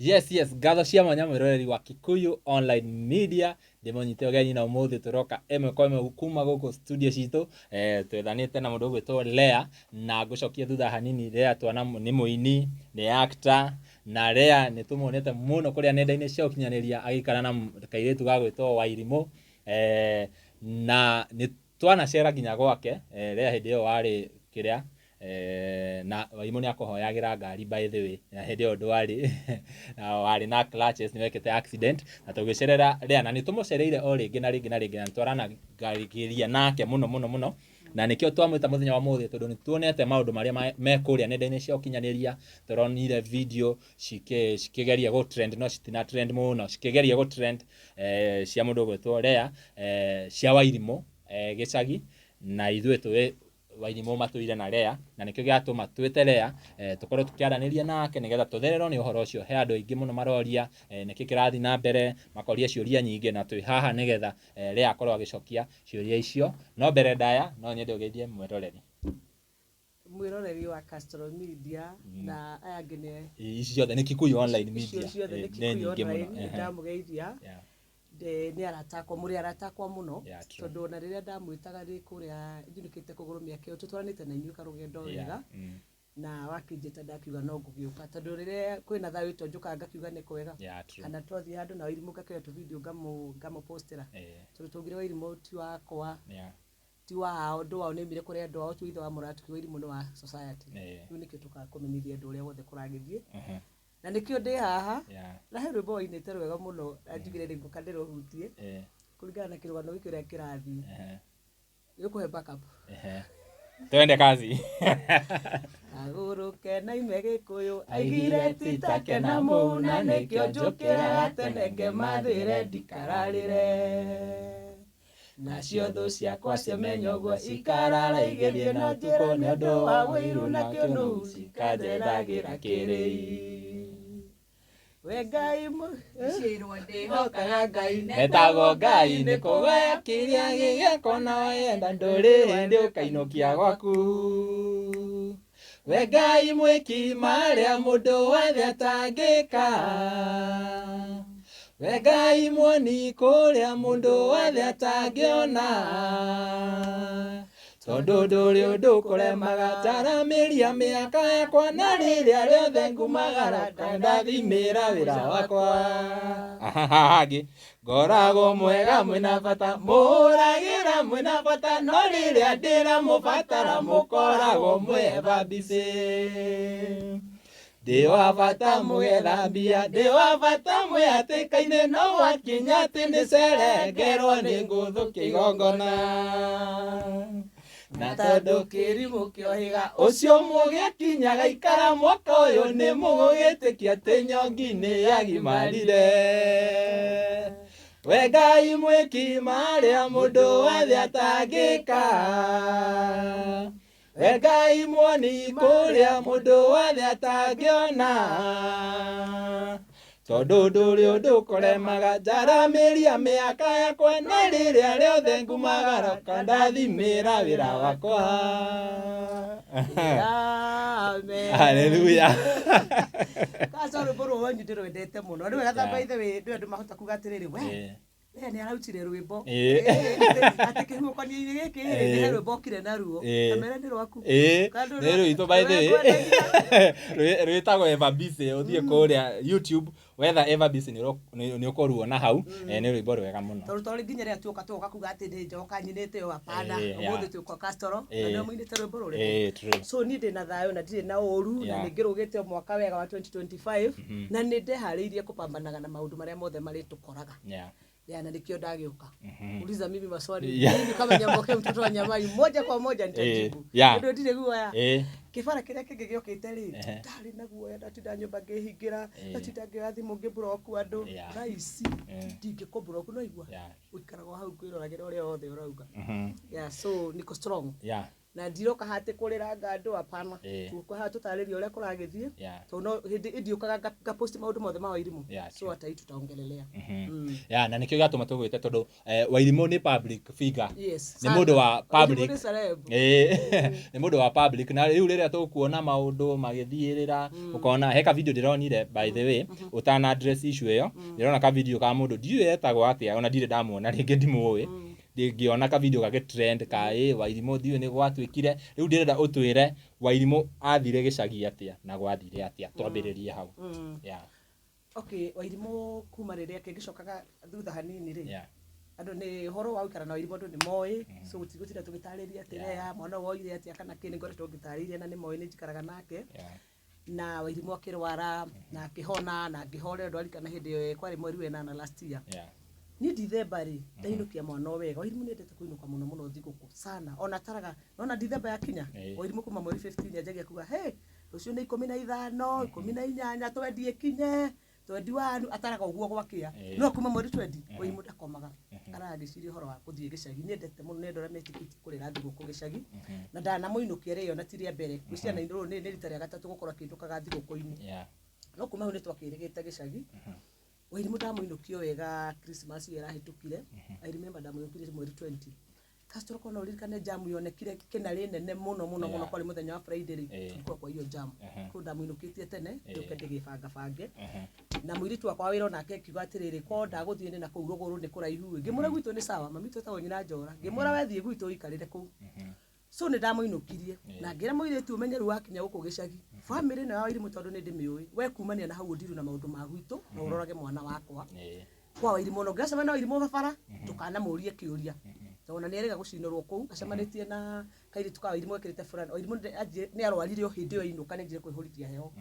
Yes, ngatho cia mwanya mwĩroreri wa Kikuyu Online Media. Ndĩmũnyite ũgeni na ũmũthĩ tũroka ĩmwe kwa ĩmwe kuma gũkũ studio citũ. Twethanĩte na mũndũ ũgwĩtwo Lea, na ngũcokia thutha hanini. Lea twana nĩ mũini, nĩ actor, na Lea nĩ tũmuonete mũno kũrĩa nenda-inĩ cia ũkinyanĩria agĩikara na kairĩtu gagwĩtwo Wairimũ. Na nĩ twanacera nginya gwake. Lea hĩndĩ ĩyo warĩ kĩrĩa, na Wairimũ nĩ akũhoyagĩra ngari, by the way, na hĩndĩ ĩyo ndwarĩ na warĩ na clutches, nĩ wekĩte accident, na tũgĩcerera Lea, na nĩ tũmũcereire o rĩngĩ na rĩngĩ na rĩngĩ, na nĩ twaranagĩria nake mũno mũno mũno, na nĩkĩo twamwĩta mũthenya wa ũmũthĩ, tondũ nĩ tuonete maũndũ marĩa me kũrĩa nenda-inĩ cia ũkinyanĩria. Tũronire video cikĩgeria gũ trend, no citina trend mũno, cikĩgeria gũ trend, cia mũndũ ũgwĩtwo Lea, cia Wairimũ, gĩcagi, na ithuĩ tũĩ Wairimũ matũire na Lea, na nĩkĩo gĩatũma twĩte Lea, tũkorwo tũkĩaranĩria nake nĩgetha tũthererwo nĩ ũhoro ũcio. He andũ aingĩ mũno maroria nĩkĩ kĩrathiĩ na mbere, makoria ciũria nyingĩ, na twĩ haha nĩgetha Lea akorwo agĩcokia ciũria icio. No mbere ndaya, no nyende ũgeithie mwĩroreri. Mwĩroreri wa Castro Media na aya angĩ nĩ Ici ciothe nĩ Kikuyu Online Icio Media. ciothe nĩ Nĩ Kikuyu nyingĩ mũno. Online. Ndamũgeithia. Nĩ arata akwa, mũrĩ arata akwa mũno. Yeah, true. Tondũ ona rĩrĩa ndamwĩtaga ndĩ kũrĩa njunĩkĩte kũgũrũ mĩaka ĩyo, tũtwaranĩte na inyuĩ karũgendo wega. Na wakĩnjĩta ndakiuga no ngũgĩũka, tondũ rĩrĩa kwĩna thayũ to njũkaga ngakiuga nĩ kwega. Yeah, true. Kana twathiĩ handũ na Wairimũ ngakĩoya tũvideo ngamũpostĩra. Tondũ twaugire Wairimũ ti wakwa, ti wao, ũndũ wao nĩ oimire kũrĩ andũ ao, ti ithe wa mũratuki, Wairimũ nĩ wa society. Rĩu nĩkĩo tũkaga kũmenyithia andũ ũrĩa wothe kũragĩthiĩ. Na nĩkĩo ndĩ haha. Na he rwĩmbo wainĩte rwega mũno, na njugire rĩ ngũka ndĩrũhutie kũringana na kĩrũgano gĩkĩ ũrĩa kĩrathiĩ. Nĩũkũhe backup. Twende kazi. Kagũrũ kena ime Gĩkũyũ aigire titake na mũhu, na nĩkĩo njũkĩraga tene ngemathĩre ndikararĩre. Nacio thũ ciakwa ciamenya ũguo ikarara igĩthiĩ na ũtukũ nĩ ũndũ wa ũiru na kĩũnũhu cikanjethagĩra kĩrĩi. We Ngai Ciĩrwo ndĩhokaga Ngai. Etagwo Ngai nĩ kũgaya kĩrĩa gĩgĩakwo na wenda ndũrĩ hĩndĩ ũkainũkia gwaku. We Ngai mwĩki marĩa mũndũ wothe atangĩka. We Ngai muoni kũrĩa mũndũ wothe atangĩona. Tondũ ndũrĩ ũndũ kũremaga, taramĩria mĩaka yakwa, na rĩrĩa rĩothe ngumagara ndathimĩra wĩra wakwa. Hangĩ ngoragwo mwega mwĩna bata, mũhũragĩra mwĩna bata, no rĩrĩa ndĩramũbatara mũkoragwo mwĩ busy. Ndĩ wa bata mũgethambia, ndĩ wa bata mwĩ hatĩka-inĩ, no gwakinya atĩ nĩ cerengerwo nĩ ngũthũkia igongona. Na tondũ kĩrimũ kĩohĩga ũcio mũgĩkinyaga ikara mwaka ũyũ nĩ mũgũgĩtĩkia atĩ nyongi nĩ yagimarire. We Ngai mwĩki marĩa mũndũ wothe atangĩka. We Ngai muoni kũrĩa mũndũ wothe atangĩona. Tondũ ndũrĩ ũndũ kũremaga, njaramĩria mĩaka yakwa, na rĩrĩa rĩothe ngumagara ndathimĩra wĩra wakwa. Amen. Hallelujah. Kaca rwĩmbo rũrũ rwanyu ndĩrwendete mũno. Nĩ wega by the way, ndĩ andũ mahota kuga atĩrĩrĩ, we we nĩ ararutire rwĩmbo. Atĩ kĩhuhũkanio-inĩ gĩkĩ rĩ, nĩ he rwĩmbo okire naruo. Kamere nĩ rwaku. Kana Nĩ rwitũ, by the way. Rwĩtagwo Eva Busy. Ũthiĩ kũrĩa YouTube wetha Eva Busy nĩ ũkũruona hau. Nĩ rwĩmbo rwega mũno. Tondũ to nginya rĩrĩa tuoka tuoka kuga atĩ nĩ njoka nyinĩte ũũ, hapana. Ũmũthĩ twĩ kwa Castro na nĩo mũinĩte rwĩmbo rũrĩkũ. True. So niĩ ndĩna thayũ na ndirĩ na ũru, na nĩ ngĩrũgĩte o mwaka wega wa 2025, na nĩ ndeharĩirie kũpambanaga na maũndũ marĩa mothe marĩtũkoraga. Ya, na nĩkĩo ndagĩũka. Uliza mimi maswali. Mimi kama Nyamboke mtoto wa Nyamai, moja kwa moja nitajibu. Tondũ ndirĩ guoya. Kĩbara kĩrĩa kĩngĩ gĩokĩte rĩ, ndarĩ na guoya, ndatinda nyũmba ngĩhingĩra, ndatinda ngĩoya thimũ ngĩblock andũ. Thaa ici ndingĩkũblock, no igua. Ũikaraga o hau kwĩroragĩra ũrĩa wothe ũrauga. Yeah, so niko strong. Na ndiroka haha kũrĩranga andũ, hapana. Tũka haha tũtarĩrie ũrĩa kũragĩthiĩ, tondũ no hĩndĩ ĩndiũkaga ngapost maũndũ mothe ma Wairimũ. So hata hii tutaongelelea. Yeah, na nĩkĩo gĩatũma tũgwĩte tondũ Wairimũ nĩ public figure. Nĩ mũndũ wa public. Wairimũ nĩ celeb. Nĩ mũndũ wa public, na rĩu rĩrĩa tũkuona maũndũ magĩthiĩrĩra, ũkona he ka video ndĩronire, by the way, ũtana address issue ĩyo, ndĩrona ka video ka mũndũ ndiũĩ etagwo atĩa, ona ndirĩ ndamuona rĩngĩ, ndimũĩ. Ndingĩona ka video gagĩ trend ka ĩ Wairimũ, ndiũĩ nĩ gwatuĩkire. Rĩu ndĩrenda ũtwĩre Wairimũ athire gĩcagi atĩa na gwathire atĩa, twambĩrĩrie hau. Yeah. Okay, Wairimũ kuma rĩrĩa kĩngĩcokaga thutha hanini rĩ, andũ nĩ ũhoro wa gũikara na Wairimũ, andũ nĩ moĩ, so gũtigũtinda tũgĩtarĩria atĩ rea mwana ũyũ woire atĩa kana kĩ. Nĩ ngoretwo ngĩtarĩria na nĩ moĩ nĩ njikaraga nake. Na Wairimũ akĩrwara na akĩhona na akĩhorera. Ndwarikana hĩndĩ ĩyo kwarĩ mweri wa 8 last year. Niĩ Dithemba rĩ, ndainũkia mwana o wega. Wairimũ nĩendete kũinũka mũno mũno thigũkũ sana, ona ataraga nona Dithemba yakinya. Wairimũ kuma mweri 15 anjagia kuga, "Hey, rũciũ nĩ 15, 18, 20 ĩkinye, 21." Ataraga ũguo gwakĩa. No kuma mweri 20 Wairimũ ndakomaga, aragĩciria ũhoro wa gũthiĩ gĩcagi. Nĩendete mũno, nĩ andũ arĩa metĩkĩtie kũrĩra thigũkũ gĩcagi, na ndanamũinũkia rĩo na ti rĩa mbere. Gwĩciria na rũrũ nĩ rita rĩa gatatũ gũkorwo akĩinũkaga thigũkũ-inĩ. No kuma hau nĩ twakĩrĩgĩte gĩcagi. Wairimũ ndamũinũkio wega Christmas ĩyo ĩrahĩtũkire. I remember ndamũinũkirie mweri 20. Castro, kono ũririkane jamu yonekire kĩnarĩ nene mũno mũno mũno. Kwarĩ mũthenya wa Friday rĩ, tulikuwa kwa hiyo jam. Kũu ndamũinũkĩtie tene ndũke ndĩgĩbangabange na mũirĩtu wakwa wa wĩra, onake akiuga atĩrĩrĩ, ko ndagũthiĩ nĩ na kũu rũgũrũ nĩ kũraihu ĩ. Ngĩmwĩra gwitũ nĩ sawa, mami witũ etagwo nyina Njora. Ngĩmwĩra we thiĩ gwitũ ũikarĩre kũu. So nĩ ndamũinũkirie na ngĩra mũirĩtu, ũmenye rĩu wakinya gũkũ gĩcagi, bamĩrĩ ĩno ya Wairimũ, tondũ nĩ ndĩmĩũĩ we, kumania na hau ũndiru na maũndũ ma gwitũ na ũrorage mwana wakwa. Kwa Wairimũ, ona ũngĩgacemania na Wairimũ barabara, ndũkanamũrie kĩũria, tondũ ona nĩ erĩga gũcinũrwo kũu acemanĩtie na kairĩtu ka Wairimũ gekĩrĩte fulani. Wairimũ nĩ arwarire o hĩndĩ ĩyo ainũka, nĩ anjire kwĩhũrithia heho.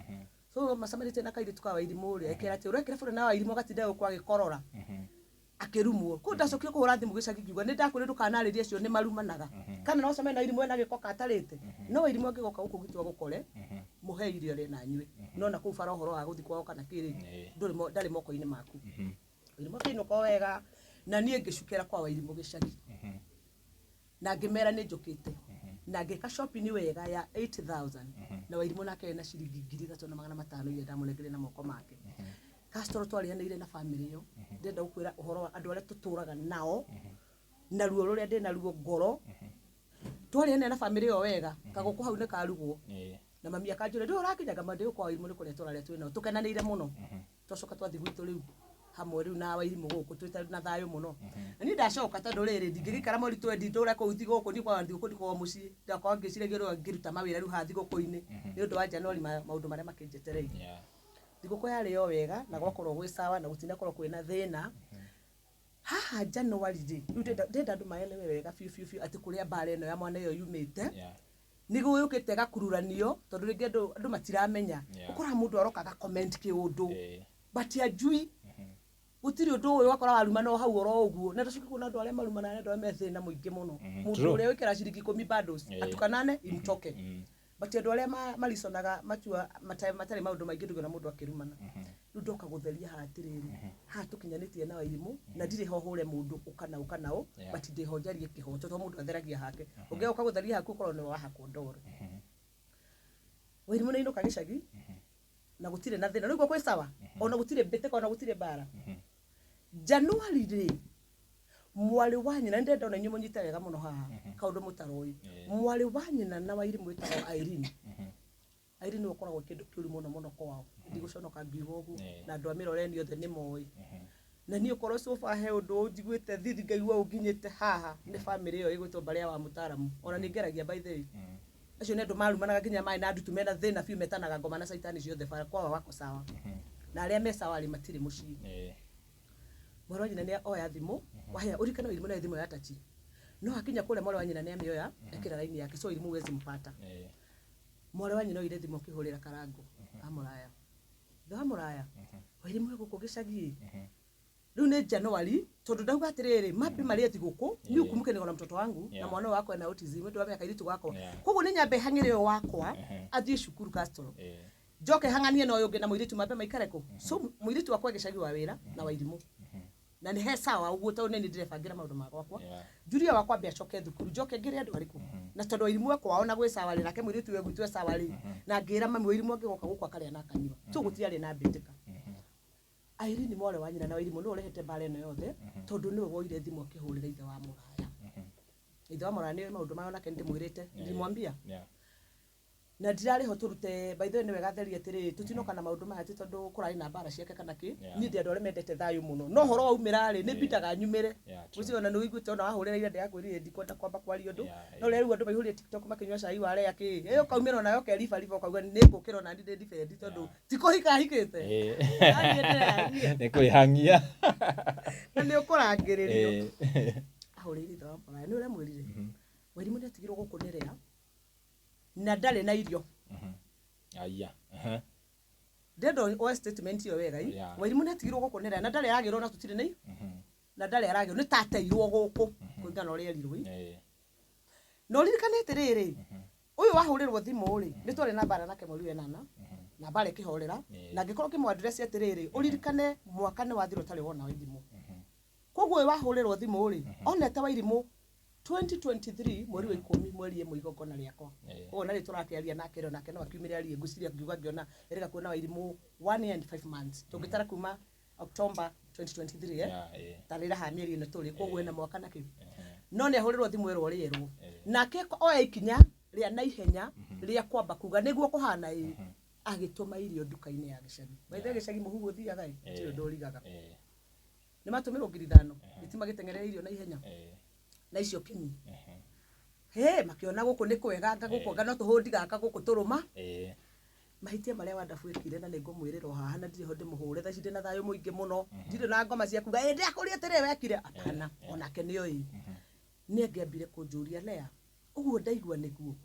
So macemanĩtie na kairĩtu ka Wairimũ rĩ, akĩra atĩ ũrekĩra fulani wa Wairimũ, agatinda gũkũ agĩkorora, akĩrumwo kũu. Ndacokire kũhũra thimũ gĩcagi, ngiuga nĩ ndakwĩra ndũkanarĩrie acio nĩ marumanaga, kana no cemanie na Wairimũ ena gĩko katarĩte. No Wairimũ angĩgoka gũkũ gwitũ agũkore, mũhe irio arĩe na anyue, no na kũu bara ũhoro wa gũthiĩ kwao kana kĩrĩ, ndarĩ moko-inĩ maku. Wairimũ akĩinũka o wega na niĩ ngĩcukĩra kwa Wairimũ gĩcagi na ngĩmera nĩ njũkĩte na ngĩka shopping wega ya 8000, na Wairimũ nake ena ciringi 3500 iria ndamũnengerire na moko make. Castro, twarĩanĩire na family ĩyo. Ndĩrenda gũkwĩra ũhoro wa andũ arĩa tũtũraga nao na ruo rũrĩa ndĩ naruo ngoro. Twarĩanĩire na family ĩyo wega, kagũkũ hau nĩ karugwo na mami akanjũria, "Ndũĩ ũrakinya?" Ngamba, "Ndĩ kwa Wairimũ, nĩ kũrĩa tũrarĩa twĩ nao." Tũkenanĩire mũno. Twacoka twathiĩ gwitũ rĩu hamwe rĩu na Wairimũ gũkũ twĩ na thayũ mũno. Na niĩ ndacoka, tondũ rĩrĩ, ndingĩgĩikara mweri 20 ndũre kũu thigũkũ. Niĩ kwaga thigũkũ ndikoragwo mũciĩ, ndakorwo ngĩciragia ũrĩa ngĩruta mawĩra rĩu haha thigũkũ-inĩ nĩ ũndũ wa Januari, maũndũ marĩa makĩnjetereire. Thigũkũ yarĩ o wega na gwakorwo gwĩ sawa na gũtinakorwo kwĩna thĩna. Haha Januari rĩ, rĩu ndĩrenda andũ maelewe wega biũ biũ biũ atĩ kũrĩa mbara ĩno ya mwana ĩyo yumĩte nĩguo yũkĩte ĩgakururanio, tondũ rĩngĩ andũ matiramenya. Ũkoraga mũndũ aroka aga comment kĩũndũ but ajui gũtirĩ ũndũ ũyũ, ũgakora warumana o hau oro ũguo. Na ndacoka kuona andũ arĩa marumanaga nĩ andũ arĩa me thĩna mũingĩ mũno. Mũndũ ũrĩa wĩkĩra ciringi 10 bundles atukanane imtoke, but andũ arĩa mariconaga matua matarĩ maũndũ maingĩ, ndũngĩona mũndũ akĩrumana. Rĩu ndoka gũtheria haha atĩrĩrĩ, haha tũkinyanĩtie na Wairimũ na ndirĩ ho hũre mũndũ ũka na ũka nao, but ndĩho njarie kĩhoto, tondũ mũndũ atheragia hake. Ũngĩũka gũtheria haku, ũkorwo nĩwe wahakwo ndoro. Wairimũ nĩ ainũka gĩcagi na gũtirĩ na thĩna, rĩu gwĩ sawa, ona gũtirĩ mbĩtĩka, ona gũtirĩ mbara. Januari rĩ, mwarĩ wa nyina, nĩ ndĩrenda ona inyuĩ mũnyite wega mũno haha kaũndũ mũtaroĩ. Mwarĩ wa nyina na Wairimũ wĩtagwo Irene. Irene nĩwe ũkoragwo kĩndũ kĩũru mũno mũno kwao, ndigũconoka ngiuga ũguo, na andũ a Mĩroreni othe nĩ moĩ. Na niĩ okorwo so far he ũndũ njiguĩte thithi ngaigua ũnginyĩte haha, nĩ bamĩrĩ ĩyo ĩgwĩtwo mbarĩ ya wa mũtaaramu. Ona nĩ ngeragia, by the way, acio nĩ andũ marumanaga nginya maĩ na ndutu, mena thĩna biũ, metanaga ngoma na caitani ciothe bara kwao wako sawa, na arĩa me sawa rĩ, matirĩ mũciĩ. Mwarĩ wa nyina nĩ oya thimũ wahaya, ũririkane Wairimũ nayo thimũ ya tachi, no akinya kũrĩa mwarĩ wa nyina nĩ amĩoya ekĩra raini yake, so Wairimũ huwezi mpata. Mwarĩ wa nyina oire thimũ akĩhũrĩra Karango wa mũraya, ithe wa mũraya, "Wairimũ e gũkũ gĩcagi." Rĩu nĩ Januari, tondũ ndauga atĩrĩrĩ, mambe marĩe thigũkũ, ni ukumbuke niko na mtoto wangu na mwana ũyũ wakwa ena autism nĩ ũndũ wa mĩaka kairĩtu gakwa. Koguo nĩ nyambe hang'ĩre ũyũ wakwa athiĩ cukuru, Castro, njoke hang'anie na ũyũ ũngĩ na mũirĩtu mambe maikare kũ. So mũirĩtu wakwa gĩcagi wa wĩra na Wairimũ na nĩ he sawa ũguo, tondũ nĩ niĩ ndĩrebangĩra maũndũ ma gwakwa. Julia wakwa ambe acoke thukuru, njoke ngĩre andũ arĩkũ na Na tondũ Wairimũ e kwao na gwĩ sawa rĩ, nake mũirĩtu we gwitũ e sawa rĩ, na ngĩra mami Wairimũ angĩgoka gũkũ akarĩa na akanyua. So gũtiarĩ na mbĩtĩka. Irene mwarĩ wa nyina na Wairimũ nĩwe ũrehete mbara ĩno yothe, tondũ nĩwe woire thimũ akĩhũrĩra ithe wa mũraya. Ithe wa mũraya nĩoĩ maũndũ maya, onake nĩndĩmwĩrĩte, nilimwambia. Na ndirarĩ ho tũrute. By the way, nĩ wega therie atĩrĩrĩ, tũtinoka na maũndũ maya ti tondũ kũrarĩ na mbara ciake kana kĩ. Niĩ ndĩ andũ arĩa mendete thayũ mũno, no ũhoro waumĩra rĩ, nĩ mbindaga nyumĩre. True. Ũcio ona nĩ ũiguĩte ona wahũrĩra ira ndĩrakwĩrire ndikwenda kwamba kwaria ũndũ. Yeah, No rĩrĩa rĩu andũ maihũrire TikTok makĩnyua cai wa rea kĩ, ĩ ũkaumĩra onawe ũkeribariba ũkauga nĩ ngũkĩra ona niĩ ndĩ defend tondũ ti kũhika hikĩte. Niĩ ndĩrehangia. Nĩ kwĩhangia. Na nĩ ũkũrangĩrĩrio. Ahũrĩire ithe wa mũraya, nĩ ũrĩa mwĩrire Wairimũ nĩ atigirwo gũkũ nĩ rea na ndarĩ na irio. Aya. Ndĩrenda oe statement ĩyo wega i. Wairimũ nĩ atigirwo gũkũ nĩ rea na ndarĩ aragĩrwo na tũtirĩ na na ndarĩ aragĩrwo, nĩ tateirwo gũkũ kũringana na ũrĩa erirwo i. Na ũririkane atĩrĩrĩ, ũyũ wahũrĩrwo thimũ rĩ, nĩ twarĩ na mbara nake mweri wa ĩnana na mbara ĩkĩhorera, na angĩkorwo ngĩmũ-address atĩrĩrĩ, ũririkane mwaka nĩ wathira ũtarĩ wona thimũ. Koguo ũyũ wahũrĩrwo thimũ rĩ, onete Wairimũ 2023 mweri wa 10 mweri 1 igongona rĩakwa. Koguo na rĩ tũrakĩaria nake rĩ, nake no akiumĩre arie. Ngwĩciria ngiuga ngĩona erĩga kuona Wairimũ 1 year and 5 months, tũngĩtara kuma October 2023, eh? Tarĩra haha mĩeri ĩno tũrĩ, koguo ĩna mwaka na kĩ. No nĩ ahũrĩrwo thimũ ĩrwo rĩerwo, nake oya ikinya rĩa naihenya rĩa kwamba kuga nĩguo kũhana ĩ, agĩtũma irio nduka-inĩ ya gĩcagi. Maithe gĩcagi mũhuhu ũthiaga ĩ, gũtirĩ ũndũ ũrigaga. Nĩ matũmĩrwo 5,000 thitima gĩteng'erere irio na ihenya na icio kinyi. He makĩona gũkũ nĩ kwega, anga gũkũ anga no tũhũndi gaka gũkũ tũrũma. Mahĩtia marĩa Wandabu ekire, na nĩ ngũmwĩrĩra o haha na ndirĩ ho ndĩmũhũre thaa ici, ndĩ na thayũ mũingĩ mũno, ndirĩ na ngoma cia kuga ĩ ndĩrakũria atĩrĩ wekire, hapana. Onake nĩoĩ nĩ angĩambire kũnjũria lea ũguo ndaigua nĩguo.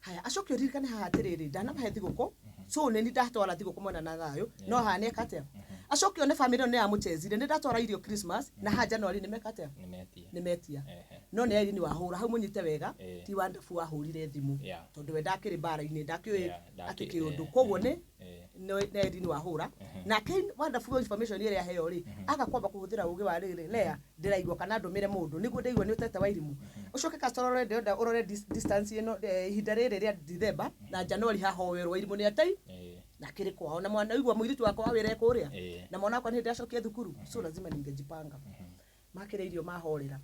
Haya, acoke ũririkane haha atĩrĩrĩ, ndanamahe thigũkũ, so nĩ ni ndatwara thigũkũ mwena na thayũ, no haha nĩ eka atĩa? Acoke one family ĩno nĩ yamũchezire, nĩ ndatwara irio Christmas na haha January nĩ meka atĩa? Nĩmetia. Nĩ metia. No nĩ Irene wahũra hau, mũnyite wega. Ti Wandabu wahũrire thimũ, tondũ we ndakĩrĩ mbara-inĩ, ndakĩũĩ atĩ kĩũndũ. Koguo nĩ nĩ Irene wahũra. Nake Wandabu information ĩrĩa aheo rĩ, aga kwamba kũhũthĩra ũgĩ wa rĩrĩ lea ndĩraigua kana ndũmĩre mũndũ nĩguo ndaigua nĩ ũtete Wairimũ. Ũcoke customer ũrore, ndĩrenda ũrore distance ĩno, ihinda rĩrĩ rĩa December na January hahowerwo Wairimũ nĩ atei na kĩrĩ kwao na mwana igua mũirĩtu wakwa wa wĩra ekũrĩa na mwana wakwa nĩ hĩndĩ acokia thukuru, so lazima ningejipanga. Makĩrĩa irio mahorera,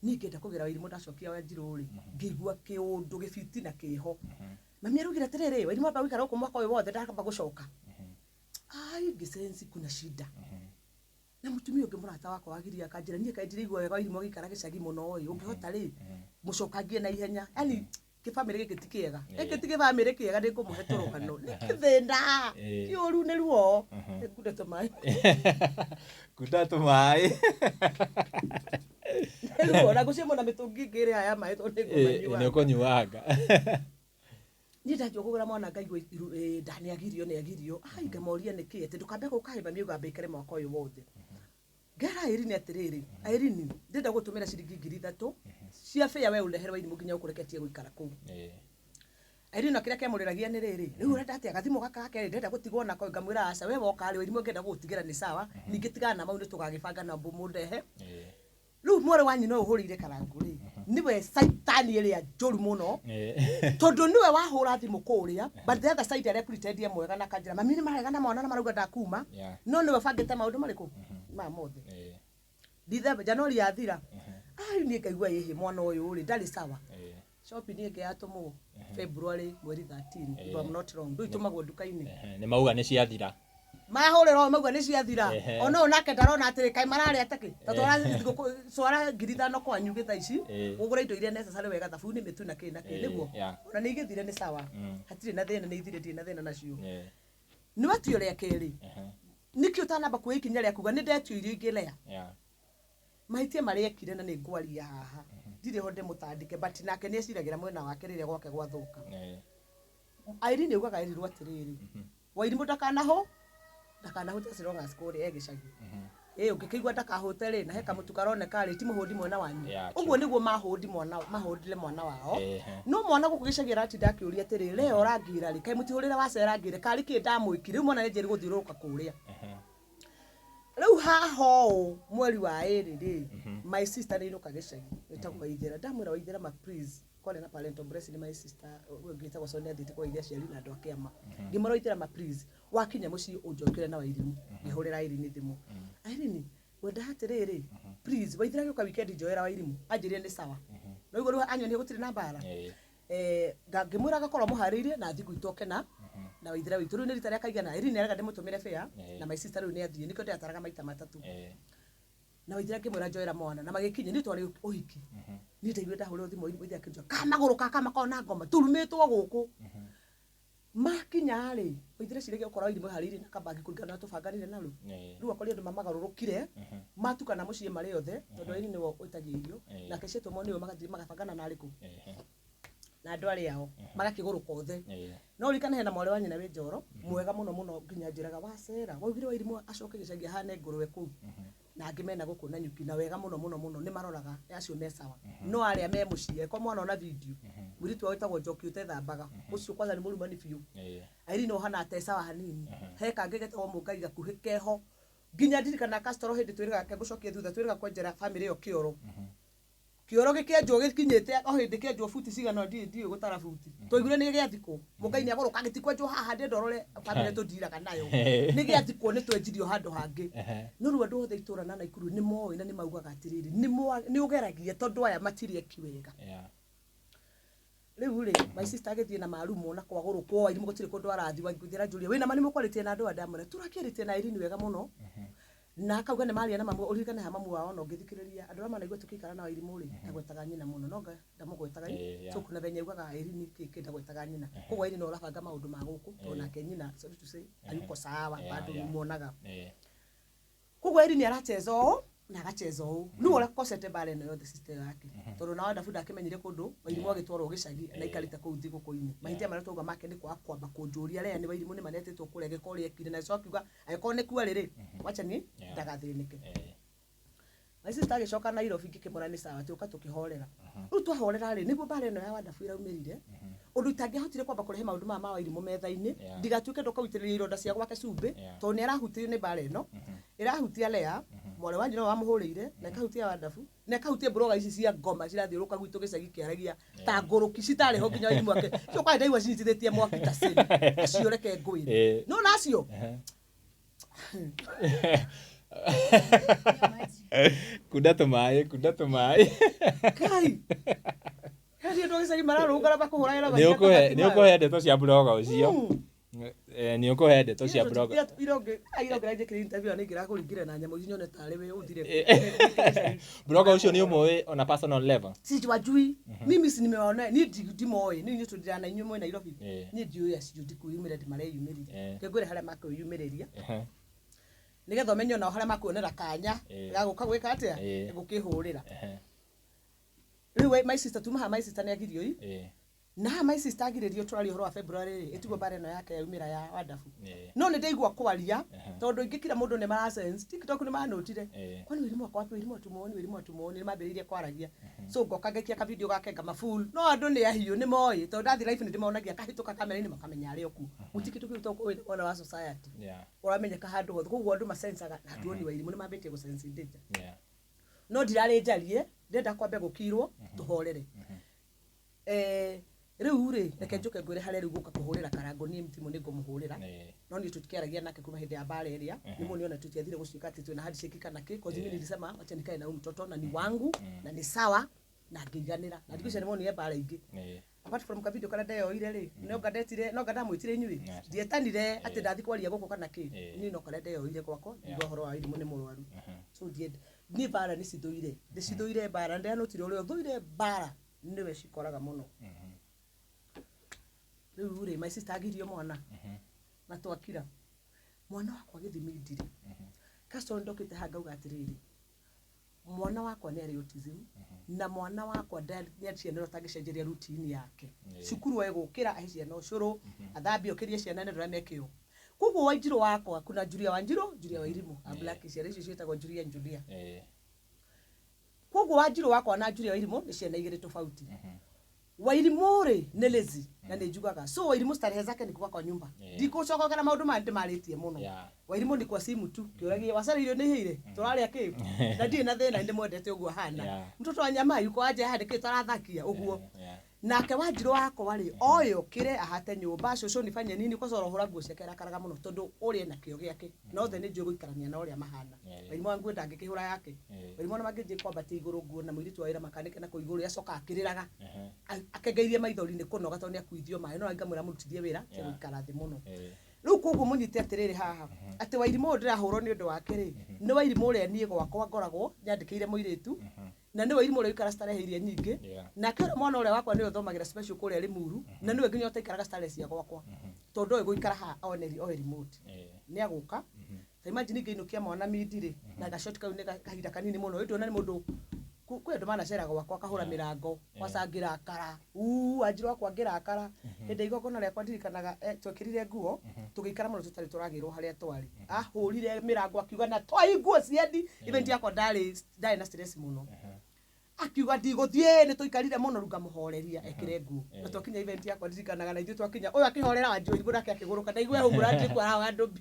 niĩ ngĩenda kũgĩra Wairimũ ndacokia Wanjirũ rĩ, ngĩigua kĩũndũ gĩbiti na kĩho. Mami araugire atĩrĩrĩ, Wairimũ amba gũikara gũkũ mwaka ũyũ wothe, ndakamba gũcoka. Ai, ngĩsense kuna shida. Na mũtumia ũngĩ mũrata wakwa wagiria akanjĩra, niĩ kaĩ ndiraigua wega Wairimũ agĩikara gĩcagi mũno ĩ, ũngĩhota rĩ, mũcokangie na ihenya, yani kĩbamĩrĩ gĩkĩ ti kĩega, gĩkĩ ti kĩbamĩrĩ kĩega, nĩ ngũmũhe tũrũgano nĩ kĩthĩna kĩũru nĩ ruo. Ngunde tũmaĩ. Kunda tũmaĩ. Nĩ ruo na ngũcemwo na mĩtũngi ĩngĩ ĩrĩa ya maĩ tondũ nĩ ngũmanyua. Nĩ ũkũnyuanga. Niĩ ndanjia kũgũra mwana ngaigua nda nĩagirio, nĩagirio. Ai, ngamoria nĩkĩ atĩ ndũkambe gũka ĩ, mami auga mbĩkĩre mwaka ũyũ wothe. Ngera Irene atĩrĩrĩ, Irene, ndĩrenda gũtũmĩra ciringi 3,000 cia fare, we ũrehere Wairimũ nginya ũkũreketie gũikara kũu. Irene kĩrĩa kĩamũrĩragia nĩ rĩrĩ, rĩu ũrenda atĩa gathimũ gaka gakerĩ ndĩrenda gũtigwo nako? Ngamwĩra aca, we woka rĩ, Wairimũ angĩenda gũgũtigĩra nĩ sawa, ningĩ tigana na mau, nĩ tũgagĩbanga na mũndehe. Rĩu mwarĩ wa nyina ũyũ ũhũrĩire karangũ rĩ, nĩwe caitani ĩrĩa njũru mũno, tondũ nĩwe wahũra thimũ kũrĩa, but the other side arĩa pretend mwega na kanjĩra mami nĩ marega na mwana na marauga ndakuma. No nĩwe bangĩte maũndũ marĩkũ maya mothe. December, January yathira, ai, niĩ ngaigua ĩhĩ mwana ũyũ rĩ ndarĩ sawa. Shopping ĩngĩ yatũmwo February mweri 13, if I'm not wrong, ndũ itũmagwo nduka-inĩ. Nĩ mauga nĩ ciathira. Mahũrĩrwo mauga nĩ ciathira. Ona ũyũ nake ndarona atĩrĩ, kaĩ mararĩa takĩ ta twara thigũkũ, cwara 5,000 kwanyu gĩtha ici, ũgũre indo iria necessary wega, thabuni, mĩtu na kĩ na kĩ. Nĩguo ona nĩ igĩthire, nĩ sawa. Hatirĩ na thĩna, nĩ ithire, ndirĩ na thĩna nacio. Nĩ wetio rĩa kerĩ, nĩkĩ ũtanamba kuoya ikinya rĩa kuga nĩ ndetio irio ingĩ lea? Mahĩtia marĩa ekire, na nĩ ngwaria haha, ndirĩ ho ndĩmũtandĩke, but nake nĩ eciragĩra mwena wake rĩrĩa gwake gwathũka. Irene augaga erirwo atĩrĩrĩ, Wairimũ ndakanahũte as long as kũrĩa e gĩcagi. Ĩ ũngĩkĩigua ndakahũte rĩ, na he kamũtu karoneka rĩ, ti mũhũndi mwena wanyu. Ũguo nĩguo mahũndi mwana, mahũndire mwana wao. No mwana gũkũ gĩcagi aratinda akĩũria atĩrĩ, leo ũrangĩra rĩ, kaĩ mũtihũrĩre wacera ngĩre karĩ kĩ ndamwĩkire? Rĩu mwana nĩanjĩrĩ gũthiũrũrũka kũrĩa. Rĩu haha ũũ mweri wa 2 rĩ, my sister nĩ inũka gĩcagi, ĩtagwo Waithera. Ndamwĩra, Waithera ma, please. Kwarĩ na parental blessing, my sister ũngĩ wĩtagwo Sonia athiĩte kũgeithia aciari na andũ a kĩama. Ngĩmwĩra, "Waithĩra ma, please, wakinya mũciĩ ũnjokere na Wairimũ." Ngĩhũrĩra Irene thimũ, "Irene, ngwenda atĩrĩrĩ, please, Waithĩra gĩũka weekend njoera Wairimũ." Anjĩrire nĩ sawa. No igũrũ anyonie gũtirĩ na mbara. Ngĩmwĩra agakorwo mũharĩirie na thiĩ gwitũ oke na Waithĩra witũ. Rĩu nĩ rita rĩa kaigana Irene arega ndĩmũtũmĩre fare. Na my sister rĩu nĩ athiĩ, nĩkĩo ndĩrataraga maita matatũ. Na Waithĩra ngĩmwĩra njoera mwana na magĩkinya. Niĩ twarĩ ũhiki, niĩ ndaiguire ndahũrĩrwo thimũ, Waithĩra akĩnjĩra ka magũrũ kaka makoragwo na ngoma turumĩtwo gũkũ. Makinya rĩ, Waithĩra ciragia gũkorwo Wairimũ eharĩirie na kabagi kũringana na tũbanganire naru. Rĩu akorire andũ mamagarũrũkire, matukana mũciĩ marĩ othe, tondũ Irene nĩwe wĩtagia irio. Nake ciatũmwo nĩwe, magathiĩ magabangana na arĩkũ na andũ arĩa ao magakĩgũrũka othe. No ũririkane hena mwarĩ wa nyina wĩ njoro mwega mũno mũno, nginya njĩraga wacera waugire Wairimũ acoke gĩcagi ahane ngũrwe kũu, na angĩ mena gũkũ na nyuki na wega mũno mũno mũno. Nĩ maroraga acio me sawa, no arĩa me mũciĩ ko mwana ona video mũirĩtu wao wĩtagwo Njoki ũtethambaga, ũcio kwanza nĩ mũrumani biũ. Irene ũhana te sawa hanini. He kangĩ getagwo mũngai gakuhĩ keho, nginya ndirikana Castro hĩndĩ twĩrĩga kegũcokia thutha, twĩrĩga kwenjera family ĩyo kĩoro. Kĩoro gĩkĩenjwo gĩkinyĩte o hĩndĩ kĩenjwo buti cigana, ndiũĩ gũtara buti, twaiguire nĩ gĩathikwo. Mũngai nĩ agũrũka, gĩtikwenjwo haha, ndĩenda ũrore family tũndiraga nayo. Nĩ gĩathikwo, nĩ twenjirio handũ hangĩ. No rĩu andũ othe itũra na Naikuru nĩ moĩ na nĩ maugaga atĩrĩrĩ, nĩ ũgeragia tondũ aya matirĩ eki wega. Rĩu rĩ, my sister agĩthiĩ na marumo na kwagũrũkwo Wairimũ gũtirĩ kũndũ arathiĩ. Waithĩra njũria, "Wĩna ma nĩ mũkwarĩtie na andũ aya?" Ndamwĩra tũrakĩarĩtie na Irene wega mũno, na akauga nĩ maria na mamu. Ũririkane ha mamu wao, ona ũngĩthikĩrĩria andũ arĩa manaigua tũkĩikara na Wairimũ rĩ, ndagwetaga nyina mũno, no ndamũgwetaga. So kuna venye augaga Irene kĩkĩ, ndagwetaga nyina. Koguo Irene ũrabanga maũndũ ma gũkũ tondũ nake nyina, sorry to say, ayuko sawa bado muonaga. Koguo Irene aracheza ũũ na agacheza ũũ, nĩwe ũrĩa kosete mbara ĩno yothe, sister ĩyo yake, tondũ nao Dabu ndakĩmenyire kũndũ Wairimũ agĩtwarwo gĩcagi na aikarĩte kũu thigũkũ-inĩ. Mahĩtia marĩa twauga make nĩ kwaga kwamba kũnjũria rĩa nĩ Wairimũ nĩ manetĩtwo kũrĩa gĩko ũrĩa ekire, na acoka akiuga angĩkorwo nĩ kuo rĩ, wacha ni ndagathĩnĩke. My sister agĩcoka Nairobi, ngĩkĩmwĩra nĩ sawa, tũka tũkĩhorera. Rĩu twahorera rĩ, nĩguo mbara ĩno ya Wandabu ĩraumĩrire, ũndũ itangĩahotire kwamba kũrehe maũndũ maya ma Wairimũ metha-inĩ, ndigatuĩke ndoka gũitĩrĩria ironda cia gwake cumbĩ, tondũ nĩ arahutirio nĩ mbara ĩno ĩrahutia Lea, mwarĩ wa nyina ũyũ wamũhũrĩire, na ĩkahutia Wandabu, na ĩkahutia mburoga ici cia ngoma cirathiũrũrũka gwitũ gĩcagi kĩaragia ta ngũrũki citarĩ ho nginya Wairimũ ake cio kwani ndaigua cinyitithĩtie mwaki ta cĩri acio, reke ngwĩre. No nacio Kunda tũmaĩ, kunda tũmaĩ. Kai kaci andũ a gĩcagi mararũngara makũhũragĩra. Nĩ ũkũhe ndeto cia blogger ũcio. Nĩ ũkũhe ndeto cia blogger. Ironge njĩkĩre interview na ingĩrakũringire na nyamũ ici nyone tarĩ wĩ ũthire. Blogger ũcio nĩ ũmũĩ on a personal level? Siwajui mimi, si nimewaona ni ndimoĩ ni inyuĩ tũndira na inyuĩ mwĩ Nairobi. Niĩ ndiũĩ acio, ndikwĩyumĩria, ndimareyumĩririe. Ngĩngwĩre harĩa makwĩyumĩrĩria nĩgetha ũmenye onao harĩa makuonera kanya ga gũka gwĩka atĩa, gũkĩhũrĩra. Rĩu my sister tuma haha, my sister nĩ agirio i na haha my sister agirĩrio, tũraria ũhoro wa February rĩ, ĩtiguo mbara ĩno yake yaumĩra ya Wandabu. No nĩ ndaigua kwaria tondũ ingĩ kila mũndũ nĩ mara sense TikTok nĩ manũtire, kwani Wairimũ akwa wapi? Wairimũ atumuoni, Wairimũ atumuoni, nĩ mambĩrĩirie kwaragia. So ngoka ngaikia ka video gake ngama full, no andũ nĩ ahiũ, nĩ moĩ tondũ ndathi live nĩ ndĩmonagia kahĩtũka kamera-inĩ, makamenya arĩ o kuo. Gũtirĩ kĩndũ kĩu to wena wa society ũramenyeka handũ hothe, koguo andũ masensaga na hatuoni Wairimũ nĩ mambĩtie gũsense danger. No ndirarĩ njarie, ndĩrenda kwambe gũkirwo tũhorere. Rĩu rĩ, reke njũke ngwĩre harĩa rĩu gũka kũhũrĩra karango. Niĩ thimũ nĩ ngũmũhũrĩra, no niĩ tũtikĩaragia nake kuma hĩndĩ ya mbara ĩrĩa. Nĩ mũniona tũtiathire gũcuĩka atĩ twĩna handshake kana kĩ, cause mimi nilisema wacha nikae na huyu mtoto na ni wangu na ni sawa, na ngĩiganĩra. Na thikũ icio nĩ monire mbara ingĩ apart from ka video karĩa ndeyoire rĩ, no ndetire, no ndamwĩtire inyuĩ, ndietanire atĩ ndathi kwaria gũkũ kana kĩ. Niĩ no karĩa ndeyoire gwakwa ngiuga ũhoro wa Wairimũ nĩ mũrwaru. So ndienda niĩ mbara nĩ cithũire, ndĩcithũire mbara. Ndĩranotire ũrĩa ũthũire mbara nĩwe cikoraga mũno. Rĩu rĩ, my sister agirio mwana na twakira mwana wakwa gĩthimi ndirĩ Castro ndokĩte haha ngauga atĩrĩrĩ, mwana wakwa nĩ arĩ autism, na mwana wakwa nĩ ciana ũtangĩcenjeria routine yake. Cukuru egũkĩra ahe ciana ũcũrũ, athambie, okĩrie ciana nĩ ũrĩa mekĩo. Koguo Wanjirũ wakwa, kuna Julia Wanjirũ, Julia Wairimu, I'm lucky, ciana icio ciĩtagwo Julia Julia. Koguo Wanjirũ wakwa na Julia Wairimu nĩ ciana igĩrĩ tofauti. Wairimu rĩ nĩ lazy na nĩ njugaga, so Wairimu starehe zake ni kukaa kwa nyumba. Ndikũcokera maũndũ maya ndĩmarĩtie mũno. Wairimu ni kwa simu tu kĩũragia wacera irio nĩ ihĩire, tũrarĩa kĩ, na ndirĩ na thĩna, nĩ ndĩmwendete ũguo ahana. Mtoto wa nyama yuko aje hadi kĩ tũrathakia ũguo. Nake Wanjirũ wakwa rĩ, oĩ ũkĩre ahate nyũmba, cũcũ nifanye nini, kwanza orohũra nguo ciake arakaraga mũno tondũ ũrĩa ena kĩo gĩake, na othe nĩ njũĩ gũikarania na ũrĩa mahana. Wairimũ wa nguo ndangĩkĩhũra yake. Wairimũ ona mangĩnjĩ kwambatia igũrũ nguo na mũirĩtu wa wĩra makanĩke na kũu igũrũ, acoka akĩrĩraga. Akengeirie maithori nĩ kũnoga tondũ nĩ akuithio maĩ, no ngamwĩra mũrutithie wĩra tige gũikara thĩ mũno. Rĩu koguo mũnyite atĩrĩrĩ haha, atĩ Wairimũ ũyũ ndĩrahũrwo nĩ ũndũ wake rĩ, nĩ Wairimũ ũrĩa niĩ gwakwa ngoragwo nyandĩkĩire mũirĩtu, na nĩwe Wairimũ ũrĩa ũikara starehe iria nyingĩ, nake ũrĩa mwana ũrĩa wakwa nĩwe ũthomagĩra special kũrĩa Limuru, na nĩwe nginya ũtaikaraga starehe cia gwakwa, tondũ oĩ gũikara haha one oe remote. Nĩ agũka. Ta imagine ingĩinũkia mwana midi rĩ, na gacoti kau nĩ kahinda kanini mũno, ĩndĩ ona nĩ mũndũ kwĩ andũ manacera gwakwa akahũra mĩrango, kwaca ngĩrakara, uu Wanjirũ wakwa ngĩrakara, hĩndĩ ya igongona rĩakwa ndirikanaga twekĩrire nguo, tũgĩikara mũno tũtarĩ tũragĩrwo harĩa twarĩ. Ahũrire mĩrango akiuga na twai nguo ciendi, event yakwa ndarĩ na stress mũno. Akiuga ndigũthiĩ, nĩ tũikarire mũno, rĩu ngamũhoreria ekĩre nguo. Na twakinya event yakwa ndirikanaga na ithuĩ twakinya, ũyũ akĩhorera Wanjirũ Wairimũ nake akĩgũrũka, ndaigua ehũmũra ndikuaraha handũ mbi.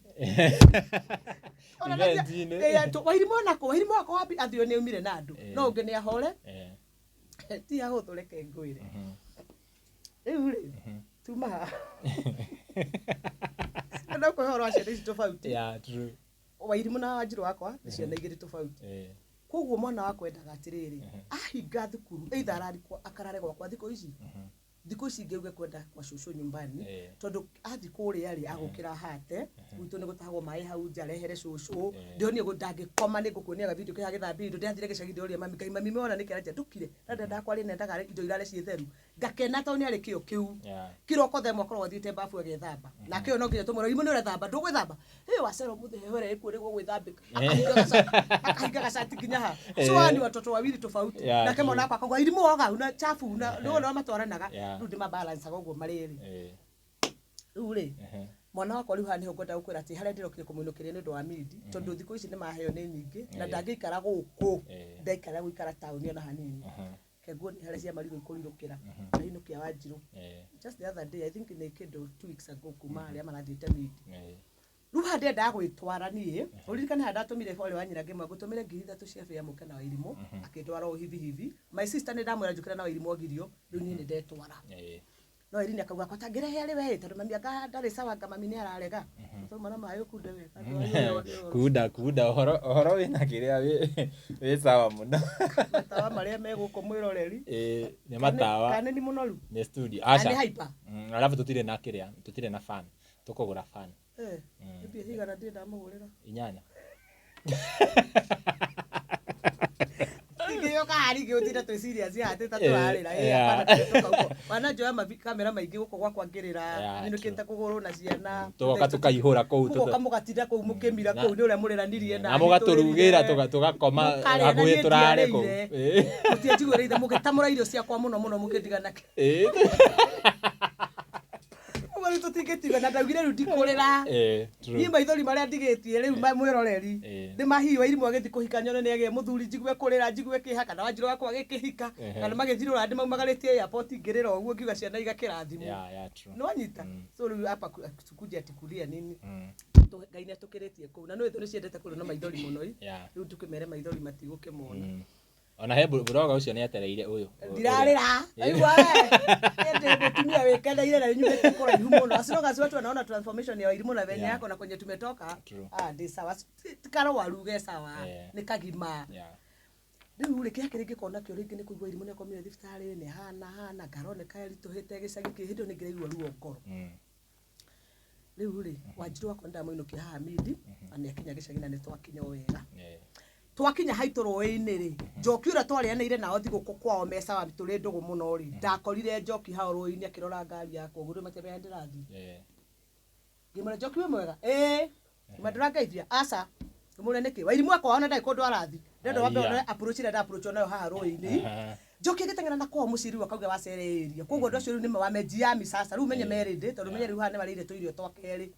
Event-inĩ. Wairimũ onako, Wairimũ wakwa wapi athio nĩ aumire na andũ. No ũngĩ nĩ ahore. Ti ahũthũ reke ngwĩre. Rĩu rĩ, tuma haha. No kwĩ ũhoro wa ciana ici tofauti. Yeah, true. Wairimũ na Wanjirũ wakwa nĩ ciana igĩrĩ tofauti. Koguo mwana wakwa endaga atĩrĩrĩ, ahinga thukuru, either ararikwo akarare gwakwa thikũ ici. Thikũ ici ingĩuga kwenda kwa cũcũ nyumbani, tondũ athiĩ kũrĩa rĩ, agũkĩra hate, gwitũ nĩ gũtahagwo maĩ hau nja arehere cũcũ, ndĩronie ndangĩkoma nĩ ngũkuonia gavideo kĩrĩa gĩthambia indo, ndĩrathire gĩcagi ndĩroria mami, Ngai mami wona nĩkĩ aranjĩra ndũkire, na ndendaga kwaria nendaga indo irare ciĩ theru, ngakena tondũ nĩ arĩ kĩo kĩu. Kĩroko thaa ĩmwe akoragwo athiĩte bafu agethamba, nake ũyũ no nginya tũmwĩre Wairimũ nĩ ũrethamba, ndũgwĩthamba, hĩ wacera ũmũthĩ heho ĩrĩa ĩkuo nĩguo gwĩthambĩka, akahinga gacati nginya ha. So hawa ni watoto wawili tofauti. Nake mwana wakwa akauga Wairimũ woga una chafu una nĩ wona matwaranaga, rĩu ndĩmabalancaga ũguo marĩ erĩ. Rĩu rĩ, mwana wakwa rĩu haha nĩho ngwenda gũkwĩra atĩ harĩa ndĩrokire kũmũinũkĩria nĩ ũndũ wa midi, tondũ thikũ ici nĩ maheo nĩ nyingĩ, na ndangĩikara gũkũ, ndaikara gũikara taũni ona hanini. Kenguo nĩ harĩa cia marigũ ikũrirũkĩra, ndainũkia Wanjirũ. Just the other day, I think nĩ kĩndũ 2 weeks ago kuma harĩa marathiĩte midi. Rĩu haha ndĩrendaga gwĩtwara niĩ, ũririkane harĩa ndatũmire ũrĩa wa nyina ngĩmwĩra ngũtũmĩre 3,000 cia bĩa mũke na Wairimũ, akĩndwara o hivi hivi. My sister nĩ ndamwĩra njũkĩre na Wairimũ agirio, rĩu niĩ nĩ ndetwara. No Irene akauga akwa tangĩrehe arĩ we, tondũ mami anga ndarĩ sawa, anga mami nĩ ararega. Twauma na maĩ ũkunde wega. Kunda, kunda, ũhoro wĩna kĩrĩa wĩ sawa mũno. Matawa marĩa me gũkũ mwĩroreri. Nĩ matawa. Kana nĩ mũnoru? Nĩ studio. Kana nĩ Aca. hyper? Alafu tũtirĩ na kĩrĩa, tũtirĩ na fan. Tũkũgũra fan. Mbia cigana ndirĩ ndamũgũrĩra? 8. Ingĩũka haha rĩngĩ gũtinda twĩ serious haha atĩ ta tũrarĩra. Hapana, tũgĩũka ũguo. Wananjoya kamera maingĩ gũkũ gwakwa ngĩrĩra, nyinũkĩte kũgũrũ na ciana. Tũgoka tũkaihũra kũu, Mũgoka mũgatinda kũu mũkĩmira kũu nĩ ũrĩa mũrĩranirie na mũgatũrugĩra, tũgakoma Mũkarĩa na hakuhĩ niĩ tũrare kũu. ndiarĩire. Mũtianjiguĩrĩire, mũgĩtamũra irio ciakwa mũno mũno mũkĩndiga na Ũguo rĩu tũtingĩtiga, na ndaugire rĩu ndikũrĩra. True. Niĩ maithori marĩa ndigĩtie rĩu mwĩroreri, nĩ mahiũ Wairimũ agĩthiĩ kũhika nyone nĩ agĩe mũthuri, njigue kũrĩra, njigue kĩeha, kana Wanjirũ wakwa agĩkĩhika, kana magĩthiĩ rũraya ndĩmaumagarĩtie airport ngĩrĩra ũguo ngiuga ciana igakĩrathimwo. Yeah, yeah, true. Nĩ wanyita? So rĩu hapa tukuja ati kulia nini? Ngai nĩ atũkĩrĩtie kũu, na nĩ thũ nĩ ciendete kũrĩa na maithori mũno ĩ. Rĩu tũkĩmere maithori matigũkĩmona. Ona he buroga ũcio nĩ etereire ũyũ. Ndirarĩra. Aigua we. Ende mũtumia wĩkeneire na nyumĩte kũraihu mũno. As long as watu wanaona transformation ya Wairimũ na venye yako na kwenye tumetoka. Ndĩ sawa. Ti karwaru ge sawa. Nĩ kagima. Rĩu rĩ, kĩrĩa kĩrĩ ngĩkona kĩo rĩngĩ nĩ kũigua Wairimũ nĩ akomire thibitarĩ, nĩ hana hana, ngaroneka eritũhĩte gĩcagi kĩ, hĩndĩ ĩyo nĩ ngĩraigua ruo ngoro. Rĩu rĩ, Wanjirũ wakwa nĩndamũinũkia haha midi, na nĩakinya gĩcagi na nĩtwakinya o wega. Twakinya haitũ rũĩ-inĩ rĩ, Njoki ũrĩa twarĩanĩire nao thigũkũ kwao me sawa tũrĩ ndũgũ mũno rĩ, ndakorire Njoki hau rũĩ-inĩ akĩrora ngari yakwa ũguo, rĩu matiamenya ndĩrathiĩ. Ngĩmwĩra, Njoki wĩ mwega? Ĩĩ. Ngĩmwĩra, ndũrangeithia? Aca. Ngĩmũũria nĩkĩ? Wairimũ akwa ona ndarĩ kũndũ arathiĩ. Ndĩrenda wambe wone approach ĩrĩa nda-approach nayo haha rũĩ-inĩ. Njoki agĩteng'era na kwao mũciĩ rĩu akauga wacere area. Koguo andũ acio rĩu nĩ wamejiami sasa. Rĩu menye merĩndĩ, tondũ menye rĩu haha nĩ marĩire tũirio twa kerĩ.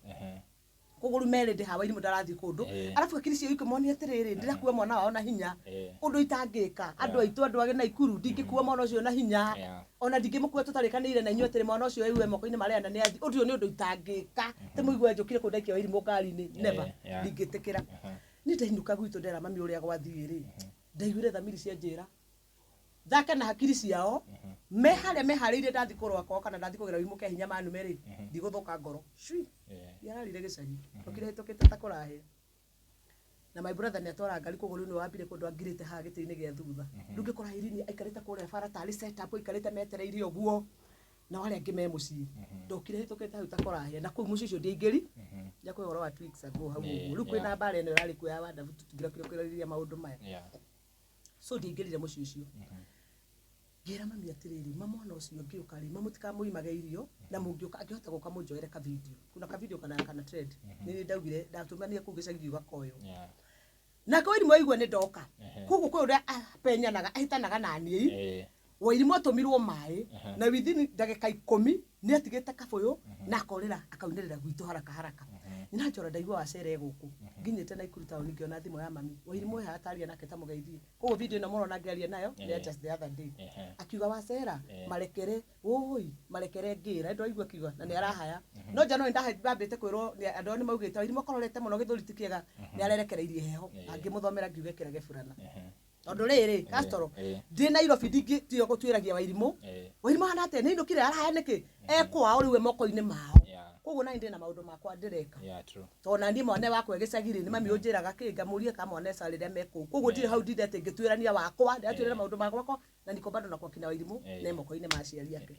Koguo rĩu merĩndĩ haha Wairimũ ndarathiĩ kũndũ. Arabu hakiri ciao ikĩmonia atĩrĩrĩ, ndĩrakua mwana wao na hinya. Ũndũ itangĩka. Andũ aitũ, andũ a Naikuru, ndingĩkua mwana ũcio na hinya. Ona ndingĩmũkua tũtarĩkanĩire na inyuĩ atĩrĩ mwana ũcio aigue moko-inĩ ma Leah na nĩ athiĩ. Ũndũ ũyũ nĩ ũndũ itangĩka. Atĩ mũigue njũkire kũu ndaikia Wairimũ ngari-inĩ. Never. Ndingĩtĩkĩra. Niĩ ndainũka gwitũ ndera mami ũrĩa gwathiĩ rĩ, ndaiguire thamiri cianjĩra. Thake na hakiri ciao. Me harĩa meharĩirie ndathi kũrũa kwao kana ndathi kũgera wimũ kĩa hinya manume rĩ, ndigũthũka ngoro. Cui. Yararire gĩcagi. Ndokire hĩtũkĩte ta kũrahĩa. Na my brother nĩ atwara ngari koguo rĩu nĩwe wambire kũndũ angirĩte haha gĩtĩ-inĩ gĩa thutha. Rĩu ngĩkora Irene aikarĩte kũrĩa bara tarĩ set up aikarĩte metereire ũguo. Nao arĩa angĩ me mũciĩ. Ndokire hĩtũkĩte hau ta kũrahĩa na kũu mũciĩ ũcio ndiaingĩri. Njakũhe ũhoro wa 2 weeks ago hau ũguo. Rĩu kwĩna mbara ĩno ĩrarĩ kuo ya Wandabu tũtingĩrokire kwĩrorithia maũndũ maya. So ndiaingĩrire mũciĩ ũcio. Ngĩra mami atĩrĩrĩ, ma mwana ũcio ngĩũka rĩ, ma mũtikamũimage irio, na mũngĩũka angĩhota gũka mũnjoere ka video. Kuna ka video kana kana trend. Nĩ niĩ ndaugire ndatũmanire kũu gĩcagi ngiuga koywo. Nake Wairimu aigua nĩ ndoka. Koguo kwĩ ũrĩa apenyanaga ahĩtanaga na niĩ. Wairimu atũmirwo maĩ na within ndagĩka 10 nĩ atigĩte kabũyũ na akorĩra akaunĩrĩra gwitũ haraka haraka. Nyina Njora ndaigua wacere gũkũ. Nginyĩte Naikuru taũni ngĩona thimũ ya mami. Wairimu e haha taria nake ta mũgeithie. Koguo video ĩno mũrona ngĩaria nayo nĩ ya just the other day. Akiuga wacera marekere wũi marekere ngĩra ndwaigua akiuga na nĩ arahaya. No njano nĩ ndambĩte kwĩrwo andũ nĩ maugĩte Wairimu akororete mũno gĩthũri ti kĩega nĩ arerekereirie heho. Angĩmũthomera ngiuga ĩkĩra gĩburana. Tondũ rĩrĩ Castro ndĩ Nairobi ndingĩtiga gũtuĩragia Wairimu. Wairimu ahana atĩa nĩ ainũkire arahaya nĩkĩ? Ekwao rĩu e moko-inĩ mao. Koguo nani ndĩna maũndũ makwa ndĩreka. Tondũ naniĩ mwana wakwa gĩcagi rĩ nĩ mami ũnjĩraga kĩ ngamũria ka mwana eca rĩrĩa me kũu. Koguo ndirĩ hau ndinde atĩ ngĩtuĩrania wakwa ndĩratuĩrania maũndũ makwa na niko bado na kwa kina Wairimu ne moko-inĩ ma aciari ake.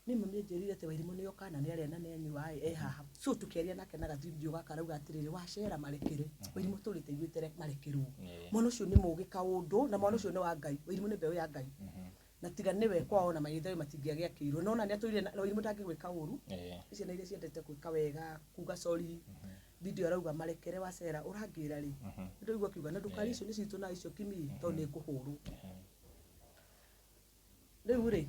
Niĩ mami anjĩrire atĩ Wairimu nĩ oka na nĩ arĩa na nĩ anyua ĩ e haha. So tũkĩaria nake na gavideo gaka arauga atĩrĩrĩ wacera marekere. Wairimu tũrĩte aiguĩte marekerwo. Mwana ũcio nĩ mũgĩ kaũndũ na mwana ũcio nĩ wa Ngai. Wairimu nĩ mbeũ ya Ngai. Na tiga nĩwe kwao na maithe matingĩagĩakĩirwo. No ona nĩ atũire na Wairimu ndangĩgwĩka ũru. Nĩ ciana iria ciendete gwĩka wega, kuga sorry. Video arauga marekere wacera ũrangĩra rĩ. Nĩndĩraigua akiuga na ndũkarie icio nĩ citũ na icio kimi tondũ nĩ ngũhũrwo. Rĩu rĩ,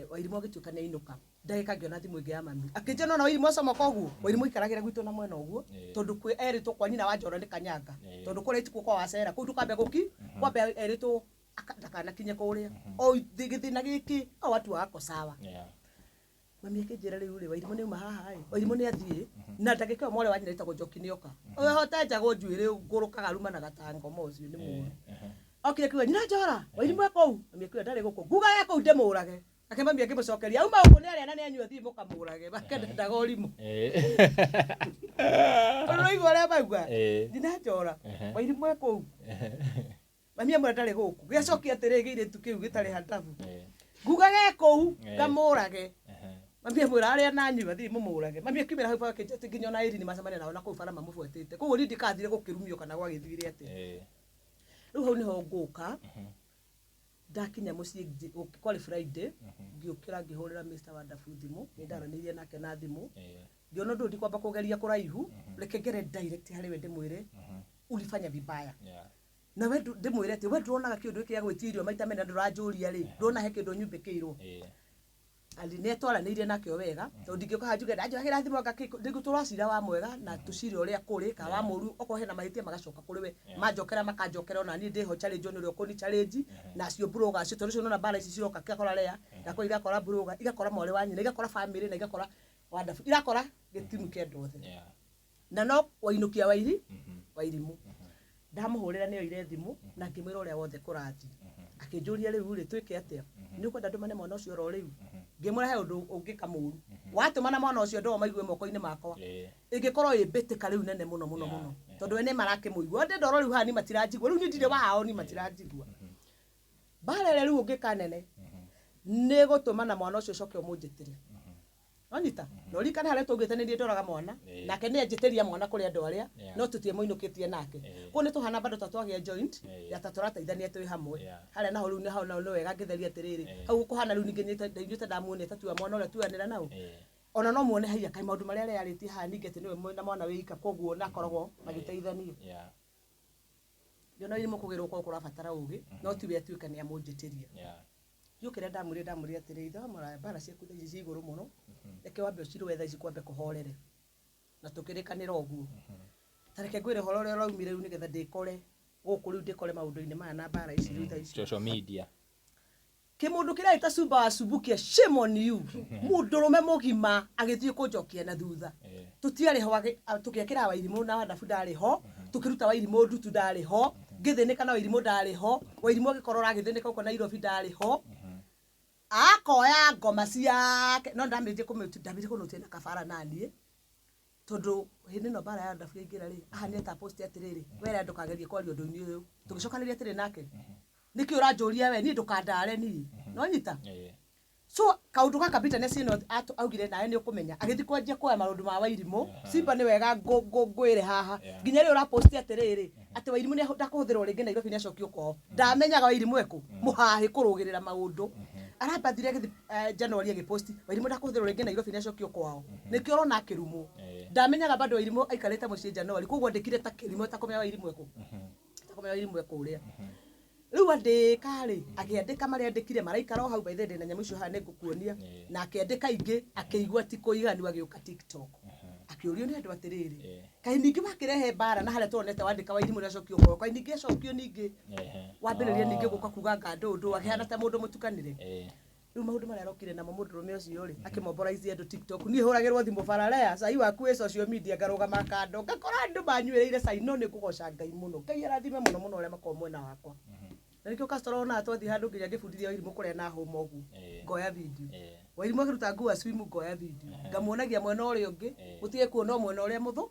Wairimu agĩtuĩka nĩ ainũka. Ndagĩka ngĩona thimũ ĩngĩ ya mami. Akĩnjĩra nĩwona Wairimu acomoka ũguo? Wairimu aikaragĩra gwitũ na mwena ũguo tondũ kwĩ erĩtwo kwa nyina wa Njoro nĩ Kanyanga. Tondũ kũrĩa itikuo kwa Wacera kũu ndũkambe gũki kwambe erĩtwo ndakanakinye kũrĩa. O gĩthĩna gĩkĩ hao watu wako sawa. Mami akĩnjĩra rĩu rĩ Wairimu nĩ auma haha ĩ, Wairimu nĩ athiĩ na ndagĩka ĩyo mwarĩ wa nyina wĩtagwo Njoki nĩ oka. Ũyũ hotenjagwo njuĩrĩ ngũrũkaga arumanaga ta ngoma ũcio nĩ mũũru. Okire akiuga nyina Njora, Wairimu e kũu? Mami akiuga ndarĩ gũkũ. Nguga e kũu ndĩmũrage. Nake mami akĩmũcokeria auma gũkũ nĩ arĩa na nĩ anyua thiĩ mũkamũrage. Make ndendaga ũrimũ. Ũraigua ũrĩa maigua? Nyina Njora, Wairimu e kũu? Mami amwĩra ndarĩ gũkũ. Gĩacokia atĩrĩ gĩirĩtu kĩu gĩtarĩ handabu. Nguga ge kũu ngamũrage. Mami amwĩra arĩa na anyua thiĩ mũmũrage. Mami akiumĩra hau bara akĩnjĩra atĩ nginya ona Irene macemania nao na kũu bara mamũbuatĩte. Koguo niĩ ndikathire gũkĩrumio kana gwagĩthire atĩa. Rĩu hau nĩho ngũka. Ndakinya mũciĩ kwarĩ Friday, ngĩũkĩra ngĩhũrĩra Mr. Wandabu thimũ, nĩ ndaranĩirie nake na thimũ. Ngĩona ũndũ ũyũ ndikwamba kũgeria kũraihu, reke ngere direct harĩ we ndĩmwĩre ulifanya vibaya. Na we ndĩmwĩre atĩ we ndũronaga kĩũndũ gĩkĩ gĩa gwĩtia irio maita merĩ na ndũranjũria rĩ, ndũrona he kĩndũ nyumbĩkĩirwo. And nĩ twaranĩirie nake o wega tondũ ndingĩũka haha njuge ndanjoyagĩra thimũ anga kĩ ndingĩ tũracira wa mwega na tũcire ũrĩa kũrĩ kana wa mũru okorwo hena mahĩtia magacoka kũrĩ we manjokera makanjokera ona niĩ ndĩho challenge nĩ ũrĩa ũkũni challenge na acio blogger acio tondũ ũcio nĩwona mbara ici ciroka igakora Lea igakora igakora blogger igakora mwarĩ wa nyina igakora family na igakora Wandabu irakora gĩtimu kĩa andũ othe. Na no wainũkia wairi Wairimu. Ndamũhũrĩra nĩ oire thimũ na ngĩmwĩra ũrĩa wothe kũrathiĩ. Akĩnjũria rĩu rĩ twĩke atĩa? Nĩ ũkwenda ndũmane mwana ũcio oro rĩu? Ngĩmwĩra he ũndũ ũngĩka mũru. Watũmana mwana ũcio andũ ao maigue moko-inĩ makwa. Ĩngĩkorwo ĩ mbĩtĩka rĩu nene mũno mũno mũno. Tondũ we nĩ marakĩmũigua. Ndĩ ndoro rĩu haha niĩ matiranjigua. Rĩu niĩ ndirĩ wao niĩ matiranjigua. Mbara ĩrĩa rĩu ũngĩka nene nĩ gũtũmana mwana ũcio ũcoke ũmũnjĩtĩre. Wanyita? Na ũririkane harĩa twaugĩte nĩ niĩ ndoraga mwana, nake nĩ anjĩtĩria mwana kũrĩ andũ arĩa, no tũtiemũinũkĩtie nake. Koguo nĩ tũhana bado ta twagĩa joint, ya ta tũrateithania twĩ hamwe. Harĩa naho rĩu hau naho nĩ wega ngĩtherie atĩrĩrĩ, hau gũkũhana rĩu ningĩ ndaiguĩte ndamuonia ta tuoya mwana ũrĩa tuoyanĩra nau. Ona no muone haiya kaĩ maũndũ marĩa areyarĩtie haha ningĩ atĩ nĩwe mwĩna mwana wĩ ika koguo na akoragwo magĩteithania. Ngĩona irimũ kũgĩrwo kwao kũrabatara ũgĩ, no tiwe atuĩka nĩ amũnjĩtĩria. Niĩ kĩrĩa ndamwĩrire ndamwĩrire atĩrĩ, ithe wa mũraya mbara ciaku thaa ici ciĩ igũrũ mũno, reke wambe ũcirũe thaa ici kwambe kũhorere. Na tũkĩrĩkanĩra ũguo. Ta reke ngwĩre ũhoro ũrĩa ũraumire rĩu nĩgetha ndĩkore gũkũ rĩu ndĩkore maũndũ-inĩ maya na mbara ici rĩu thaa ici. Social media. Kĩmũndũ kĩrĩa gĩta Cumba wa Cumbukia, shame on you. Mũndũrũme mũgima agĩthiĩ kũnjokia na thutha. Tũtiarĩ ho tũgĩekĩra Wairimũ na Wandabu ndarĩ ho, tũkĩruta Wairimũ ndutu ndarĩ ho, ngĩthĩnĩka na Wairimũ ndarĩ ho, Wairimũ agĩkorora agĩthĩnĩka gũkũ Nairobi ndarĩ ho. Akoya ngoma ciake no ndamĩrĩtie kũmĩtu ndamĩrĩtie kũnũtia na kabara naniĩ tondũ hĩndĩ ĩno mbara ya ndabu yaingĩra rĩ ahania ta post atĩrĩrĩ were ndũkagerie kwaria ũndũ-inĩ ũyũ tũgĩcokanĩria atĩrĩ nake nĩkĩ ũranjũria we niĩ ndũkandare niĩ no nyita so kaundu gaka bitterness ĩno augire nawe nĩ ũkũmenya agĩthiĩ kwanjia kuoya maũndũ ma Wairimũ Simba nĩ wega ngwĩre haha nginya rĩu ũraposti atĩrĩrĩ atĩ Wairimũ nĩ ndakũhũthĩrwo rĩngĩ Nairobi nĩ acokio kwao ndamenyaga Wairimũ ekũ mũhahĩ kũrũgĩrĩra maũndũ arambathire agĩthiĩ January agĩposti Wairimũ ndakũhũthĩrwo rĩngĩ Nairobi nĩ acokio kwao nĩkĩo ũrona akĩrumwo ndamenyaga bado Wairimũ aikarĩte mũciĩ January koguo andĩkire ta kĩrimũ takũmenya Wairimũ ekũ takũmenya Wairimũ ekũ ũrĩa rĩu andĩka rĩ akĩandĩka marĩa andĩkire maraikara o hau by the way na nyamũ icio haha nĩngũkuonia na akĩandĩka ingĩ akĩigua ti kũiganu agĩũka TikTok akĩũrio nĩ andũ atĩrĩrĩ kaĩ ningĩ wakĩrehe mbara na harĩa tuonete wandĩka Wairimũ nĩacokio kwao kaĩ ningĩ acokio ningĩ wambĩrĩria ningĩ gũka kuga nga ndũndũ akĩhana ta mũndũ mũtukanĩre rĩu maũndũ marĩa arokire namo mũndũrũme ũcio rĩ akĩmomboraici andũ TikTok niĩ hũragĩrwo thimũ bararea cai waku wĩ social media ngarũgama kando ngakora andũ manyuĩrĩire cai no nĩ ngũgoca Ngai mũno Ngai arathime mũno mũno arĩa makoragwo mwena wakwa na nĩkĩo Castro onaga twathiĩ handũ nginya ngĩbundithia Wairimũ kũrĩa na hũma ũguo ngoya video Wairimũ akĩruta nguo swim ngoya video ngamuonagia mwena ũrĩa ũngĩ gũtige kuona mwena ũrĩa mũthũ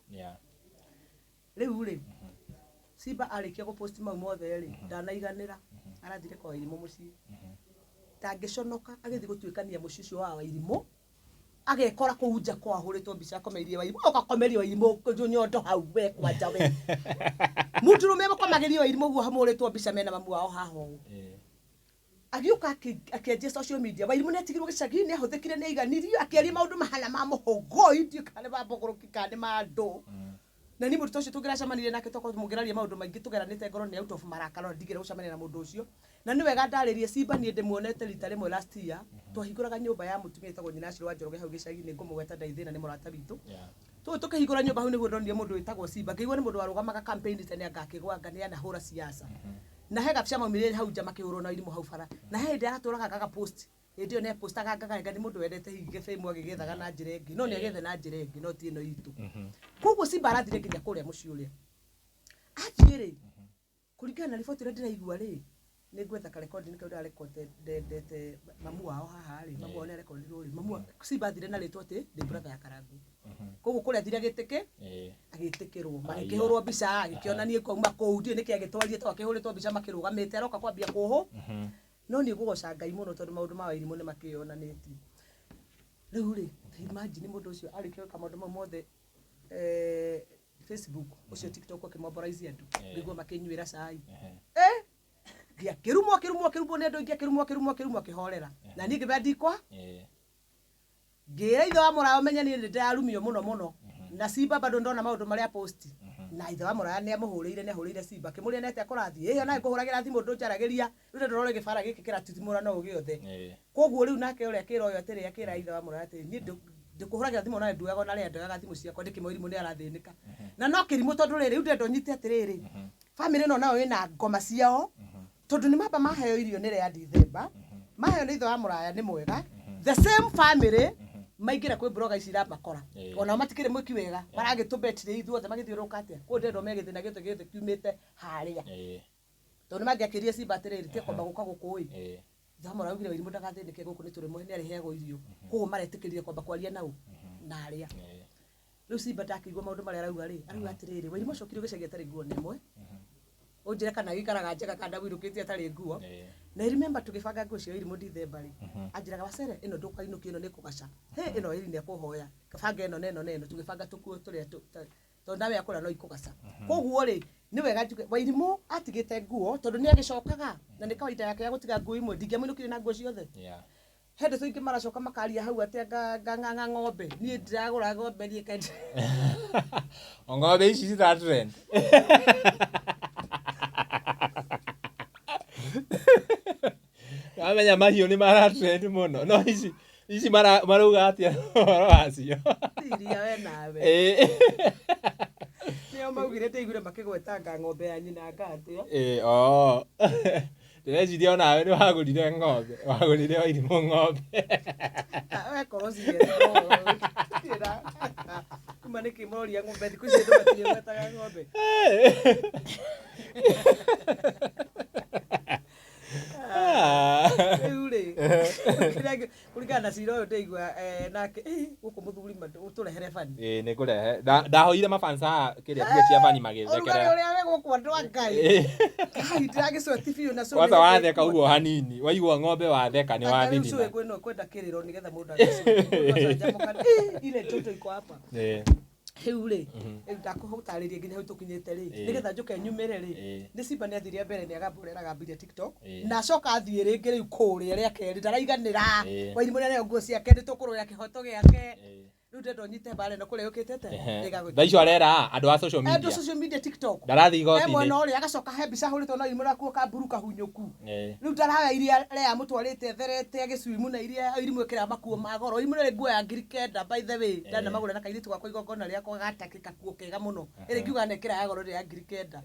rĩu rĩ Simba arĩkia gũpost mau mothe rĩ ndanaiganĩra arathire kwa Wairimũ mũciĩ ndangĩconoka agĩthiĩ gũtuĩkania mũciĩ ũcio wa Wairimũ agekora kũu nja kwa ahũrĩtwo mbica akomeirie Wairimũ ũgakomeria Wairimũ nyondo hau we kwanja we mũndũrũme makomagĩria Wairimũ ũguo hamũrĩtwo mbica mena mamu wao haha ũũ agĩũka akĩanjia social media Wairimũ nĩatigirwo gĩcagi nĩahũthĩkire nĩaiganirio akĩaria maũndũ mahana ma mũhũgoi ndiũĩ kana nĩ ma mbũgũrũki kana nĩ ma andũ na niĩ mũndũ ta ũcio tũngĩracemanirie nake tokorwo mũngĩraria maũndũ maingĩ tũgeranĩte ngoro nĩ out of marakara na ndingĩenda gũcemania na mũndũ ũcio na nĩ wega ndarĩrie Simba niĩ ndĩmuonete rita rĩmwe last year twahingũraga nyũmba ya mũtumia ĩtagwo nyina Ashirũ wa Njoroge hau gĩcagi-inĩ ngũmũgweta ndarĩ thĩna nĩ mũrata witũ tũĩ tũkĩhingũra nyũmba hau nĩguo ndonire mũndũ wĩtagwo Simba ngĩigua nĩ mũndũ warũgamaga campaign tene anga akĩgwanga nĩ anahũra siasa na he gabica maumĩrire hau nja makĩhũrwo na Wairimũ hau bara na he hĩndĩ aratũraga gaga post hĩndĩ ĩyo nĩapostaga ngaga nĩ mũndũ wendete hihi gĩbĩmu agĩgĩethaga na njĩra ĩngĩ no nĩagĩethe na njĩra ĩngĩ no ti ĩno itũ koguo Simba arathire nginya kũrĩa mũciĩ ũrĩa athiĩ rĩ kũringana na riboti ĩrĩa ndĩraigua rĩ nĩ ngwetha karekondi nĩkĩo ndĩrarekondete mamu wao haha rĩ mamu wao nĩarekondirwo rĩ mamu Simba athire na rĩtwa atĩ ndĩ brother ya Karangu koguo kũrĩa athire agĩtĩkĩ agĩtĩkĩrwo magĩkĩhũrwo mbica agĩkĩonania kwauma kũu ndiũĩ nĩkĩ agĩtwarie to akĩhũrĩtwo mbica makĩrũgamĩte aroka kwambia kũhũ no nĩ ngũgoca Ngai mũno tondũ maũndũ ma Wairimũ nĩ makĩyonanĩtie rĩu rĩ imagine mũndũ ũcio arĩkia gwĩka maũndũ mau mothe Facebook ũcio TikTok akĩmomboraici andũ nĩguo makĩnyuĩra cai akĩrumwo akĩrumwo akĩrumwo nĩ andũ aingĩ akĩrumwo akĩrumwo akĩrumwo akĩhorera na niĩ ngĩmera ndikwa ngĩra ithe wa mũraya ũmenye niĩ nĩndĩrarumio mũno mũno na Simba bado ndona maũndũ marĩa post na ithe wa mũraya nĩamũhũrĩire nĩahũrĩire Simba akĩmũria nĩ atĩa kũrathiĩ ĩyo nawe ngũhũragĩra thimũ ndũnjaragĩria rĩu ndĩrora gĩbara gĩkĩ kĩratitimũra no gĩothe koguo rĩu nake ũrĩa akĩra ũyũ atĩrĩ akĩra ithe wa mũraya atĩrĩ niĩ ndĩkũhũragĩra thimũ nawe nduoyaga ona rĩa ndoyaga thimũ ciakwa ndĩkĩmũirimũ nĩ arathĩnĩka na no kĩrimũ tondũ rĩrĩ rĩu ndĩrenda ũnyite atĩrĩrĩ bamĩrĩ ĩno nayo ĩna ngoma ciao tondũ nĩ mamba maheo irio nĩ rĩa Dithemba maheo nĩ ithe wa mũraya nĩ mwega the same family maingĩra kwĩ blogger ici iramakora onao matikĩrĩ mwĩki wega maragĩtũbetire ithuothe magĩthiũrũrũka atĩa kũu ndĩrenda ũmenye gĩthĩna gĩothe gĩothe kiumĩte harĩa tondũ nĩmangĩakĩrire Simba atĩrĩrĩ tiga kwamba gũka gũkũ ĩ ithe wa mũraya augire Wairimũ ndagathĩnĩke gũkũ nĩ tũrĩmwe nĩarĩheagwo irio koguo maretĩkĩrire kwamba kwaria nau na arĩa rĩu Simba ndakĩigua maũndũ marĩa arauga rĩ arauga atĩrĩrĩ Wairimũ acokire gĩcagi atarĩ nguo na ĩmwe ũnjĩre kana gĩikaraga njega kana ndamũinũkĩtie atarĩ nguo na I remember tũgĩbanga nguo cia Wairimũ Dithemba rĩ anjĩraga Wacere ĩno ndũkainũkia ĩno nĩ kũgaca he ĩno ĩri nĩekũhoya banga ĩno na ĩno na ĩno tũgĩbanga tũkuo tũrĩa tondũ nawe akũra no ikũgaca koguo rĩ nĩ wega njuge Wairimũ atigĩte nguo tondũ nĩ agĩcokaga na nĩ kawaida yake ya gũtiga nguo imwe ndingĩamũinũkirie na nguo ciothe he ndeto ingĩ maracoka makaria hau atĩ ngang'ang'a ng'ombe niĩ ndiragũra ng'ombe niĩ kaĩ ng'ombe ici cira trend wamenya mahiũ nĩ mara trend mũno no ici ici marauga atĩa ũhoro wacio iria we nawe nĩo maugire ndĩiguire makĩgwetanga ng'ombe ya nyina nga atĩa oo ndĩreciria onawe nĩ wagũrire ng'ombe wagũrire Wairimũ ng'ombe wekorwo cigetira kuma nĩkĩ mũroria ng'ombe thikũ ici andũ matirĩgwetaga ng'ombe rĩu rĩ Na cira ũyũ ndĩigua nake gũkũ mũthuri ũtũrehere bani. Ĩĩ nĩ ngũrehe. Ndahoire mafansa haha kĩrĩa mbia cia bani Ũrugarĩ magĩthekerera. ũrĩa wĩ gũkũ andũ a Ngai. Kai ndĩragĩcweti biũ na Kwanza watheka ũguo hanini, waigua ng'ombe watheka nĩ wathinina. Rĩu kwĩno kwenda kĩrĩro nĩgetha mũndũ agĩcwe. Ile joto iko hapa. Rĩu rĩ, ndakũtarĩria nginya hau tũkinyĩte rĩ, nĩgetha njũke nyumĩre rĩ, nĩ Simba nĩ athire mbere nĩ agamba ũrĩa aragambirie TikTok, na acoka athiĩ rĩngĩ rĩu kũrĩa rĩa kerĩ ndaraiganĩra, Wairimũ nĩareheo nguo ciake nĩ tũkũrũĩra kĩhoto gĩake, rĩu ndĩrenda ũnyite mbara ĩno kũrĩa yũkĩte te, ĩgagũikara. Thaa icio arera andũ a social Andũ media. social media TikTok. Ndarathiĩ He mwena igoti-inĩ. ũrĩa agacoka he mbica ahũrĩtwo na Wairimũ na kuo kamburu kahunyũku. Rĩu ndaraoya iria Lea amũtwarĩte therete agĩcuimu na iria Wairimũ ĩkĩraga makuo ma goro. Wairimũ nĩ nguo ya 9,000 by the way. Ndanamagũra na kairĩtu gakwa igongona rĩakwa gatake kakuo kega mũno. Ĩrĩa ingiuga nĩ ĩkĩra ya goro ĩrĩa ya 9,000.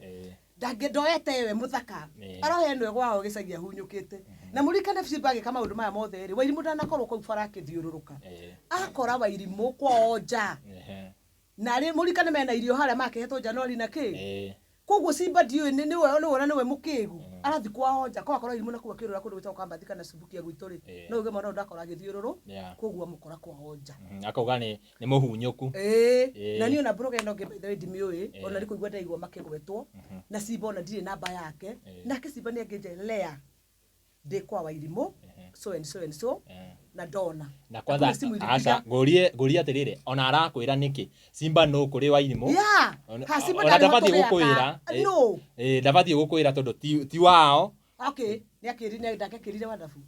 Ndangĩ ndoete we mũthaka. Aroya ĩno kwao gĩcagi ahunyũkĩte. Na mũririkane Simba agĩka maũndũ maya mothe rĩ, Wairimũ ndanakorwo kũu bara akĩthiũrũrũka. Akora Wairimũ kwao nja. Na rĩ mũririkane mena irio harĩa makĩhetwo Januari na kĩ. Koguo Simba ndiũĩ nĩwe nĩwe nĩwe mũkĩgu. Arathiĩ kwao nja kwa akora Wairimũ na kũu akĩũrũra kũndũ gwĩtagwo Kambathi kana Subukia gwitũ rĩ. No uge mwana ũyũ ndakora agĩthiũrũrũ. Koguo amũkora kwao nja. Akauga nĩ mũhunyũku. Na niĩ ona blogger ĩno ĩngĩ by the way ndimĩũĩ, ona nĩ kũigua ndaigua makĩgwetwo. Na Simba ona ndirĩ namba yake. Nake Simba nĩ angĩnjĩra Lea ndĩ kwa Wairimũ so and so and so na ndona. Na kwanza Hakuna simu ilipiga. aca ngũrie ngũrie atĩrĩrĩ ona arakwĩra nĩkĩ Simba no kũrĩ Wairimũ. Yeah. Ona Ha Simba ona ndarĩ ndabatiĩ ho gũkwĩra. tũgĩaka. No. Ndabatiĩ gũkwĩra tondũ ti wao. Okay, nĩ akĩrire ndakĩrire wadabu.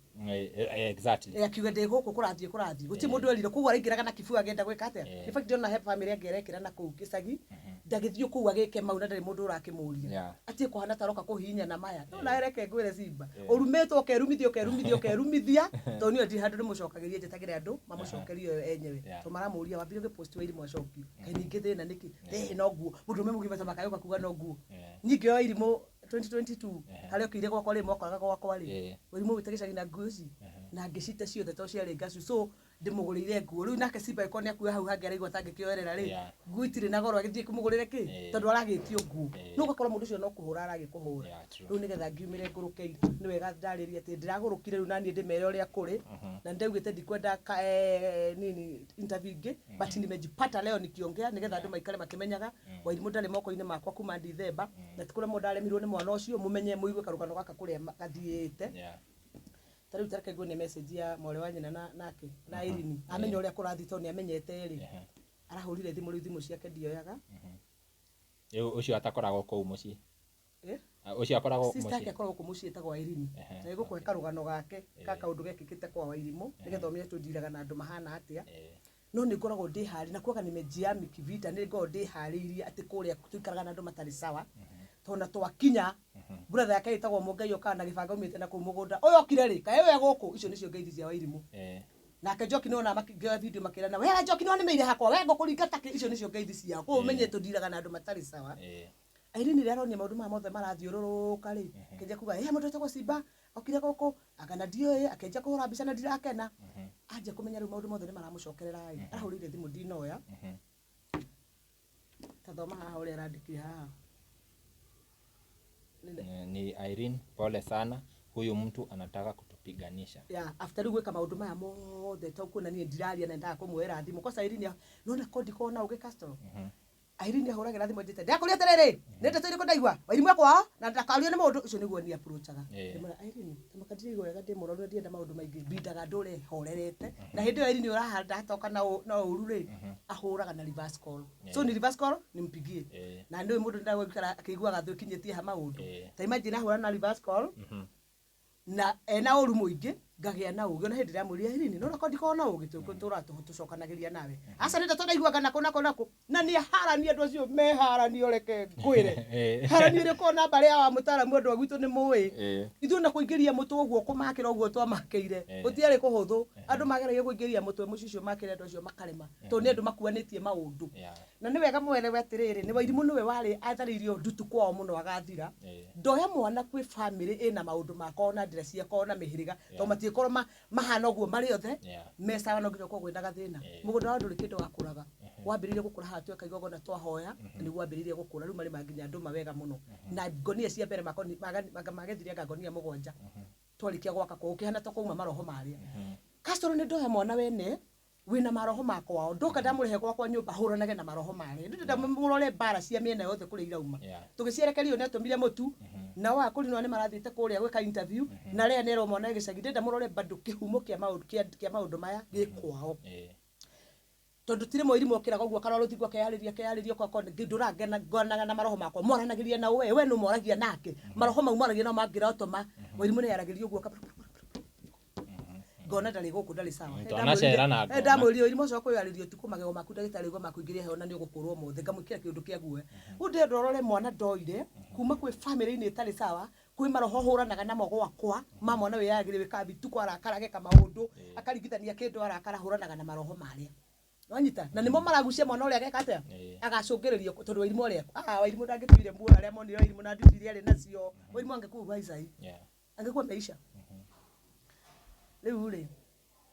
Exactly. Akiuga ndĩ gũkũ kũrathiĩ kũrathiĩ. Gũtirĩ mũndũ erire koguo araingĩraga na kibuu agĩenda gwĩka atĩa. In fact ndĩrona he family ĩngĩ arekĩra na kũu gĩcagi. Ndagĩthiĩ kũu agĩke mau na ndarĩ mũndũ ũrakĩmũria. Atige kũhana ta aroka kũhihinyana maya. No nawe reke ngwĩre Simba. Ũrumĩtwo ũkerumithia ũkerumithia ũkerumithia tondũ niĩ ndirĩ handũ ndĩmũcokagĩria njĩtagĩre andũ mamũcokerie o enyewe. Tondũ maramũria wambire ũgĩpost Wairimũ acokio. Kaĩ ningĩ thĩna nĩkĩ? Ĩĩ no nguo. Mũndũrũme mũgima ta makayũka kuga no nguo. Ningĩ Wairimũ 2022 harĩa okire gwakwa rĩ mwakoraga gwakwa rĩ Wairimũ aumĩte gĩcagi na nguo ici na ngĩcite ciothe tondũ ciarĩ ngacu so ndĩmũgũrĩire nguo rĩu nake Simba angĩkorwo nĩ akuoya hau hangĩ araigua atangĩkĩoerera rĩ nguo itirĩ na goro agĩthiĩ kũmũgũrĩre kĩ tondũ aragĩtio nguo no ũgakora mũndũ ũcio no kũhũra aragĩkũhũra rĩu nĩgetha ngiumĩre ngũrũke nĩ wega ndarĩrie atĩ ndĩragũrũkire rĩu naniĩ ndĩmere ũrĩa kũrĩ na nĩndaugĩte ndikwenda nini interview ingĩ but nimejipata leo nikiongea nĩgetha andũ maikare makĩmenyaga Wairimũ ndarĩ moko-inĩ makwa kuma Dithemba na ti kũremwo ndaremirwo nĩ mwana ũcio mũmenye mũigue karũgano gaka kũrĩa gathiĩte. Ta rĩu tareke nguone message ya mwarĩ wa nyina na nake na Irene amenya ũrĩa kũrathiĩ tondũ nĩ amenyete rĩ arahũrire thimũ rĩu thimũ ciake ndioyaga. Rĩu ũcio atakoragwo kũu mũciĩ. Ũcio akoragwo Sister yake mũciĩ. akoragwo kũu mũciĩ etagwo Irene na ĩgũkũhe karũgano gake ka kaũndũ gekĩkĩte kwa Wairimũ nĩgetha ũmenye tũndiraga na andũ mahana atĩa. No nĩ ngoragwo ndĩharĩirie na kuaga nimejiami kivita nĩ ngoragwo ndĩharĩirie atĩ kũrĩa tũikaraga na andũ matarĩ sawa tondũ na twakinya brother yake ĩtagwo Mũngai okaga na gĩbanga aumĩte na kũu mũgũnda ũyũ okire rĩ kaĩ we gũkũ icio nĩcio ngeithi cia Wairimũ. Nake Njoki nĩwona makĩoya video makĩrana we Njoki nĩwona nĩmeire hakwa we ngũkũringa takĩ icio nĩcio ngeithi ciao koguo ũmenye tũndiraga na andũ matarĩ sawa. Irene rĩrĩa aronire maũndũ maya mothe marathiũrũrũka rĩ akĩanjia kuga ĩ mũndũ wĩtagwo Simba okire gũkũ anga na ndiũĩ akĩanjia kũhũra mbica na ndirakena anjia kũmenya rĩu maũndũ mothe nĩ maramũcokerera ĩ arahũrĩire thimũ ndinoya ta thoma haha ũrĩa arandĩkire haha. Ni Irene, pole sana, huyu mtu anataka kutupiganisha. Yeah, after rĩu gwĩka maũndũ maya mothe to kuona niĩ ndiraria na ndendaga kũmuoera thimũ kwanza Irene nona ko ndikoragwo na ũgĩ Castro. Irene ahũragĩra thimũ anjĩte ndakũria atĩrĩrĩ nĩ ndeto irĩkũ ndaigua Wairimũ ekwa na ndakario nĩ mũndũ ũcio nĩguo niĩ approachaga ndĩmwĩra Irene tamaka ndiraigua wega ndĩ mũrwaru na ndirenda maũndũ maingĩ mbindaga ndũre horerete na hĩndĩ ĩyo Irene ũrahanda atoka na ũru rĩ ahũraga na reverse call so ni reverse call nimpigie na nĩ mũndũ ndagũikara akĩiguaga thũ ĩkinyĩtie ha maũndũ ta imagine ahũra na reverse call na ena ũru mũingĩ ngagĩa na ũgĩ ona hĩndĩ ndĩramwĩrire Irene no nako ndikoragwo na ũgĩ tũra tũcokanagĩria nawe aca nĩ ndeto ndaiguaga nako nako nako na nĩ harani andũ acio meharani reke ngwĩre harani ĩrĩa ũkoragwo na mbarĩ ya wa mũtaaramu andũ a gwitũ nĩ mũĩ ithuĩ na kũingĩria mũtwe ũguo kũmakĩra ũguo twamakĩire gũtiarĩ kũhũthũ andũ mageragia kũingĩria mũtwe mũciĩ ũcio makĩre andũ acio makarema tondũ nĩ andũ makuanĩtie maũndũ na nĩ wega mwelewe atĩrĩrĩ nĩ Wairimũ nĩwe warĩ atharĩirio ndutu kwao mũno agathira ndoya mwana kwĩ family ĩna maũndũ makwa ona ndĩra ciakwa ona mĩhĩrĩga tondũ matiĩkorwo mahana ũguo marĩ othe me sawa no nginya ũkorwo kwĩna gathĩna mũgũnda wa ndũrĩ kĩndũ wakũraga wambĩrĩirie gũkũra haha tweka igongona twahoya nĩguo wambĩrĩirie gũkũra rĩu marĩma nginya ndũma wega mũno na ngonia cia mbere magethire anga ngonia 7 twarĩkia gwaka kũu ũkĩhana ta kwauma maroho marĩa Castro nĩ ndoya mwana wene wĩna maroho makwao ndoka ndamũrehe gwakwa nyũmba hũranage na maroho marĩa ndĩrenda mũrore mbara cia mĩena yothe kũrĩa irauma. Tũgĩcierekerio nĩ atũmire mũtu nao akũrinwa nĩ marathiĩte kũrĩa gwĩka interview na rĩa nerwo mwana gĩcagi. Ndĩrenda mũrore bado kĩhumo kĩa maũndũ kĩa maũndũ maya gĩ kwao. Tondũ ti rĩmwe irimũ okĩraga ũguo akarora rũthingo akeyarĩria akeyarĩria ũkona ndũrangena ngonaga na maroho makwa mwaranagĩria na we we nũ moragia nake. Maroho mau mwaragia nao mangĩrotoma Wairimu nĩ yaragĩria ũguo ngona ndarĩ gũkũ ndarĩ sawa. Twanacera na ngona. Ndamwĩrire Wairimu ũcio kwĩyarĩria ũtukũ magego maku ndagĩtarĩ ũguo makũingĩria heho na nĩ ũgũkũrwo ũmũthĩ ngamwĩkĩra kĩũndũ kĩa guoya. Rĩu ndĩrenda ũrore mwana ndoire kuma kwĩ famĩlĩ-inĩ ĩtarĩ sawa kwĩ maroho hũranaga namo gwakwa ma mwana wĩyagĩrĩ wĩkaga bituko arakara ageka maũndũ akaringithania kĩndũ arakara hũranaga na maroho marĩa. Wanyita na nĩmo maragucia mwana ũrĩa ageka atĩa? Agacũngĩrĩrio tondũ Wairimu ũrĩa Wairimu ndangĩtuire muoyo arĩa monire Wairimu na nduti iria arĩ nacio. Wairimu angĩkua Isai angĩkua meisha. Rĩu rĩ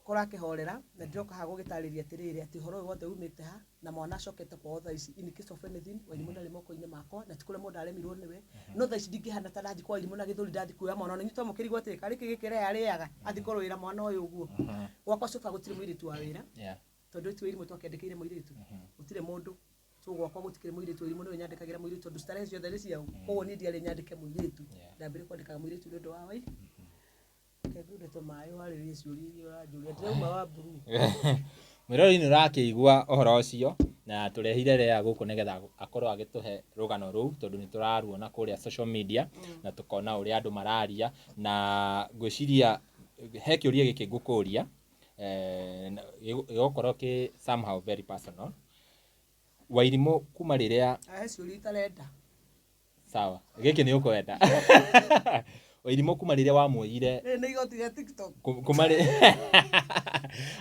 kũrakĩhorera na ndĩroka haha gũgĩtarĩria atĩrĩrĩ atĩ ũhoro ũyũ wothe umĩte ha na mwana acokete kwao thaa ici. In case of anything Wairimu ndarĩ moko-inĩ makwa na ti kũremwo ndaremirwo nĩwe. No thaa ici ndingĩhana ta ndathi kwa Wairimu na gĩthũri ndathi kuoya mwana. Ona inyuĩ twamũkĩrigwo atĩrĩ karĩ kĩ gĩkĩ Lea arĩaga athi kũrũĩra mwana ũyũ ũguo. Gwakwa cuba gũtirĩ mũirĩtu wa wĩra. Tondũ ti Wairimu twakĩandĩkĩire mũirĩtu. Gũtirĩ mũndũ. So gwakwa gũtikĩrĩ mũirĩtu Wairimu nĩwe nyandĩkagĩra mũirĩtu tondũ starehe ciothe nĩ ciao. Koguo niĩ ndiarĩ nyandĩke mũirĩtu. Ndambire kwandĩkaga mũirĩtu nĩ ũndũ wa Wairimu. Reke tũmaĩ warĩrie ciũria iria ũranjũria. Ndĩrauma wa blue. Mwĩroreri nĩ ũrakĩigua ũhoro ũcio na tũrehire Lea gũkũ nĩgetha akorwo agĩtũhe rũgano rũu tondũ nĩ tũraruona kũrĩa social media na tũkona ũrĩa andũ mararia. Na ngwĩciria he kĩũria gĩkĩ ngũkũria gĩgũkorwo kĩ somehow very personal. Wairimu kuma rĩrĩa Ahe ciũria itarenda. Sawa, gĩkĩ nĩ ũkwenda. Wairimu kuma rĩrĩa wamuoyire Rĩrĩ nĩ igoti rĩa TikTok. Kuma rĩ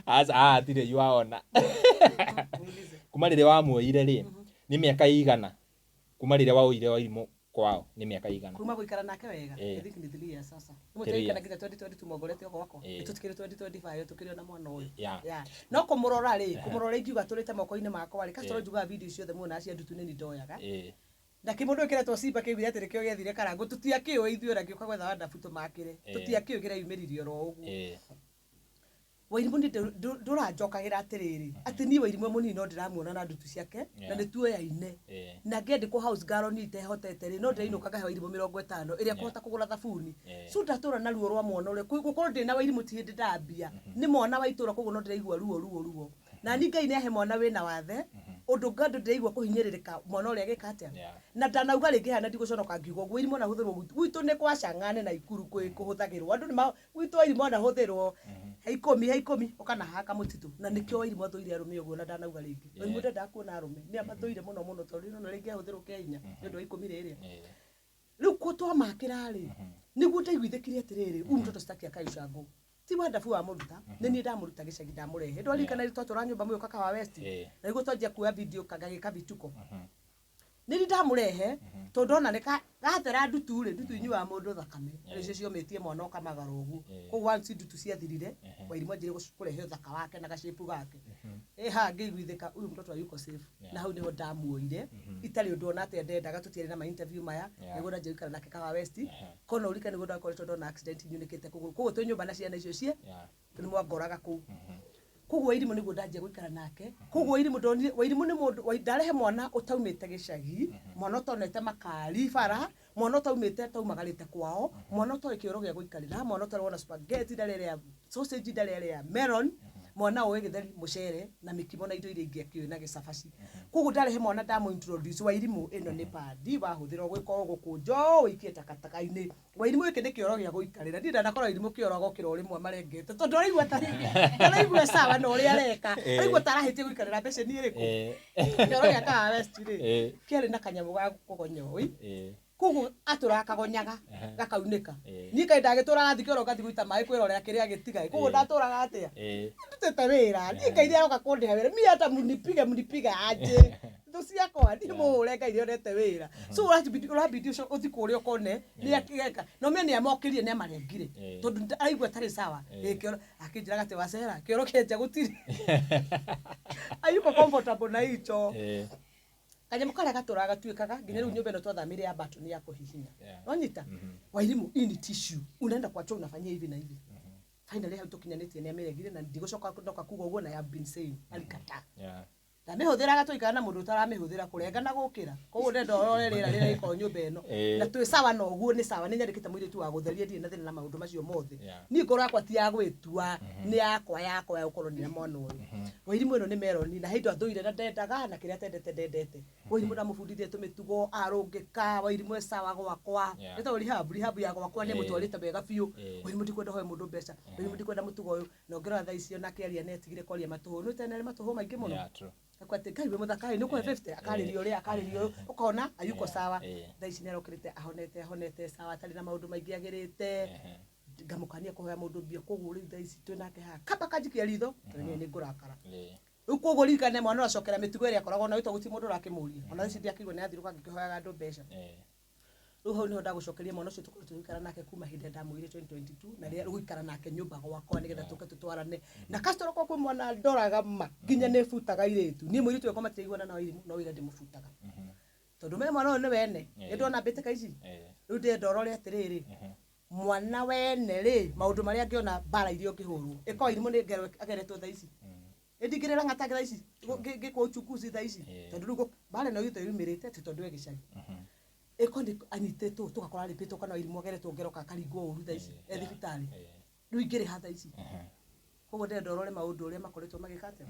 aca ah tirĩ you waona. Kuma rĩrĩa wamuoyire rĩ nĩ mĩaka ĩigana kuma rĩrĩa waoire Wairimu kwao nĩ mĩaka ĩigana? Kuma gũikara nake wega. I think nĩ 3 years sasa. Nĩ 3 twaikara nginya 2022 mongorete o gwakwa. Tũtikĩrĩ 2025 tũkĩrĩ ona mwana ũyũ. No kũmũrora rĩ, kũmũrora ingiuga tũrĩte moko-inĩ makwa rĩ, Castro njugaga video ciothe muonaga cia ndutu nĩ niĩ ndoyaga. Na kĩmũndũ gĩkĩretwo Simba kĩaugire atĩ nĩkĩo gĩethire Karangũ. Tũtiakĩũĩ ithuĩ ona ngĩũka gwetha wandabu tũmakĩre. Tũtiakĩũĩ kĩreyumĩririe oro ũguo. Wairimu niĩ ndũranjokagĩra atĩrĩrĩ atĩ niĩ Wairimu mũnini no ndĩramuona na ndutu ciake na nĩ tuoyaine. Na ngĩandĩkwo house girl niĩ itehotete rĩ no ndĩrainũka ngahe Wairimu 50 ĩrĩa kũhota kũgũra thabuni. So ndatũra na ruo rwa mwana ũrĩa gũkorwo ndĩ na Wairimu ti hĩndĩ ndambia. Nĩ mwana wa itũra koguo no ndĩraigua ruo ruo ruo. Na niĩ Ngai nĩ ahe mwana wĩna wathe ũndũ ngandũ ndĩraigua kũhinyĩrĩrĩka mwana ũrĩa agĩka atĩa. Na ndanauga rĩngĩ haha na ndigũconoka ngiuga ũguo Wairimu anahũthĩrwo gwitũ nĩ kwa Chang'ane na Ikuru kũhũthagĩrwo. Andũ nĩ gwitũ Wairimu anahũthĩrwo he ikũmi he ikũmi ũkana haha kamũtitũ. Na nĩkĩo Wairimu athũire arũme ũguo na ndanauga rĩngĩ. Wairimu ndendaga kuona arũme. Nĩ amathũire mũno mũno tondũ nĩ rĩngĩ ahũthĩrwo kĩa hinya nĩ ũndũ wa ikũmi rĩrĩa. Rĩu twamakĩra rĩ nĩguo ndaiguithĩkire atĩrĩrĩ huyu mtoto sitaki akae ushago. Ti wandabu wamũruta nĩ niĩ ndamũruta gĩcagi ndamũrehe. Ndwaririkana rĩrĩa twatũraga nyũmba mũyũ kaka wa West. Na nĩguo twanjia kuoya video ngagĩka vituko. Nĩ niĩ ndamũrehe tondũ ndona nĩ gathera ndutu rĩ ndutu inyuaga mũndũ thakame. Nĩcio ciomĩtie mwana ũkamagara ũguo. Koguo once ndutu ciathirire Wairimu anjirie kũrehe ũthaka wake na gacĩpu gake. Haha ngĩiguithĩka huyu mtoto hayuko safe. Na hau nĩho ndamuoire itarĩ ũndũ ona atĩa ndendaga tũtiarĩ na ma interview maya nĩguo ndanjia gũikara nake Kahawa West. Kona ũririkane nĩguo ndakoretwo ndona accident nyunĩkĩte kũgũrũ. Koguo twĩ nyũmba na ciana icio cie nĩ mwangoraga kũu. Koguo Wairimu nĩguo ndanjia gũikara nake. Koguo Wairimu ndonire Wairimu nĩ mũndũ ndarehe mwana ũtaumĩte gĩcagi, mwana ũtonete makari bara, mwana ũtaumĩte ataumagarĩte kwao, mwana ũtoĩ kĩoro gĩa gũikarĩra, mwana ũtarĩ wona spaghetti ndarĩ arĩa sausage ndarĩ arĩa melon, mwana ũĩ gĩtheri mũcere na mĩkimo na indo iria ingĩ akĩũĩ na gĩcabaci. Koguo ndarehe mwana ndamũ introduce Wairimu ĩno nĩ padi wahũthĩra ũgwĩka ũũ gũkũnja ũũ ũikie takataka-inĩ. Wairimu gĩkĩ nĩ kĩoro gĩa gũikarĩra. Niĩ ndanakorwo Wairimu kĩoro agokĩra o rĩmwe marengete tondũ araigua ta araigua sawa na ũrĩa areka. Araigua ta arahĩtia gũikarĩra beceni ĩrĩkũ. Kĩoro gĩa Kahawa West rĩ kĩarĩ na kanyamũ ga kũgonya ũĩ. Koguo atũraga kagonyaga gakaunĩka. Niĩ kaĩ ndagĩtũraga thiĩ kĩoro ngathiĩ gũita maĩ kwĩrorera kĩrĩa gĩtigaĩ. Koguo ndatũraga atĩa? Ndutĩte wĩra. Niĩ Ngai nĩaroka kũndĩha wĩra. Mimi hata mnipige mnipige aje. Thũ ciakwa niĩ mũhũre Ngai nĩonete wĩra. So ũrabidi ũcio ũthiĩ kũrĩa ũkone nĩ akĩgeka. Na ũmenye nĩ amokĩrire nĩ amarengire. Tondũ araigua atarĩ sawa. Kĩoro akĩnjĩraga atĩ wacera kĩoro kĩenja gũtirĩ. Hayuko comfortable na hicho. Kanyamũ karĩa gatũraga gatuĩkaga nginya rĩu nyũmba ĩno twathamĩire ya button ya kũhihinya. Wanyita? Wairimu hii ni tissue. Unaenda kwa choo unafanyia hivi na hivi. Finally hau tũkinyanĩtie nĩ amĩregire na ndigũcoka ndoka kuga ũguo, na I have been saying alikataa. Ndamĩhũthĩraga tũikara na mũndũ ũtaramĩhũthĩra kũrenga na gũkĩra, koguo ndenda ũrore rĩera rĩrĩa rĩkoragwo nyũmba ĩno. Na twĩ sawa na ũguo nĩ sawa, nĩ nyandĩkĩte mũirĩtu wa gũtheria, ndirĩ na thĩna na maũndũ macio mothe. Niĩ ngoro yakwa ti ya gwĩtua, nĩ yakwa yakwa ya gũkorwo ndĩ na mwana ũyũ. Wairimũ ĩno nĩ meroni na he indo athũire na ndendaga na kĩrĩa atendete ndendete. Wairimũ ndamũbundithia tũmĩtugo arũngĩka, Wairimũ e sawa gwakwa. Ĩtagwo rehab, rehab ya gwakwa nĩ ĩmũtwarĩte wega biũ. Wairimũ ndikwenda ũhoe mũndũ mbeca, Wairimũ ndikwenda mũtugo ũyũ. Na ũngĩrora thaa ici ona akĩaria nĩ atigire kwaria matũhũ. Nĩ tene arĩ matũhũ maingĩ mũno. Yeah, true. Akwa atĩ Ngai wĩ mũthaka ĩ, nĩ ũkũhe 50 akarĩria ũrĩa akarĩria ũyũ, ũkona ayuko sawa. Thaa ici nĩ arokĩrĩte ahonete ahonete sawa, atarĩ na maũndũ maingĩ agĩrĩte. Ngamũkania kũhoya mũndũ mbia, koguo rĩu thaa ici twĩ nake haha kaba kanjikia ritho tondũ niĩ nĩ ngũrakara. Rĩu koguo ririkane mwana ũracokera mĩtugo ĩrĩa akoragwo nayo tondũ gũtirĩ mũndũ ũrakĩmũria. Ona thaa ici ndiakĩigua nĩ athirũka ngĩkĩhoyaga andũ mbeca. Rĩu hau nĩho ndagũcokeria mwana ũcio tũkoretwo tũgĩikara nake kuma hĩndĩ ĩrĩa ndamũire 2022 na rĩrĩa gũikara nake nyũmba gwakwa nĩgetha tũke tũtwarane. Na Castro kwa kwĩ mwana ndoraga ma nginya nĩ butaga airĩtu. Niĩ mũirĩtu wakwa matiraiguana na Wairimũ no wĩra ndĩmũbutaga. Tondũ me mwana ũyũ nĩ wene. Nĩ ndona mbĩtĩka ici. Rĩu ndĩrenda ũrore atĩrĩrĩ, mwana wene rĩ, maũndũ marĩa angĩona mbara iria ũngĩhũrwo. Ĩko Wairimũ nĩ ngero ageretwo thaa ici. Ĩndingĩrĩra ng'ata thaa ici ngĩkwo uchunguzi thaa ici. Tondũ rĩu mbara ĩno itũ yumĩrĩte ti tondũ e gĩcagi. Ĩko nĩ anyitĩtwo tũgakora arĩpĩtwo kana Wairimũ ageretwo ngero kana akaringwo ũru thaa ici e thibitarĩ. Rĩu ingĩrĩha thaa ici. Koguo ndĩrenda ũrore maũndũ ũrĩa makoretwo magĩka atĩa.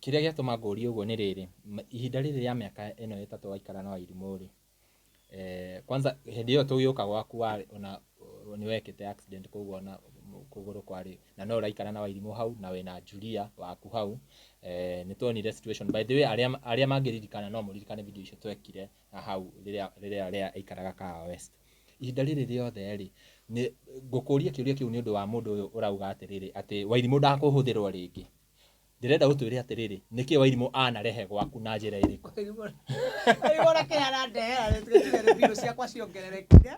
Kĩrĩa gĩatũma ngũrie ũguo nĩ rĩrĩ, ihinda rĩrĩ rĩa mĩaka ĩno ĩtatũ waikara na Wairimũ rĩ, kwanza hĩndĩ ĩyo tũgĩũka gwaku warĩ ona nĩ wekĩte accident, koguo ona kũgũrũ kwarĩ na no ũraikara na Wairimũ hau na wĩna Julia waku hau. Nĩ tuonire situation, by the way, arĩa mangĩririkana no mũririkane video icio twekire na hau rĩrĩa rĩrĩa rĩa aikaraga Kahawa West. Ihinda rĩrĩ rĩothe rĩ, nĩ ngũkũria kĩũria kĩu nĩ ũndũ wa mũndũ ũyũ ũrauga atĩrĩrĩ atĩ Wairimũ ndakũhũthĩrwo rĩngĩ. Ndĩrenda ũtwĩre atĩrĩrĩ, nĩkĩ Wairimũ anarehe gwaku na njĩra ĩrĩkũ? Wairimũ ona kĩrĩa arandehera rĩ, tiga tuge mbirũ ciakwa ciongererekire.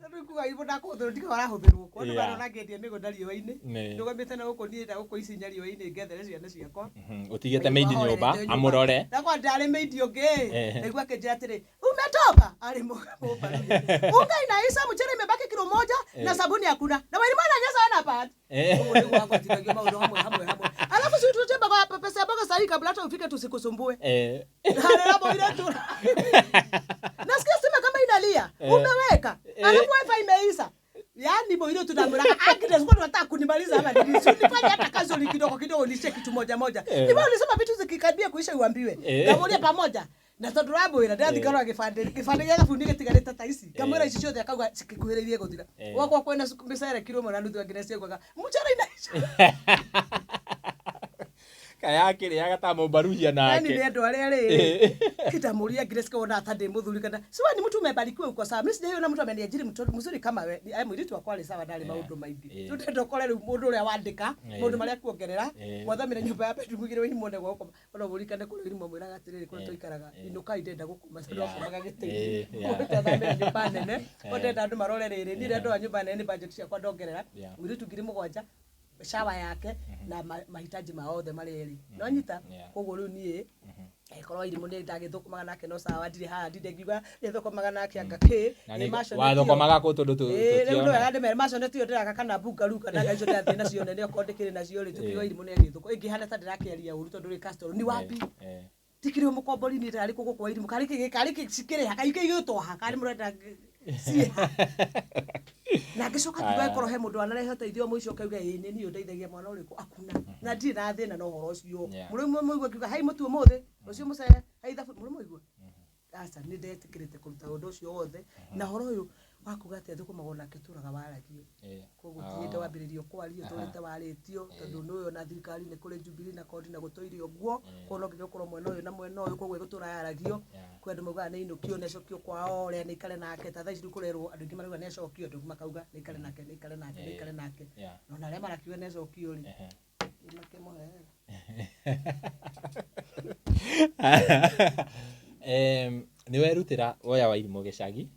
Tondũ kuga Wairimũ ndakũhũthĩrwo ndikaga arahũthĩrwo. Kwa andũ marona ngĩendia mĩgũnda riũa-inĩ. Ndũgamĩte na gũkũ niĩ na gũkũ Isinya riũa-inĩ ngethere ciana ciakwa. Ũtigĩte maid nyũmba amũrore. Ndakwa ndarĩ maid ũngĩ. Ndaigua akĩnjĩra atĩrĩ, umetoka ari mũbaruya. Unga inaisha, mchele imebaki kilo moja na sabuni hakuna. Na Wairimũ ananyesa ana pad. Koguo nĩguo agwatithagia maũndũ hamwe hamwe hamwe. Alafu si tutie mboga pesa ya mboga sahi kabla hata ufike tusikusumbue. Harera boire tu. Nasikia stima kama inalia. Umeweka. Alafu wifi imeisha. Yaani boire tu ndamwĩraga Agnes, kwani unataka kunimaliza ama nini? Si unifanye hata kazi ni kidogo kidogo nishe kitu moja moja. Ni wewe ulisema vitu zikikaribia kuisha uambiwe. Ngamuria pamoja. Na tondũ ndamwĩra ndĩrathi ngarora gĩbandĩ, gĩbandĩ gĩa thabuni gĩtigarĩte ta ici. Ngamwĩra ici ciothe akauga cikĩkuhĩrĩirie gũthira. Gwakwa kwĩna mĩcere kiro ĩmwe na nuthu Agnes augaga mũcere inaisha. Kaya akĩrĩaga ta mũmbaruhia nake. Yaani nĩ andũ arĩa rĩrĩ. Kĩndamũria Agnes kawona ta ndĩ mũthuri kana si wewe ni mtu umebarikiwa uko sawa. Mimi sijaiona mtu ameniajiri mtu mzuri kama we. Ai mũirĩtu wakwa arĩ sawa ndarĩ maũndũ maingĩ. Rĩu ndĩrenda ũkore rĩu mũndũ ũrĩa wandĩka maũndũ marĩa kuongerera. Mwathamire nyũmba ya bedroom igĩrĩ Wairimũ one gwa gũkoma. Ona mũririkane kũrĩa Wairimũ amwĩraga atĩrĩrĩ kũrĩa tũikaraga inũkai ndĩrenda gũkoma tondũ akomaga gĩtĩ-inĩ. Ũgĩte nyũmba nene. Ko ndĩrenda andũ marore rĩrĩ. Niĩ ndĩrenda nyũmba nene nĩ budget ciakwa ndongerera. Mũirĩtu 7,000 shower yake na mahitaji ma othe marĩa erĩ. No nyita? Koguo rĩu niĩ angĩkorwo Wairimũ nĩ ndagĩthũkũmaga nake no sawa, ndirĩ haha ndinde ngiuga nĩthũkũmaga nake anga kĩ. Na nĩ wathũkũmaga kũ tondũ Rĩu nĩ wega ndĩmere maconeti ĩyo ndĩraka kana bungaru kana nga icio ndĩrathiĩ nacio nene okorwo ndĩkĩrĩ nacio rĩ, tũkiuga Wairimũ nĩ agĩthũkũma. Ĩngĩhana ta ndĩrakĩaria ũru tondũ rĩ Castro ni wapi? Tikĩrĩ mũkombori niĩ ndarĩ kũ gũkũ Wairimũ, karĩ kĩ karĩ kĩ cikĩrĩha, karĩ kĩ igĩtwaha, karĩ mũrenda ciĩha. Na ngĩcoka ngiuga ĩkorwo he mũndũ wanarehe ũteithio mũico ũkauga ĩĩ nĩ niĩ ũndeithagia mwana ũrĩkũ, akuna. Na ndirĩ na thĩna na ũhoro ũcio. Mũrĩmwe mũigua ngiuga hai mũtu ũmũthĩ, rũciũ mũcere, hai thabuni, mũrĩ mwaigua? Aca, nĩ ndetĩkĩrĩte kũruta ũndũ ũcio wothe. Na ũhoro ũyũ wa kuga atĩ athũkũmagwo nake tũraga waragio. Koguo ti hĩndĩ wambĩrĩrio kwario, tũrĩte warĩtio, tondũ nĩ ũyũ na thirikari nĩ kũrĩ Jubilee na kodi na gũtũire ũguo. Koguo no nginya ũkorwo mwena ũyũ na mwena ũyũ, koguo ĩgũtũra yaragio. Kwĩ andũ maugaga nĩ ainũkio, nĩ acokio kwao, ũrĩa nĩ aikare nake. Ta thaa ici rĩu kũrerwo andũ aingĩ marauga nĩ acokio, andũ makauga nĩ aikare nake, nĩ aikare nake, nĩ aikare nake. Na ona arĩa marakiuga nĩ acokio rĩ, nĩ makĩmũhe. Nĩ werutĩra woya Wairimũ gĩcagi,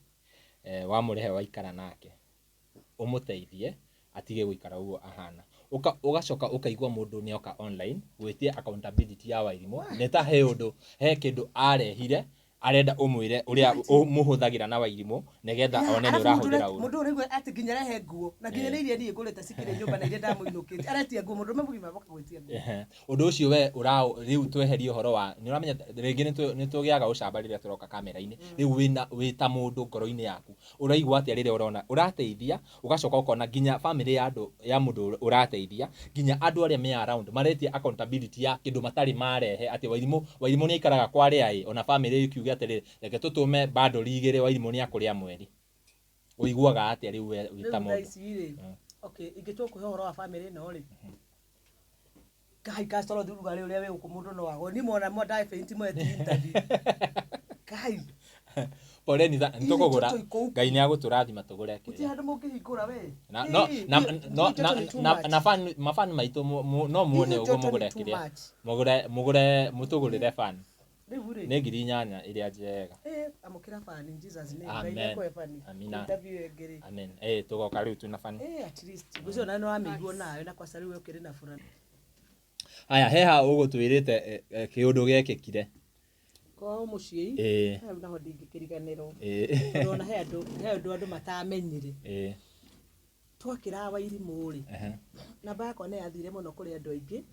wamũrehe waikara nake, ũmũteithie atige gũikara ũguo ahana. Ũgacoka ũkaigua mũndũ nĩoka online gwĩtia accountability ya Wairimũ, nĩ ta he ũndũ, he kĩndũ arehire Arenda ũmwĩre ũrĩa mũhũthagĩra na Wairimũ nĩgetha one nĩ Arabu mũndũ ũrahũthĩra ũrĩa- ũru. Mũndũ ũraigua atĩ nginya rehe nguo na nginya nĩ iria niĩ ngũrĩte cikĩrĩ nyũmba na iria ndamũinũkĩtie, aretia nguo. Mũndũrũme mũgima boka gwĩtia nguo. Ehe. Ũndũ ũcio we ũra rĩu tweherie ũhoro wa nĩ ũramenya rĩngĩ nĩ tũgĩaga ũcamba rĩrĩa tũroka kamera-inĩ. Rĩu wĩna wĩ ta mũndũ ngoro-inĩ yaku ũraigua atĩa rĩrĩa ũrona ũrateithia, ũgacoka ũkona nginya family ya andũ ya mũndũ ũrateithia, nginya andũ arĩa me around maretia accountability ya kĩndũ matarĩ marehe, atĩ Wairimũ nĩ aikaraga kwa rĩa ĩ ona family ĩkiuge atĩrĩrĩ, reke tũtũme bundle igĩrĩ, Wairimũ nĩ akũrĩa mweri. Ũiguaga atĩa rĩu we wĩ ta Rĩu thaa mũndũ? ici rĩ, okay, ingĩtua kũhe ũhoro wa family ĩno rĩ, Ngai, kastoro thuruga rĩ, ũrĩa wĩ gũkũ mũndũ no agwo ni mona mo ndafaint mweti interview. Ngai. Poleni nĩ tũkũgũra. Ithuĩ tũikũu. Ngai nĩ agũtũrathima tũgũre Gũtirĩ kĩrĩa. Handũ mũngĩhingũra we. Na no na no na na na fan mafan maitũ no muone ũguo mũgũre kĩrĩa mũgũre mũtũgũrĩre fan. Rĩu rĩ, Nĩ 8,000 ĩrĩa njega. Amũkĩra fan in Jesus name. Ngai Amen. nĩekũhe fan. Amina. Interview ĩyo ĩngĩ rĩ. Amen. Tũgoka rĩu twĩna fan. At least ngwĩciria ona nĩ wamĩigua nawe na kwaca rĩu ũkĩrĩ na furaha. Aya, heha ũgũtwĩrĩte kĩũndũ gĩekĩkire. Kwao mũciĩ hau naho ndingĩkĩriganĩrwo, tondũ ona he andũ matamenyire. Twakĩra Wairimũ rĩ, namba yakwa nĩ yathire mũno kũrĩ andũ aingĩ.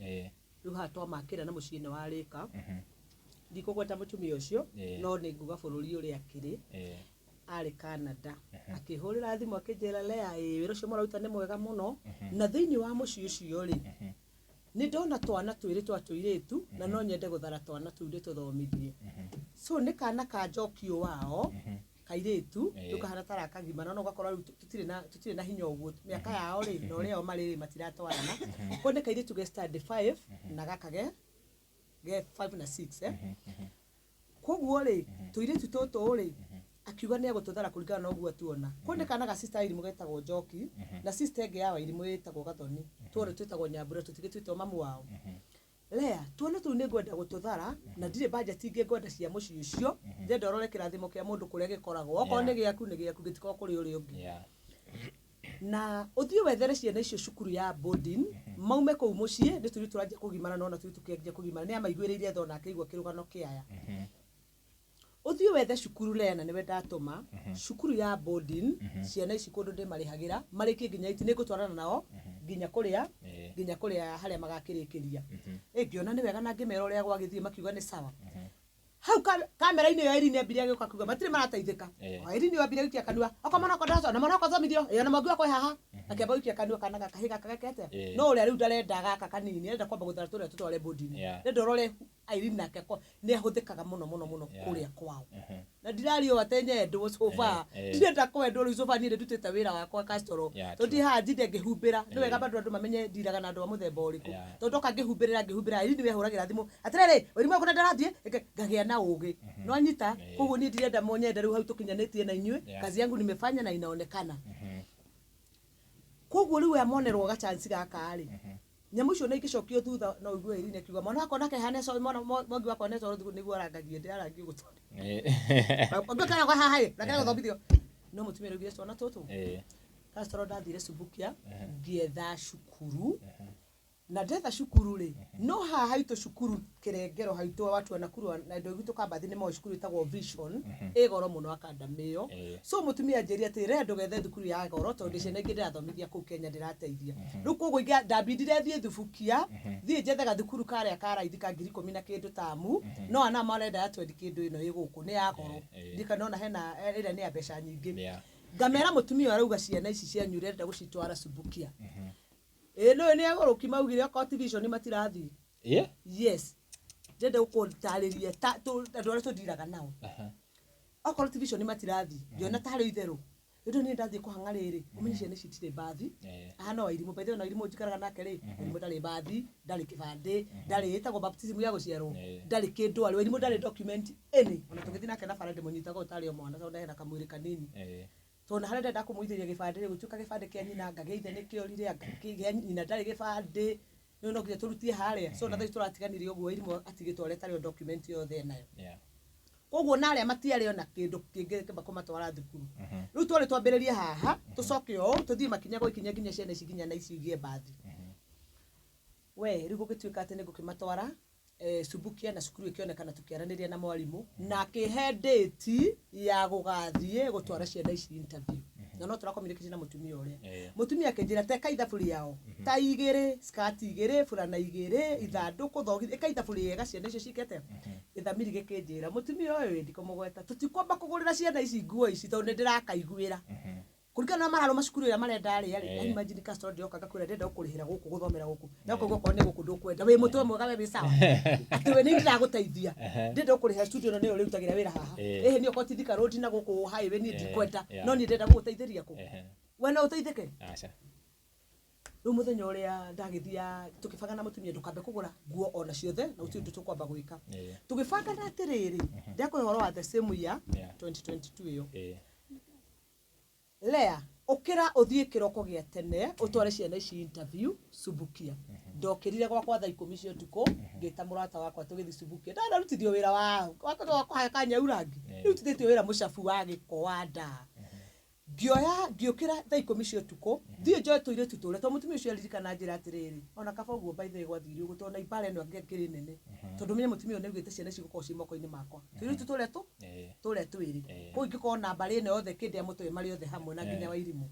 Rĩu haha twamakĩra na mũciĩ nĩ warĩka, ndikũgweta mũtumia ũcio, no nĩ nguga bũrũri ũrĩa akĩrĩ, arĩ Canada, akĩhũrĩra thimũ akĩnjĩra, "Lea, ĩ wĩra ũcio mũraruta nĩ mwega mũno, na thĩinĩ wa mũciĩ ũcio rĩ, nĩ ndona twana twĩrĩ twa tũirĩtu na no nyende gũthara twana tũu ndĩtũthomithie." So nĩ kana ka njokio wao kairĩtu, rĩu kahana tara kagimara, no ũgakora rĩu tũtirĩ na hinya ũguo, mĩaka yao rĩ na ũrĩa o marĩ rĩ matiratwarana. Koguo nĩ kairĩtu ge standard 5 na gaka ge 5 na 6, eh. Koguo rĩ, tũirĩtu tũtũ rĩ, akiuga nĩ egũtũthara kũringana na ũguo atuona. Koguo nĩ kana ga sister Wairimũ getagwo Njoki na sister ĩngĩ ya Wairimũ ĩtagwo Gathoni, tuothe twĩtagwo Nyambura, tũtigĩtuĩtwo mamu wao. "Lea, tuona tũu nĩ ngwenda gũtũthara na ndirĩ budget ingĩ ngwenda cia mũciĩ ũcio. Ndĩrenda ũrore kĩrathimo kĩa mũndũ kũrĩa gĩkoragwo. Okorwo nĩ gĩaku nĩ gĩaku, gĩtikoragwo kũrĩ ũrĩa ũngĩ. Na ũthiĩ wethere ciana icio cukuru ya boarding, maume kũu mũciĩ, nĩ tũirĩtu tũranjia kũgimara, nona tũirĩtu tũkĩanjia kũgimara." Nĩ amaiguĩrĩire tha ona akĩigua kĩrũgano kĩaya. "Ũthiĩ wethe cukuru, Lea, na nĩwe ndatũma cukuru ya boarding ciana ici, kũndũ ndĩmarĩhagĩra marĩkie nginya iti, nĩngũtwarana nao nginya kũrĩa nginya kũrĩa harĩa magakĩrĩkĩria." Ngĩona nĩ wega na ngĩmera ũrĩa gwagĩthiĩ, makiuga nĩ sawa. Hau kamera-inĩ ĩyo Irene ambire agĩũka akiuga matirĩ marateithĩka. O Irene ambire gũikia kanua, okorwo mwana wakwa ndarathoma na mwana wakwa athomithio ĩ ona mwangi wakwa ĩ haha, akĩamba gũikia kanua kana gaka hĩ gaka geke atĩa. No ũrĩa rĩu ndarenda gaka kanini, arenda kwamba gũthara tũrĩa tũtware boarding. Ndĩrenda ũrore Irene nake nĩ ahũthĩkaga mũno mũno mũno kũrĩa kwao, na ndiraria ũũ atĩ nyendwo so far. Ndirenda kwendwo rĩu so far, niĩ nĩ ndutĩte wĩra wakwa Castro. Tondũ ndirĩ haha njinde ngĩhumbĩra, nĩ wega bado andũ mamenye ndiraga na andũ a mũthemba ũrĩkũ. Tondũ ndoka ngĩhumbĩrĩra Irene wehũragĩra thimũ atĩrĩrĩ, Wairimũ wakwa ndarathiĩ ngagĩa na ũgĩ no anyita. Koguo niĩ ndirenda mũnyende rĩu hau tũkinyanĩtie na inyuĩ. Kazi yangu nimefanya na inaonekana. Koguo rĩu aya monerwo gachance gaka rĩ, nyamũ icio nĩ ingĩcokio thutha, no ũigue Irene akiuga mwana wakwa nake hana mwana mwangi wakwa nĩ nĩguo arangagie ndĩrarangie gũtũ ũngĩkara kwa haha ĩ nakena gũthomithio no mũtumia rĩu twana tũtũ. Castro, ndathire Subukia ngĩetha cukuru, na ndetha cukuru rĩ, no haha haitũ cukuru kĩrengero haitũ watu wa Nakuru na andũ aitũ Kambathi nĩ moĩ cukuru ĩtagwo Vision, ĩ goro mũno academy ĩyo. So mũtumia anjĩrire atĩ re ndũgethe thukuru ya goro tondũ ciana ingĩ ndĩrathomithia kũu Kenya ndĩrateithia rĩu. Koguo ndambindire thiĩ Thubukia, thiĩ njethe gathukuru karĩa ka raithi ka 10,000 na kĩndũ tamu, no ana marenda ya 20 kĩndũ, ĩno ĩ gũkũ nĩ ya goro. Ndika nona hena ĩrĩa nĩ ya mbeca nyingĩ. Ngamera mũtumia ũyũ arauga ciana ici cianyu ũrenda gũcitwara Subukia, ĩ no nĩ agũrũki maugire okorwo ti Vision matirathiĩ. Yes, ndĩrenda gũkũtarĩria andũ arĩa tũndiraga nao. Okorwo ti Vision matirathiĩ, ngĩona tarĩ itherũ rĩu niĩ ndathiĩ kũhang'a rĩrĩ, ũmenye ciana ici itirĩ mbathi. Aha no Wairimũ, by the way, na Wairimũ njikaraga nake rĩ, Wairimũ ndarĩ mbathi, ndarĩ kĩbandĩ, ndarĩ ĩtagwo baptism ya gũciarwo, ndarĩ kĩndũ arĩ. Wairimũ ndarĩ document any, ona tũgĩthiĩ nake na bara ndĩmũnyitaga ũũ tarĩ o mwana tondũ hena kamwĩrĩ kanini. Tondũ na harĩa ndenda kũmũithĩria gĩbandĩ rĩ, gũtuĩka gĩbandĩ kĩa nyina anga gĩa ithe nĩkĩorire, anga kĩa nyina ndarĩ gĩbandĩ, rĩu no nginya tũrutie harĩa. So na thaa ici tũratiganire ũguo, Wairimũ atigĩtwo arĩa tarĩ o document yothe enayo. Koguo na arĩa matiarĩ ona kĩndũ kĩngĩ kĩamba kũmatwara thukuru. Rĩu twarĩ twambĩrĩrie haha, tũcoke ũũ tũthiĩ makinya gwa ikinya nginya ciana ici nginya na icio igĩe mbathi. We rĩu gũgĩtuĩka atĩ nĩ ngũkĩmatwara Subukia na cukuru ĩkĩonekana tũkĩaranĩria na mwarimũ na akĩhe date ya gũgathiĩ gũtwara ciana ici interview na no tũra communicate na mũtumia ũrĩa. Mũtumia akĩnjĩra teka ithabu rĩao ta igĩrĩ, skirt igĩrĩ, burana igĩrĩ, ithandũkũ, thogithi, ĩka ithabu rĩega ciana icio cikĩte. Gĩthamiri gĩkĩnjĩra mũtumia ũyũ ndikũmũgweta, tũtikwamba kũgũrĩra ciana ici nguo ici tondũ nĩ ndĩrakaiguĩra kũringana na mararũma cukuru ĩrĩa marenda rĩ rĩ. Imagine customer ndĩroka ngakwĩra ndĩrenda gũkũrĩhĩra gũkũ gũthomera gũkũ na ũkauga okorwo nĩ gũkũ ndũkwenda, wĩ mũtwe mwega, we wĩ sawa atĩ we nĩ ndĩragũteithia, ndĩrenda gũkũrĩhĩra studio ĩno nĩyo ũrĩrutagĩra wĩra haha. Ĩhĩ niĩ okorwo ti Thika Road na gũkũ highway niĩ ndikwenda, no niĩ ndĩrenda gũgũteithĩria kũ we no ũteithĩke. Aca. Rĩu mũthenya ũrĩa ndagĩthia tũkĩbanga na mũtumia ndũkambe kũgũra nguo ona ciothe na gũtirĩ ũndũ tũkwamba gwĩka. Tũgĩbanga na atĩrĩrĩ, ndakũhe ũhoro wa the same year 2022 ĩyo. Lea, ũkĩra ũthiĩ kĩroko gĩa tene ũtware ciana ici interview Subukia. Ndokĩrire gwakwa thaa 10 cia ũtukũ, ngĩta mũrata wakwa tũgĩthiĩ Subukia. Ndanarutithio wĩra wa wa kũhaka nyau rangi, rutithĩtio wĩra mũcabu wa gĩko wa ndaa. Ngĩoya ngĩũkĩra thaa 10 cia ũtukũ thiĩ njoe tũirĩtu tũrĩa tondũ mũtumia ũcio aririkana njĩra atĩrĩrĩ, ona kaba ũguo by the way gwathire ũguo tondũ na ibara ĩno ĩngĩakĩrĩ nene tondũ menye mũtumia ũyũ nĩaugĩte ciana ici igũkorwo ciĩ moko-inĩ makwa, tũirĩtu tũrĩa tũ tũrĩa twĩrĩ. Koguo ingĩkorwo na mbarĩ ĩno yothe kĩndĩa mũtwe marĩ othe hamwe na nginya Wairimũ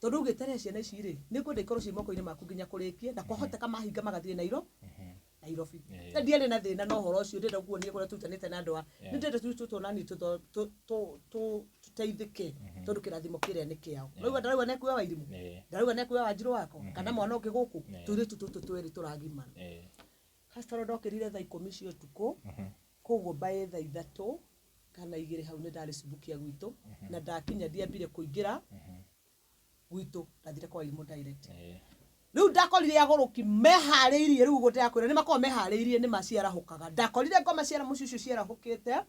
tondũ augĩte rĩ ciana ici rĩ nĩngwenda ikorwo ciĩ moko-inĩ maku nginya kũrĩkie na kwahoteka mahinga magathiĩ Nairobi. Na ndiarĩ na thĩna na ũhoro ũcio, ndĩrenda kuonia kũrĩa tũrutanĩte na andũ a nĩ ndĩrenda tũirĩtu tũtũ ona niĩ tũteithĩke tondũ kĩrathimo kĩrĩa nĩ kĩao. Rĩu ndarauga nĩekuoya Wairimũ, ndarauga nĩekuoya Wanjirũ wakwa kana mwana ũngĩ gũkũ, tũirĩtu tũtũ twĩrĩ tũragimara. Castro ndokĩrire thaa 10 cia ũtukũ, koguo by thaa 3 kana 2 hau nĩ ndarĩ Subukia gwitũ na ndakinya ndiambire kũingĩra gwitũ, ndathire kwa Wairimũ direct. Rĩu ndakorire agũrũki meharĩirie, rĩu ũguo ndĩrakwĩra nĩ makoragwo meharĩirie, nĩ maciarahũkaga. Ndakorire ngoma cia mũciĩ ũcio ciarahũkĩte,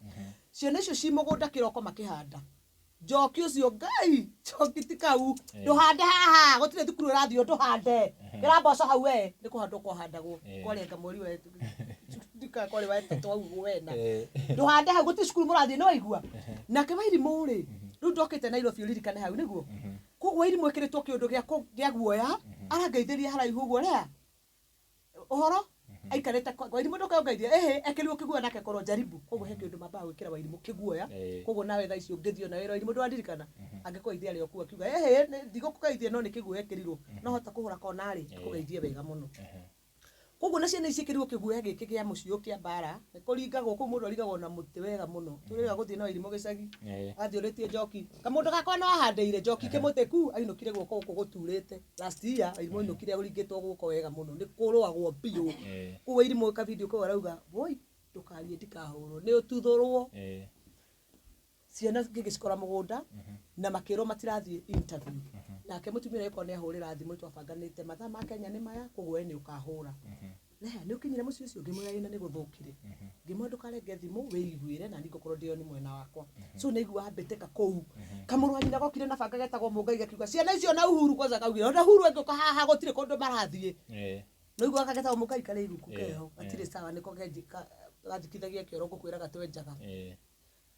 ciana icio ci mũgũnda kĩroko makĩhanda njoki ũcio. Ngai, njoki ti kau ndũhande haha, gũtirĩ thukuru ũrathiĩ ndũhande kĩra mboco hau we nĩ kũhandwo kwahandagwo kwarĩanga mweri wa ndika kwarĩ wa ĩtatũ hau wena ndũhande hau, gũtirĩ cukuru mũrathiĩ nĩ waigua. Nake Wairimũ rĩ, rĩu ndokĩte Nairobi ũririkane hau nĩguo, koguo Wairimũ ĩkĩrĩtwo kĩũndũ gĩa guoya arangeithĩria haraihu ũguo rĩa ũhoro aikarĩte Wairimũ ndũka ũngeithia ĩhĩ ekĩrirwo kĩguoya nake korwo jaribu, koguo he kĩũndũ mambaga gwĩkĩra Wairimũ kĩguoya. Koguo nawe thaa ici ũngĩthiĩ ona wĩra Wairimũ ndũrandirikana angĩkũgeithia arĩ o kũu akiuga ĩhĩ ndigũkũgeithia no nĩ kĩguoya ĩkĩrirwo no hota kũhũra kona rĩ akũgeithie wega mũno. Koguo na ciana ici ĩkĩrirwo kĩguoya gĩkĩ gĩa mũciĩ ũyũ kĩa mbara nĩ kũringagwo kũu, mũndũ arigagwo na mũtĩ wega mũno tũrĩga gũthiĩ na Wairimũ gĩcagi agathiĩ ũrĩtie njoki kamũndũ gakwa no ahandĩire njoki kĩmũtĩ ku ainũkire guoko gũkũ gũturĩte. Last year Wairimũ ainũkire ũringĩtwo guoko wega mũno nĩ kũrũagwo biũ. Koguo Wairimũ ka video kau arauga woi ndũkarie ndikahũrwo nĩ ũtuthũrwo. Ciana ngĩgĩcikora mũgũnda na makĩrwo matirathiĩ interview. Nake mũtumia ũrĩa nĩ ahũrĩra thimũ twabanganĩte mathaa ma Kenya nĩ maya, koguo we nĩ ũkahũra Leha nĩ ũkinyire mũciĩ ũcio ngĩmwĩra ĩna nĩ gũthũkire, ngĩmwĩra ndũkarenge thimũ wĩiguĩre na niĩ ngũkorwo ndĩo nĩ mwena wakwa. So nĩ aiguaga mbĩtĩka kũu kamũrũ wa nyina gokire na banga getagwo Mũngai gakiuga ciana icio na Uhuru kwanza kaugire ona Uhuru angĩũka haha gũtirĩ kũndũ marathiĩ. No iguaga getagwo Mũngai karĩ iguku keho gatirĩ sawa nĩko gathikithagia kĩoro ngũkwĩraga twenjaga.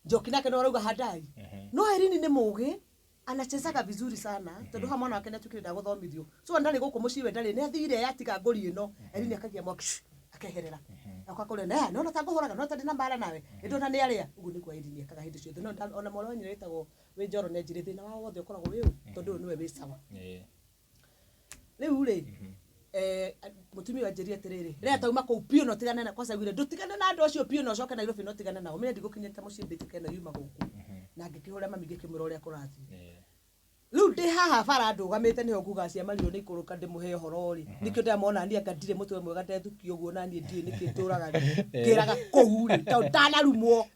Njoki nake no arauga handai no Irene nĩ mũgĩ anachezaga vizuri sana tondũ ha mwana wake nĩatuĩkire ndagũthomithio so ndarĩ gũkũ mũciĩ we ndarĩ nĩathire atiga ngũri ĩno. Irene akagia mwaki shh, akeherera agoka kũrĩa na nona ta ngũhũraga no ta ndĩ na mbara nawe nĩndona nĩ arĩa ũguo nĩguo Irene ekaga hĩndĩ ciothe. No ona mwarĩ wa nyina wĩtagwo wĩ Njoro nĩanjĩrĩ thĩna wao wothe ũkoragwo wĩ ũũ tondũ ũyũ nĩwe wĩ sawa. Rĩu rĩ mũtumia ũyũ anjĩrire atĩrĩrĩ, rĩrĩa tauma kũu biũ na ũtigane na kwanza augire ndũtigane na andũ acio biũ na ũcoke Nairobi na ũtigane nao mene ndigũkinyĩte mũciĩ mbĩtĩka ĩno yuma gũkũ na ngĩkĩhũrĩra mami ngĩkĩmwĩra ũrĩa kũrathiĩ. Rĩu ndĩ haha bara ndũgamĩte nĩho nguga aciamarirwo nĩ ikũrũka ndĩmũhe ũhoro rĩ nĩkĩo ndĩramona niĩ anga ndirĩ mũtwe mwega ndethukia ũguo na niĩ ndiũĩ nĩkĩ ndũraga ngĩraga kũu rĩ tondũ ndanarumwo.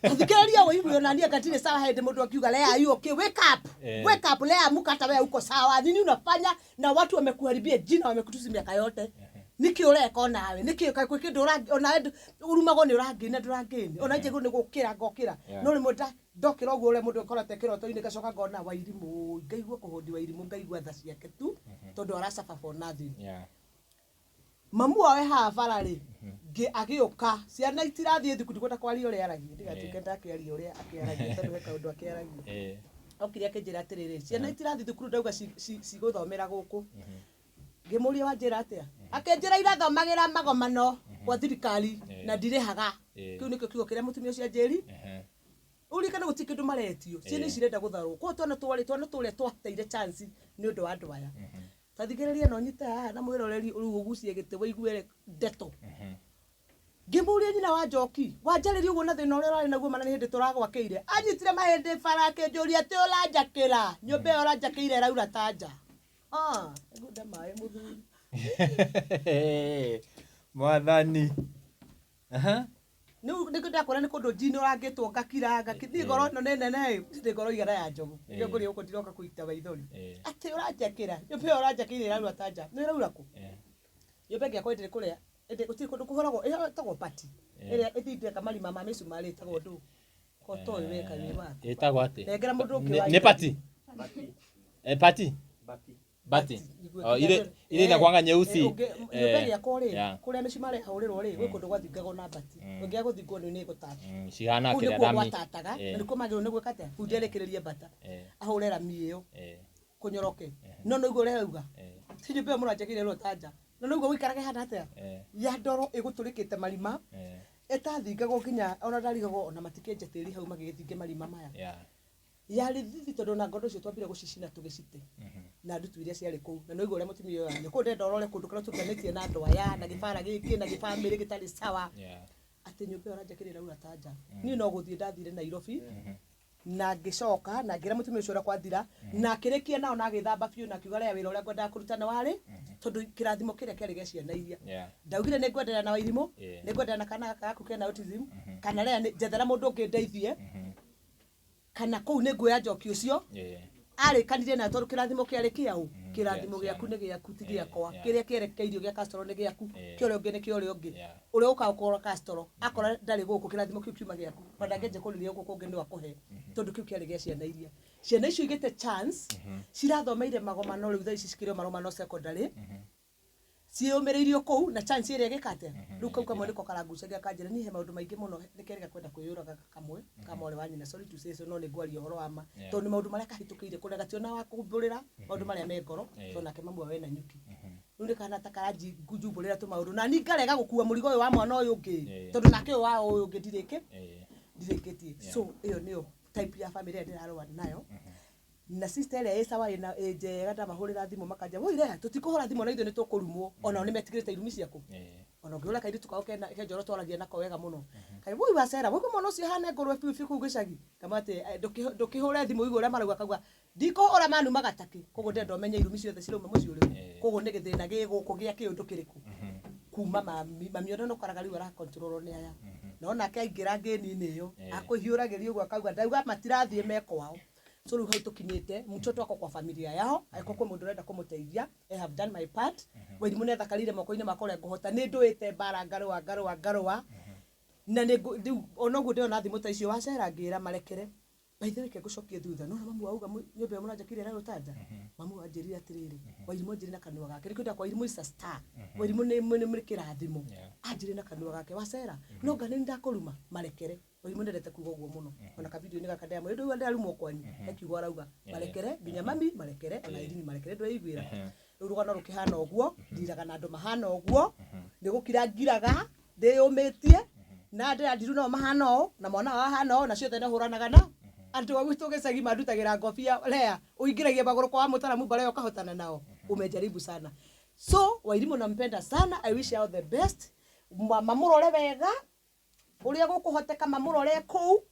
Thikĩrĩria ũigue ona niĩ anga ndirĩ sawa hĩndĩ mũndũ akiuga Lea, are you okay? Wake up. Wake up Lea, amka hata wewe uko sawa. Nini unafanya na watu wamekuharibia jina, wamekutusi miaka yote. Nĩkĩ ũreka onawe? Nĩkĩ kwĩ kĩndũ onawe urumagwo nĩ ũrangĩni na ndũrangĩni ona njĩrwo nĩ gũkĩra ngokĩra. No rĩmwe ndokĩra ũguo ũrĩa mũndũ akorete kĩroto-inĩ ngacoka ngona Wairimũ ngaigua kũhũndi Wairimũ ngaigua tha ciake tu tondũ ara suffer for nothing. Mamu wao e haha bara rĩ agĩũka ciana itirathiĩ thukuru ndikwenda kwaria ũrĩa aragia ndigatuĩke ndakĩaria ũrĩa akĩaragia tondũ he kaũndũ akĩaragia. Okire akĩnjĩra atĩrĩrĩ ciana itirathiĩ thukuru ndauga cigũthomera gũkũ. Ngĩmũria wanjĩra atĩa, akĩnjĩra irathomagĩra magomano kwa thirikari na ndirĩhaga. Kĩu nĩkĩo kiugo kĩrĩa mũtumia ũcio anjĩri. Ũririkane gũtirĩ kĩndũ maretio, ciana ici irenda gũtharwo. Koguo twana twarĩ twana tũrĩa twateire chance nĩ ũndũ wa andũ aya. Ta thikĩrĩria na ũnyite haha na mwĩroreri rĩu ũgucie gĩtĩ wĩigue ndeto. Ngĩmũria nyina wa Njoki, wanjarĩria ũguo na thĩna ũrĩa ũrarĩ naguo mana nĩ hĩndĩ tũragwakĩire. Anyitire mahĩndĩ bara akĩnjũria atĩ ũranjakĩra, nyũmba ĩyo ũranjakĩire ĩraura ta nja. Ah, ngunda maĩ mũthuri. Mwathani. Aha. Rĩu nĩkĩo ndakwĩra nĩ kũndũ njini ũrangĩtwo ngakira ngakira. Niĩ ngoro ĩno nĩ nene ĩ, ndirĩ ngoro igana ya njogu. Nĩkĩo ngũria gũkũ ndiroka kũita maithori. Atĩ ũranjakĩra, nyũmba ĩyo ũranjakĩire ĩraura ta nja. Nĩ ĩraura kũ? Nyũmba ĩngĩ yakwa ĩndĩrĩ kũrĩa, ĩndĩ gũtirĩ kũndũ kũhũragwo, ĩyo ĩtagwo pati. Ĩrĩa ĩthindĩkaga marima ma mĩcumarĩ ĩtagwo ndũ? Ko toĩ we kaĩ wĩ waku. Ĩtagwo atĩ? Nengera mũndũ ũngĩ wa Nĩ pati? Pati? Bati. Oh, ile ile inakuanga nyeusi. Nyũmba ĩgĩakwo rĩ, kũrĩa mĩcumarĩ ĩhũrĩrwo rĩ, gwĩ kũndũ gwathingagwo na mbati. Ũngĩaga gũthingwo nĩ ĩgũtata. Cihana Kũu kĩrĩa nĩkuo rami. gwatataga, na nĩkuo magĩrĩirwo nĩ gwĩka atĩa? Bundi arĩkĩrĩrie mbata. Ahũre rami ĩyo. Kũnyoroke. No nĩguo ũrauga. Ti nyũmba ĩyo mũranjakĩire ĩrĩa ta nja. No nĩguo gũikarage hana atĩa? Ya ndoro ĩgũtũrĩkĩte marima. Ĩtathingagwo nginya ona ndarigagwo ona matikĩenja tĩri hau magĩgĩthinge marima maya. Yarĩ thithi tondũ ona ngondo icio twambire gũcicina tũgĩcite. Na ndutu iria ciarĩ kũu. Na nĩũigua ũrĩa mũtumia ũyũ aranjĩra. Kũu ndĩrenda ũrore kũndũ kũrĩa tũrutanĩtie na andũ aya, na gĩbara gĩkĩ, na gĩbamĩrĩ gĩtarĩ sawa. Atĩ nyũmba ĩyo ũranjakĩra ĩraura ta nja. Niĩ no gũthiĩ ndathire Nairobi. Na ngĩcoka na ngĩra mũtumia ũcio ũrĩa kwathira, na akĩrĩkia nao na agĩthamba biũ na akiuga rĩa wĩra ũrĩa ngwendaga kũruta nĩ warĩ, tondũ kĩrathimo kĩrĩa kĩarĩ gĩa ciana iria. Ndaugire nĩ ngwenderea na Wairimũ, nĩ ngwenderea na kana gaka gaku kena autism, kana rĩa njethera mũndũ ũngĩ ndeithie, kana kũu nĩ nguoya Njoki ũcio. Arĩkanirie nayo tondũ kĩrathimo kĩarĩ kĩaũ, kĩrathimo gĩaku nĩ gĩaku ti gĩakwa, kĩrĩa kĩerekeirio gĩa Castro nĩ gĩaku, kĩa ũrĩa ũngĩ nĩ kĩa ũrĩa ũngĩ. Ũrĩa ũkaga gũkora Castro, akora ndarĩ gũkũ, kĩrathimo kĩu kiuma gĩaku, ona ndangĩanjia kũrĩria gũkũ kũngĩ no akũhe, tondũ kĩu kĩarĩ gĩa ciana iria. Ciana icio igĩte chance, cirathomeire magomano rĩu thaa ici cikĩrĩ o magomano secondary, ciĩyũmĩrĩirio kũu na chance ĩrĩa ĩgĩka atĩa? Rĩu kau kamwe nĩko karangucagia kanjĩra niĩ he maũndũ maingĩ mũno nĩkerĩga kwenda kwĩyũraga kamwe ka mwarĩ wa nyina, sorry to say so, no nĩ ngwaria ũhoro wa ma, tondũ nĩ maũndũ marĩa kahĩtũkĩire kũrĩa gationa wa kumbũrĩra maũndũ marĩa me ngoro, tondũ nake mamu wao ena nyuki. Rĩu nĩ kahana ta karanjumbũrĩra tũmaũndũ na niĩ ngarega gũkua mũrigo ũyũ wa mwana ũyũ ũngĩ, tondũ nake ũyũ wa ũyũ ũngĩ ndirĩkĩtie. So ĩyo nĩyo type ya family ĩrĩa ndĩrarũa nayo. Na sister ĩrĩa ĩ sawa ĩna ĩ njega ndamahũrĩra thimũ makanja woi Lea tũtikũhũra thimũ na ithuĩ nĩ tũkũrumwo, onao nĩ metigĩrĩte irumi ciaku. Ona ũngĩhũra kairĩtu kao kena ke njoro twaragia nako wega mũno. Kaĩ woi wacera waigua mwana ũcio ahana ngũrwe biũ biũ kũu gĩcagi, ngamwĩra atĩ ndũkĩhũre thimũ ũigue ũrĩa marauga, akauga ndikũhũra manumaga takĩ, koguo ndĩrenda ũmenye irumi ciothe cirauma mũciĩ ũrĩkũ, koguo nĩ gĩthĩna gĩ gũkũ gĩa kĩũndũ kĩrĩkũ kuma mami, mami ona nĩ ũkoraga rĩu arakontrolwo nĩ aya, no nake aingĩra ngĩni-inĩ ĩyo akũhiũragĩria ũguo akauga ndauga matirathiĩ me kwao. So rĩu hau tũkinyĩte mtoto wako kwa familia yao, angĩkorwo kwĩ mũndũ ũrenda kũmũteithia, I have done my part. Wairimũ nĩ athakarĩire moko-inĩ makwa ũrĩa ngũhota, nĩ ndũĩte mbara ngarũa ngarũa ngarũa, na nĩ rĩu ona ũguo ndĩrona thimũ ta icio wacera ngĩra marekere. By the way reke ngũcokie thutha, nĩwona mamu auga nyũmba ĩyo mũranjakĩire ĩrarũta nja, mamu anjĩrire atĩrĩrĩ, Wairimũ anjĩrire na kanua gake, nĩkĩo ndakwa Wairimũ is a star, Wairimũ nĩ kĩrathimo, anjĩrire na kanua gake wacera, no nga nĩ ndakũruma, marekere. Wairimũ ndendete kuga ũguo mũno, ona ka video-inĩ gaka ndĩramwĩra, ndũigua ndĩrarumwo kwanyu, he kiugo arauga, marekere, nginya mami marekere, ona Irene marekere, ndũreiguĩra. Rĩu rũgano rũkĩhana ũguo, ndiraga na andũ mahana ũguo, nĩ gũkira ngiraga, ndĩyũmĩtie, na ndĩra nao mahana ũũ, na mwana wao ahana ũũ, na ciothe nĩ hũranaga na andũ a gwitũ gĩcagi mandutagĩra ngobia, Lea, ũingĩragia magũrũ kwa mũtaramu mbara ĩyo ũkahotana nao, umejaribu sana. So Wairimũ nampenda sana, I wish you all the best, mamũrore wega, ũrĩa gũkũhoteka mamũrore kũu,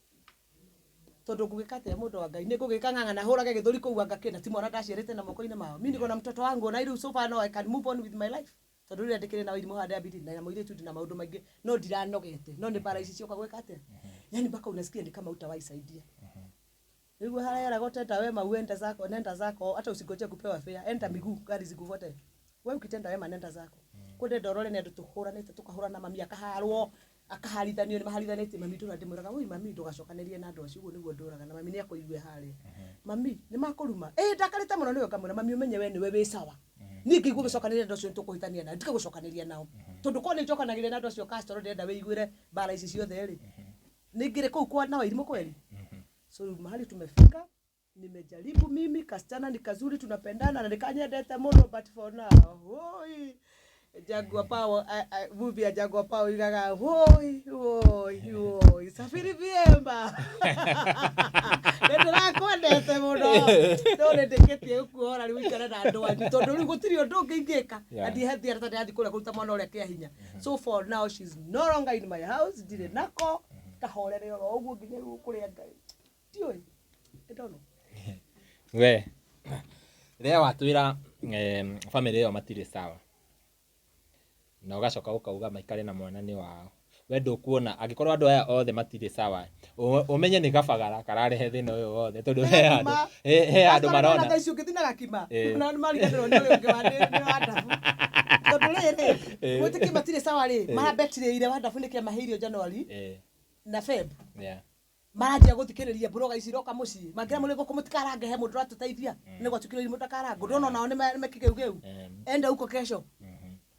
tondũ ngũgĩka atĩa mũndũ wa Ngai, nĩ ngũgĩka ng'ang'a na hũrage gĩthũri kũu anga kĩna ti mwana ndaciarĩte na moko-inĩ mao. Mimi niko na mtoto wangu na rĩu so far no I can move on with my life, tondũ rĩrĩa ndĩkĩrĩ na Wairimũ haha ndĩrambindi na mũirĩtu ndĩna maũndũ maingĩ, no ndiranogete, no nĩ mbara ici cioka gwĩka atĩa, yani mpaka unasikia ni kama utawahi saidia. Nĩguo harĩa eragwo tenda wema uende zako, nenda zako, hata usingoje kupewa fare, enda miguu gari zikufuate. Wewe ukitenda wema nenda zako. Kũndĩ ndorore nĩ andũ tũhũranĩte tũkahũrana, mami akaharwo, akaharithanio nĩ maharithanĩtie mami, ndũra ndĩmwĩraga woi mami ndũgacokanĩrie na andũ acio, ũguo nĩguo ndũraga na mami nĩ akũigue harĩa. Mami nĩ makũruma, ĩ ndakarĩte mũno nĩwe, ngamwĩra mami ũmenye we nĩwe wĩ sawa. Niĩ ngĩigua ũgĩcokanĩria na andũ acio nĩtũkũhĩtania nao, ndige gũcokanĩria nao. Tondũ korwo nĩ njokanagĩria na andũ acio Castro ndĩrenda wĩiguĩre mbara ici ciothe rĩ, nĩ ngĩrĩ kũu kwa na Wairimũ kweli. So mahali tumefika. Nimejaribu mimi, kasichana ni kazuri, tunapendana na nikanyendete muno, but for now, oi, Jaguar Power, movie ya Jaguar Power igaga woi woi woi, safiri vyema. Ndĩrakwendete mũno no nĩndĩkĩtie gũkuohora rĩu ũikare na andũ anyu tondũ rĩu gũtirĩ ũndũ ũngĩ ingĩka. Na ndihethiara tondũ ndĩrathiĩ kũrĩa kũruta mwana ũrĩa kĩa hinya. So for now she's no longer in my house, ndirĩ nako, kahorere oro ũguo nginya rĩu kũrĩa Ngai ndiũĩ, I don't know. We rĩrĩa watwĩra family ĩyo matirĩ sawa na ũgacoka ũkauga maikare na mwana nĩ wao, we ndũkuona angĩkorwo andũ aya othe matirĩ sawa, ũmenye nĩ gabagara kararehe thĩna ũyũ wothe tondũ he handũ he handũ marona thaa ici ũngĩthiĩ na gakima na nĩ mariganĩrwo nĩ ũrĩa ũngĩ wa nĩ wa ndabu tondũ rĩrĩ gwĩtĩkia matirĩ sawa rĩ, marabetirĩire wa ndabu nĩkĩ maheire January na Feb. Maranjia gũthikĩrĩria mburoga ici iroka mũciĩ mangĩra mũrĩ gũkũ mũtikarange he mũndũ ũratũteithia nĩ gwatuĩkire mũtakarangwo ndona nao nĩ mekĩgeugeu enda huko kesho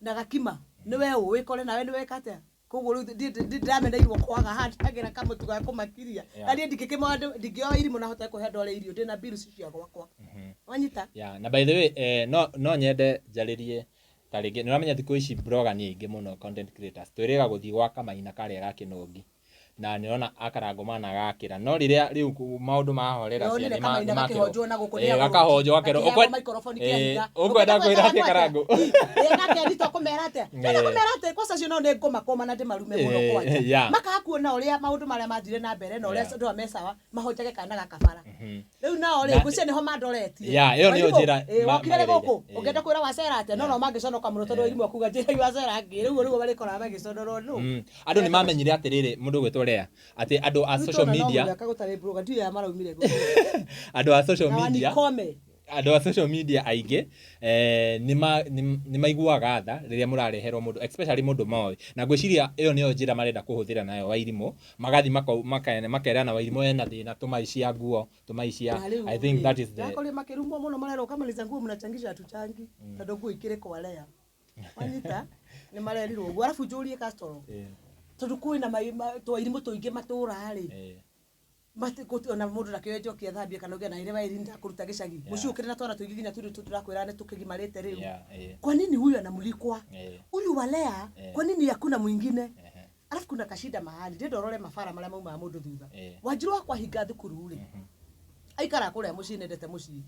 na gakima nĩwe ũ wĩkore nawe nĩweka atĩa. Koguo rĩu ndĩrameneirwo kwaga handagĩra kamũtu ga kũmakiria na niĩ ndingĩoya irimũ na hote kũhe andũ arĩa irio ndĩna bills cia gwakwa. Wanyita? Yeah, na by the way no nyende njarĩrie ta rĩngĩ nĩ ũramenya thikũ ici blogger nĩ aingĩ mũno content creators twĩrĩga gũthiĩ gwa Kamaina karĩa ga Kĩnũngi na nĩrona akarango mana gakĩra no rĩrĩa rĩu maũndũ mahorera cia nĩ makĩhonjwo na gũkũ nĩ gakahonjwo gakerwo ũkwenda kwĩra atĩa Karango nake anito kũmera atĩa ndĩrenda kũmera atĩa kwa cio no nĩ ngũmakũma na ndĩmarume mũno kwanja makaga kuona ũrĩa maũndũ marĩa mathire na mbere na ũrĩa andũ mecawa mahonjage kana gakabara rĩu nao rĩ ngũcia nĩho mandoretie ĩyo nĩyo njĩra wokire gũkũ ũngĩenda kwĩra wacera atĩa no no mangĩconoka mũno tondũ irimũ akuga njĩra wacera ngĩ rĩu rĩu marĩkoraga magĩconorwo nũ andũ nĩ mamenyire atĩrĩrĩ mũndũ ũgwĩtwo Lea atĩ andũ a social media andũ a social media andũ a social media aingĩ nĩ maiguaga tha rĩrĩa mũrareherwo mũndũ especially mũndũ moĩ na ngwĩciria ĩyo nĩyo njĩra marenda kũhũthĩra nayo Wairimũ magathi makerana Wairimũ ena thĩna tũmaicia nguo tũmaicia. I think that is the akorwo makĩrumwo mũno marerwo kama ni za nguo mnachangisha hatuchangi tondũ nguo ikĩrĩ kwa Lea wanyita nĩ marerirwo ũguo arabu njũrie Castro tondũ kwĩna twairimu tũingĩ matũra rĩ ona mũndũ ndakĩoe njoki athambie kana ũgĩe na ĩrĩ wairi ndakũruta gĩcagi mũciĩ ũkĩrĩ na twana tũingĩ nginya tũrĩ tũrakwĩra nĩ tũkĩgimarĩte rĩu. Kwa nini huyu anamulikwa huyu wa Lea kwa nini hakuna mwingine? Alafu kuna kashida mahali ndĩrenda ũrore mabara marĩa maumaga mũndũ thutha. Wanjiru wakwa hinga thukuru rĩ aikara kũrĩa mũciĩ nendete mũciĩ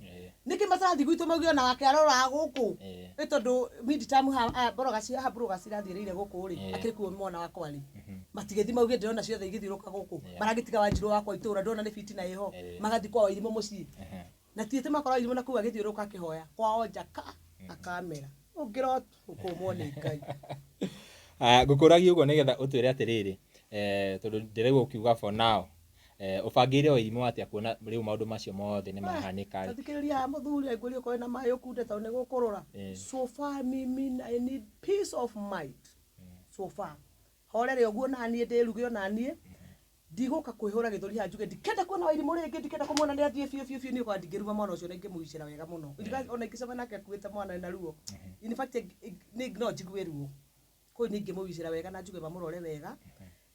nĩkĩ matarathi gwitũ mauge ona wake aroraga gũkũ nĩ tondũ mid-term mboroga haha mboroga cirathiĩrĩire gũkũ rĩ akĩrĩ kuo mwana wakwa rĩ matigĩthi mauge ndĩrona ciothe igĩthiũrũka gũkũ maragĩtiga Wanjiru wakwa itũra ndĩrona nĩ fitina ĩho magathiĩ kwa Wairimũ mũciĩ na ti atĩ makora Wairimũ na kũu agĩthiũrũka akĩhoya kwao njaka akamera ũngĩrot ũkũmwo nĩ Ngai. Ngũkũragia ũguo nĩgetha ũtwĩre atĩrĩrĩ tondũ ndĩraigua ũkiuga for now ũbangĩire Wairimũ atĩa kuona rĩu maũndũ macio mothe nĩ mahanĩka. Tathikĩrĩria mũthuri aingũrie okorwo na maĩ ũkunde tondũ nĩ gũkũrũra. So far mimi I need peace of mind. So far horere ũguo naniĩ ndĩruge onaniĩ ndigũka kwĩhũra gĩthũri haha njuge ndikenda kuona Wairimũ rĩngĩ ndikenda kũmuona nĩ athiĩ biũ biũ biũ niĩ kwa ndingĩruma mwana ũcio na ingĩmũicĩra wega mũno ona ingĩcema nake akuĩte mwana na ruo in fact no njigue ruo kũu nĩ ingĩmũicĩra wega na njuge mamũrore wega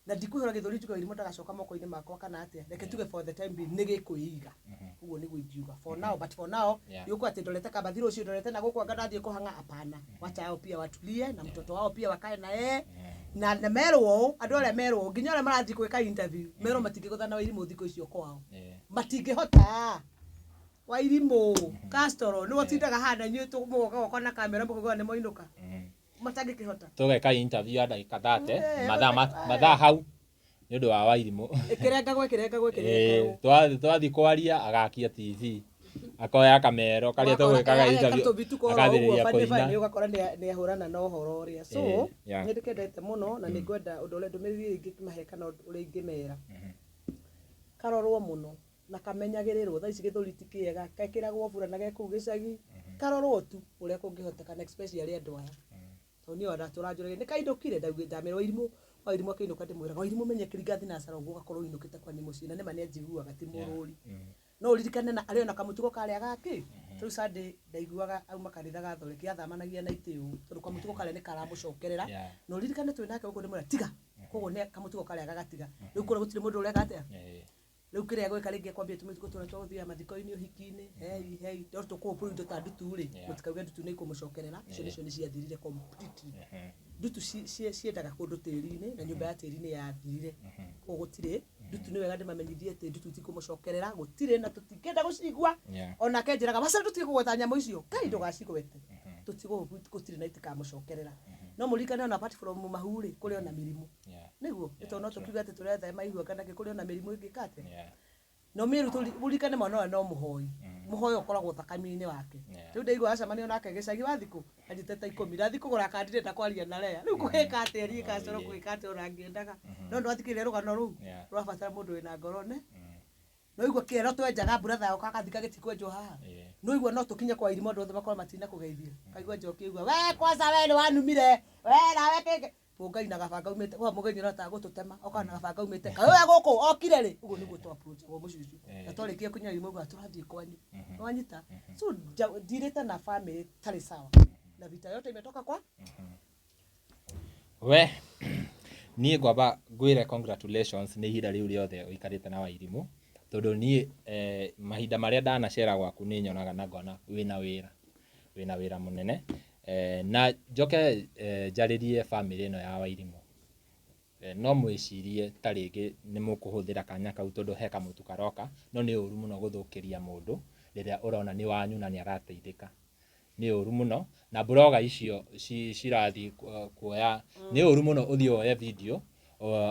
na ndikwĩhũra gĩthũri njuge Wairimũ ndagacoka moko-inĩ makwa kana atĩa reke tuge for the time being nĩ gĩkwĩiga ũguo nĩguo ingiuga for now but for now yuko atĩ ndorete kambathi rũciũ ndorete na gũkũ anga ndathiĩ kũhang'a hapana wacha hao pia watulie na mtoto wao pia wakae na yeye na merwo andũ arĩa merwo nginya arĩa marathiĩ gwĩka interview merwo matingĩgũtha na Wairimũ thikũ icio kwao matingĩhota Wairimũ Castro nĩwe ũtindaga haha na inyuĩ mũgoka gwakwa na kamera mũkauga nĩ moinũka matangĩkĩhota tũgeka interview ya ndagĩka 30 mathaa hau nĩ ũndũ wa Wairimũ ĩkĩrengagwo twathiĩ kwaria agakia TV akoya kamero karĩa tũgwĩkaga interview akathĩrĩria kũina ũgakora nĩ ahũrana na ũhoro ũrĩa so nĩ ndĩkendete mũno na nĩ ngwenda ũndũ ũrĩa ndũmĩrĩri ingĩmahe kana ũrĩa ingĩmera karorwo mũno na kamenyagĩrĩrwo thaa ici gĩthũri ti kĩega gekĩragwo burana ge kũu gĩcagi karorwo tu ũrĩa kũngĩhotekana especially andũ aya tondũ niĩ ona tũranjũragia nĩ kainũkire ndamera Wairimũ Wairimũ akĩinũka ndĩmwĩraga Wairimũ menye kĩringa thinacara ũguo ũgakorwo ũinũkĩte kwanyu mũciĩ na nĩma nĩanjiguaga ti mũrũri no ũririkane na arĩ ona kamũtugo karĩa gakĩ rĩu Sunday ndaiguaga auma kanitha gathoreki athamanagia na itĩ ũũ tondũ kamũtugo karĩa nĩ karamũcokerera na ũririkane twĩ nake gũkũ ndĩmwĩra tiga koguo nĩ kamũtugo karĩa gagatiga rĩu kũrĩa gũtirĩ mũndũ ũreka atĩa Rĩu kĩrĩa gwĩka rĩngĩ kwambia tũmĩtugo tũrĩa twa gũthiaga mathiko-inĩ, ũhiki-inĩ, hei hei, no tũkũhũpũrũ indo ta ndutu rĩ, mũtikauge ndutu nĩ ikũmũcokerera, icio nĩcio nĩ ciathirire completely. Ndutu ciendaga kũndũ tĩri-inĩ, na nyũmba ya tĩri nĩ yathirire. Koguo gũtirĩ ndutu, nĩ wega ndĩmamenyithie atĩ ndutu itikũmũcokerera, gũtirĩ na tũtingĩenda gũcigua. Onake njĩraga waca ndũtige kũgweta nyamũ icio, Ngai ndũgacigwete, tũtigũ gũtirĩ na itikamũcokerera. No mũririkane ona apart from mahu rĩ, kũrĩ ona mĩrimũ. Nĩguo nĩ tondũ no tũkiuge atĩ tũrethema ihua kana kĩ, kũrĩ ona mĩrimũ ĩngĩka atĩa. No mĩru mũririkane mwana ũyũ no mũhoi, mũhoyo ũkoragwo thakame-inĩ wake. Rĩu ndaigua acemania nake gĩcagi wa thikũ anyitĩte ta 10, ndathiĩ kũgũra kandi ndĩrenda kwaria na Lea. Rĩu kũgĩka atĩa niĩ kacoro kũgĩka atĩa ona ngĩendaga, no nĩwathikĩrĩria rũgano rũu rũrabatara mũndũ wĩna ngoro ne no igua kĩero twenjaga brother yoka agathika gĩtikwenjwo haha. No igua no tũkinye kwa irimũ andũ othe makorwo matina kũgeithia, kaigua njoki igua we kwanza we nĩ wanumire we nawe kĩngĩ Mũngai na gabanga umĩte kwa mũgeni ũrataga gũtũtema oka na gabanga umĩte kaĩ we gũkũ okire rĩ, ũguo nĩguo twa approach agwo mũciĩ ũcio. Na twarĩkia kũnyua irimũ ugaga tũrathiĩ kwanyu, wanyita. So ndirĩte na family tarĩ sawa na vita yote imetoka kwa We niĩ ngwamba ngwĩre congratulations nĩ ihinda rĩu rĩothe ũikarĩte na Wairimũ, tondũ niĩ mahinda marĩa ndanacera gwaku nĩ nyonaga na ngona wĩna wĩra, wĩna wĩra mũnene. Na njoke njarĩrie bamĩrĩ ĩno ya Wairimũ. No mwĩcirie ta rĩngĩ nĩ mũkũhũthĩra kanya kau tondũ he kamũtu karoka, no nĩ ũru mũno gũthũkĩria mũndũ rĩrĩa ũrona nĩ wanyu na nĩ arateithĩka. Nĩ ũru mũno, na blogger icio cirathiĩ kuoya, nĩ ũru mũno ũthiĩ woye video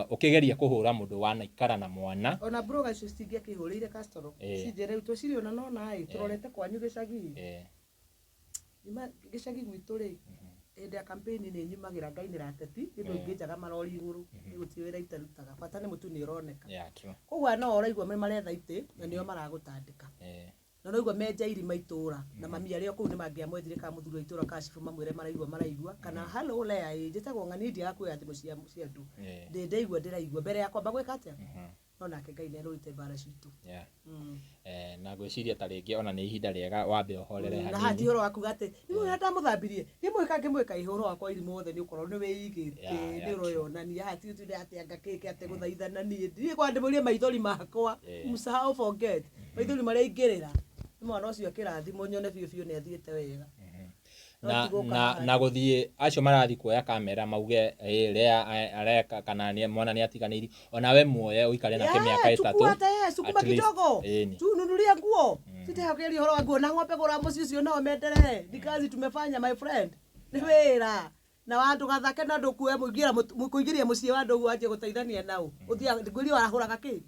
ũkĩgeria kũhũra mũndũ wanaikara na mwana. Ona blogger icio citingĩakĩhũrĩire Castro, cinjĩre rĩu twecirie ona nona ĩ tũrorete kwanyu gĩcagi. Nyuma gĩcagi gwitũ rĩ, hĩndĩ ya campaign nĩ nyumagĩra ngainĩra ateti, nĩ ũndũ ingĩnjaga marori igũrũ, nĩ gũtirĩ wĩra itarutaga, bata nĩ mũtu nĩ ũroneka. Koguo aya no ũraigua nĩ maretha itĩ na nĩo maragũtandĩka. Na ũraigua menja irima itũra, na mami arĩ o kũu nĩ mangĩamwethire kana mũthuri wa itũra kana cibũ mamwĩre maraigua maraigua, kana hello Lea ĩ njĩtagwo ng'ani ndiaga kuoya thimũ cia andũ. Ndĩ ndaigua ndĩraigua mbere ya kwamba gwĩka atĩa? No nake Ngai nĩ arũĩte mbara citũ. Na ngwĩciria ta rĩngĩ ona nĩ ihinda rĩega wambe ũhorere Na haha ti hanini. Ũhoro wa kuga atĩ nĩ ũrĩa ndamũthambirie ngĩmwĩka ngĩmwĩka, ĩ ũhoro wakwa irimũ wothe nĩ ũkorwo nĩ wĩigĩte, nĩ ũroyonania haha, ti ũtinde atĩ anga kĩkĩ atĩ gũthaithana niĩ ndiĩ kwa ndĩmũrie maithori makwa. Msahau, forget maithori marĩa ingĩrĩra nĩ mwana ũcio akĩrathimwo nyone biũ biũ nĩ athiĩte wega. No Na, ti gũka na, haha. Na gũthiĩ acio marathiĩ kuoya kamera mauge ĩ Lea areka kana mwana nĩ atiganĩirio, onawe muoye ũikare nake mĩaka 3. Chukua hata yeye sukuma at least. Kidogo. Ĩni. Tununulie nguo, sitahakeria ũhoro wa nguo na ng'ombe gũra mũciĩ ũcio nao menderee. Ni kazi tumefanya, my friend, nĩ wĩra na wa ndũgathake na ndũkue mũingĩra kũingĩria mũciĩ wa andũ ũguo wanjie gũteithania nao, ũthiaga ngwĩria warahũraga kĩ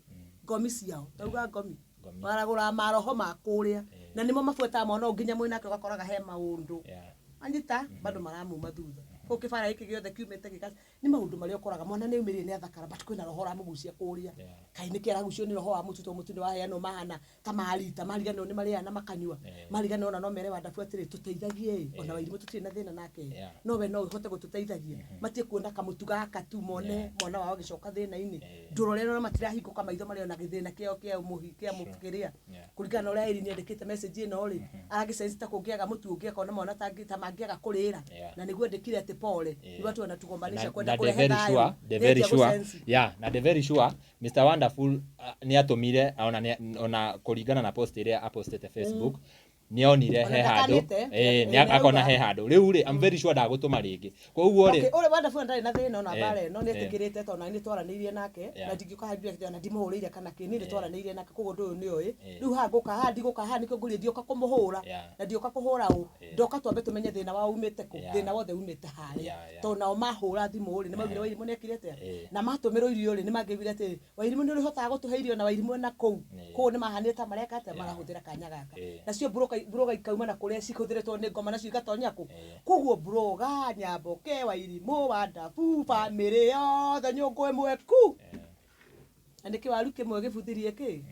ngomi ciao, ndauga ngomi. Ngomi. Waragũraga maroho ma kũrĩa na nĩmo mabuataga mwana ũyũ nginya mwĩnake, ũgakoraga he maũndũ anyita bado maramuma thutha kũu kĩbara gĩkĩ gĩothe kiumĩte gĩka nĩ maũndũ marĩa ũkoraga mwana nĩ aumĩrire nĩ athakara, but kwĩna roho ũramũgucia kũrĩa. Kaĩ nĩkĩ aragucio nĩ roho wa mũtu? Tondũ mũtu nĩ waheanwo mahana ta marita mariganĩrwo nĩ marĩaga na makanyua, mariganĩrwo ona no mere Wandabu atĩrĩ, tũteithagie ĩ ona Wairimũ tũtirĩ na thĩna nake ĩ. No we no ũhote gũtũteithagia, matige kuona kamũtu gaka tu mone mwana wao agĩcoka thĩna-inĩ. Ndũrore na matirahingũka maitho marĩ ona gĩthĩna kĩao kĩa mũhi kĩa mũkĩrĩa kũringana na ũrĩa Irene andĩkĩte message ĩno rĩ, aragĩsense ta kũngĩaga mũtu ũngĩ akona mwana ta mangĩaga kũrĩra. Na nĩguo andĩkire atĩ pole, nĩguo watu wanatugombanisha kwenda Na kũrehe very thayũ. Sure, the very Nĩanjia sure gũsense. Yeah, na the very sure Mr Wonderful nĩ atũmire ona ona kũringana na post ĩrĩa apostĩte Facebook, nĩ onire Ona he handũ ndakanĩte, nĩ akona he handũ rĩu rĩ, I'm very sure ndagũtũma rĩngĩ, koguo rĩ Okay, ũrĩa Wonderful ndarĩ na thĩna ona mbara ĩno nĩ etĩkĩrĩte tondũ nani twaranĩirie nake na ndingĩũka haha njuge atĩ ona ndimũhũrĩire kana kĩ, niĩ nĩ twaranĩirie nake, koguo ũndũ ũyũ nĩ oĩ. Rĩu haha ngũka haha ndigũka haha nĩkĩo ngũria ndioka kũmũhũra na ndioka kũhũra ũ, ndoka twambe tũmenye thĩna wao umĩte kũ. Thĩna wothe umĩte harĩa tondũ nao mahũra thimũ rĩ, nĩ maugire Wairimũ nĩ ekire atĩa na matũmĩrwo irio rĩ, nĩ mangĩaugire atĩ Wairimũ nĩ ũrĩhotaga gũtũhe irio na Wairimũ ena kũu. Koguo nĩ mahanire ta mareka atĩa, marahũthĩra kanya gaka. Nacio mburoga ikauma na kũrĩa cihũthĩrĩtwo nĩ ngoma nacio igatonya kũ. Koguo mburoga Nyamboke, Wairimũ, Wandabu, bamĩrĩ yothe nyũngũ ĩmwe ku na nĩ kĩwaru kĩmwe gĩbuthirie kĩ.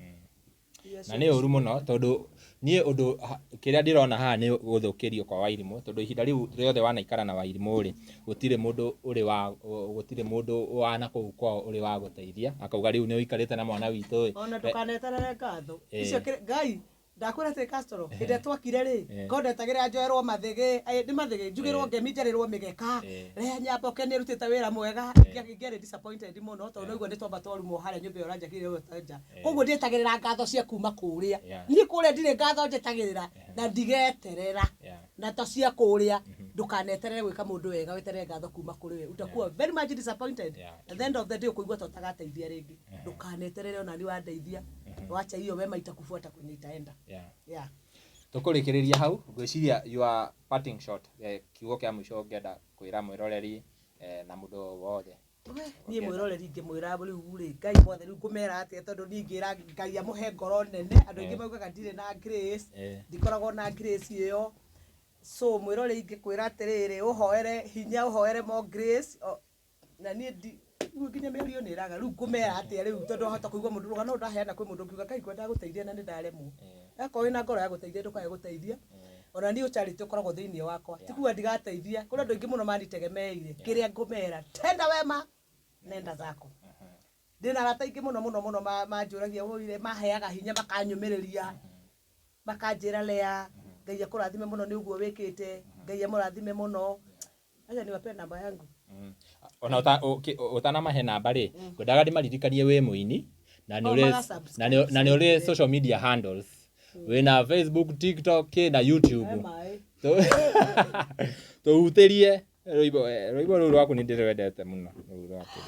Na nĩ ũru mũno tondũ niĩ ũndũ kĩrĩa ndĩrona haha nĩ gũthũkĩrio kwa Wairimũ, tondũ ihinda rĩu rĩothe wanaikara na Wairimũ rĩ, gũtirĩ mũndũ ũrĩ wa gũtirĩ mũndũ wa na kũu kwao ũrĩ wa gũteithia akauga rĩu nĩ ũikarĩte na mwana witũ ĩ. Ona ndũkaneterere ngatho icio Ngai. Ndakwĩra atĩ Castro, hĩndĩ ĩrĩa twakire rĩ, Eh. ko ndetagĩrĩra njoerwo mathĩgĩ, nĩ mathĩgĩ, njugĩrwo Eh. ngemi njarĩrwo mĩgeka, Eh. Lea Nyamboke nĩ ĩrutĩte wĩra mwega, Eh. ingĩarĩ disappointed mũno tondũ Yeah. naigua nĩ twamba twarumwo harĩa nyũmba ĩyo ũranjakire ĩyo nja. Eh. Koguo ndietagĩrĩra ngatho cia kuma kũrĩa. Yeah. Niĩ kũrĩa ndirĩ ngatho njetagĩrĩra na ndigeterera. Yeah. Na to cia kũrĩa ndũkaneterere gwĩka mũndũ wega weterere ngatho kuma kũrĩ we utakuwa very much disappointed. Yeah, At the end of the day ũkũigua ta ũtagateithia rĩngĩ. Ndũkaneterere ona ni wandeithia, wacha hiyo wema itakufuata kwenye itaenda. Yeah. Yeah. Tũkũrĩkĩrĩria hau ngwĩciria your parting shot, kiugo kĩa mũico ũngĩenda kwĩra mwĩroreri, na mũndũ o wothe. Niĩ mwĩroreri ingĩmwĩra rĩu rĩ, Ngai mothe rĩu ngũmera atĩa tondũ niĩ ingĩra Ngai amũhe ngoro nene. Andũ aingĩ Eh. maugaga ndirĩ na grace, Eh. ndikoragwo na grace ĩyo. So mwĩroreri ingĩkwĩra atĩrĩrĩ, ũhoere hinya, ũhoere more grace. Na niĩ rĩu nginya mĩario nĩ ĩraga rĩu ngũmera atĩa rĩu tondũ wahota kũigua mũndũ rũgano ndaheana kwĩ mũndũ ũngiuga Ngai ngwendaga gũteithia na nĩ ndaremwo. Eh. Akorwo wĩna ngoro ya gũteithia ndũkae gũteithia. Eh. Ona niĩ ũcharity ũkoragwo thĩinĩ wakwa, ti kuga ndigateithia, kũrĩ andũ aingĩ mũno manitegemeire. Kĩrĩa ngũmera, tenda wema nenda zako. Ndĩna arata aingĩ mũno mũno mũno manjũragia ũire, maheaga hinya, makanyũmĩrĩria, makanjĩra Lea, Ngai akũrathime mũno nĩ ũguo wĩkĩte, Ngai amũrathime mũno. Acha niwape namba yangu. Ona ũtanamahe namba rĩ, ngwendaga ndĩmaririkanie wĩ mũini na nĩ Oh, ũrĩ maga-subscribe. na nĩ ũrĩ social media handles, wĩna Facebook, TikTok na YouTube. He maĩ. Tũhutĩrie rwĩmbo rũu rwaku nĩ ndĩrwendete mũno rũu rwaku.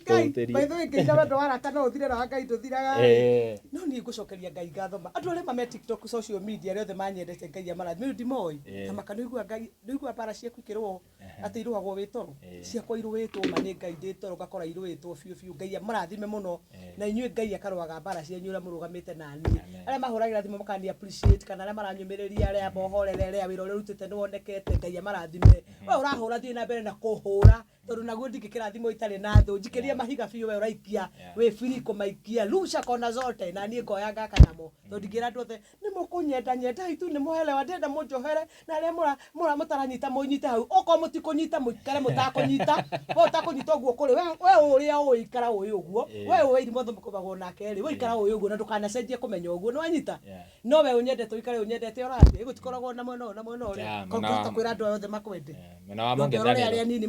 Ngai, Tũhutĩrie. by the way, ngĩina wendo wa arata no ũthire na wa Ngai ndũthiraga. Eh. No niĩ ngũcokeria Ngai ngatho ma. Andũ arĩa me TikTok, social media arĩa othe manyendete Ngai amarathime. Rĩu ndimoĩ. Eh. Ta maka nĩũiguaga Ngai, nĩũiguaga mbara ciaku ikĩrũo atĩ irũagwo wĩ toro. Eh. Ciakwa irũĩtwo ma nĩ Ngai ndĩ toro ngakora irũĩtwo biũ biũ. Ngai amũrathime mũno. Eh. Na inyuĩ Ngai akarũaga mbara cianyu ũrĩa mũrũgamĩte na niĩ. Amen. Arĩa mahũragĩra thimũ makani appreciate kana arĩa maranyũmĩrĩria arĩa mohorere arĩa wĩra ũrĩa ũrutĩte nĩwonekete Ngai amarathime. We ũrahũra thiĩ na mbere na kũhũra tondũ naguo ndingĩkĩra thimũ itarĩ na thũ. Njikĩria mahiga biũ we ũraikia Yeah. wĩ free kũmaikia rusha kona zote na niĩ ngoya ngaka namo tondũ ndingĩra andũ othe nĩ mũkũnyenda nyendai tu nĩ mũhelewa ndĩrenda mũnjohere na arĩa mũra mũtaranyita mũnyite hau okorwo mũtikũnyita mũikare mũtakũnyita we ũtakũnyita ũguo kũrĩ we ũrĩa ũĩ ikara ũĩ ũguo Eh. we ũĩ irimũ thũkũmagwo nake rĩ we ikara ũĩ ũguo na ndũkanacenjie kũmenya ũguo nĩ wanyita Yeah. no we ũnyendete ũikare ũnyendete ũrathiĩ gũtikoragwo na mwena ũyũ na mwena ũrĩa Yeah, Koguo mwena ngĩhota kwĩra andũ aya othe makwende Eh, mwena wa Ndũngĩrore arĩa mũng'ethanĩro. anini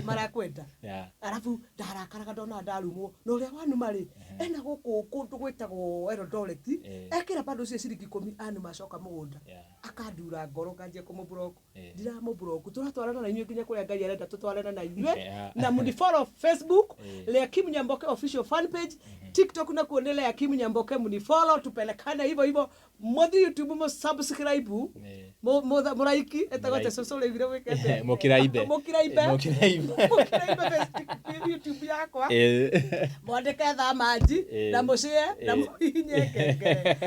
marakwenda Yeah. arabu ndarakaraga ndona ndarumwo na ũrĩa wanuma rĩ ena gũkũ kũndũ gwĩtagwo Eldoret Eh. ekĩra bando cia ciringi ikũmi anuma acoka mũgũnda Yeah. akandura ngoro nganjia kũmũblock Eh. ndiramũblock tũratwarana na inyuĩ nginya kũrĩa Ngai arenda tũtwarane na inyuĩ Yeah. na munifollow Facebook Eh. Lea Kim Nyamboke official fan page TikTok nakuo nĩ Lea Kim Nyamboke munifollow tupelekane hivyo hivyo mũthiĩ YouTube mu subscribe Eh. mũraiki etagwo Mũraiki. atĩa cũcũ ũrĩa wĩkĩte Mũkiraimbe. Mũkiraimbe. Mũkiraimbe. Mũkiraimbe Facebook YouTube yakwa Eh. mwandĩke thamanji Eh. na mũcie na Eh. mũhihinye ngengere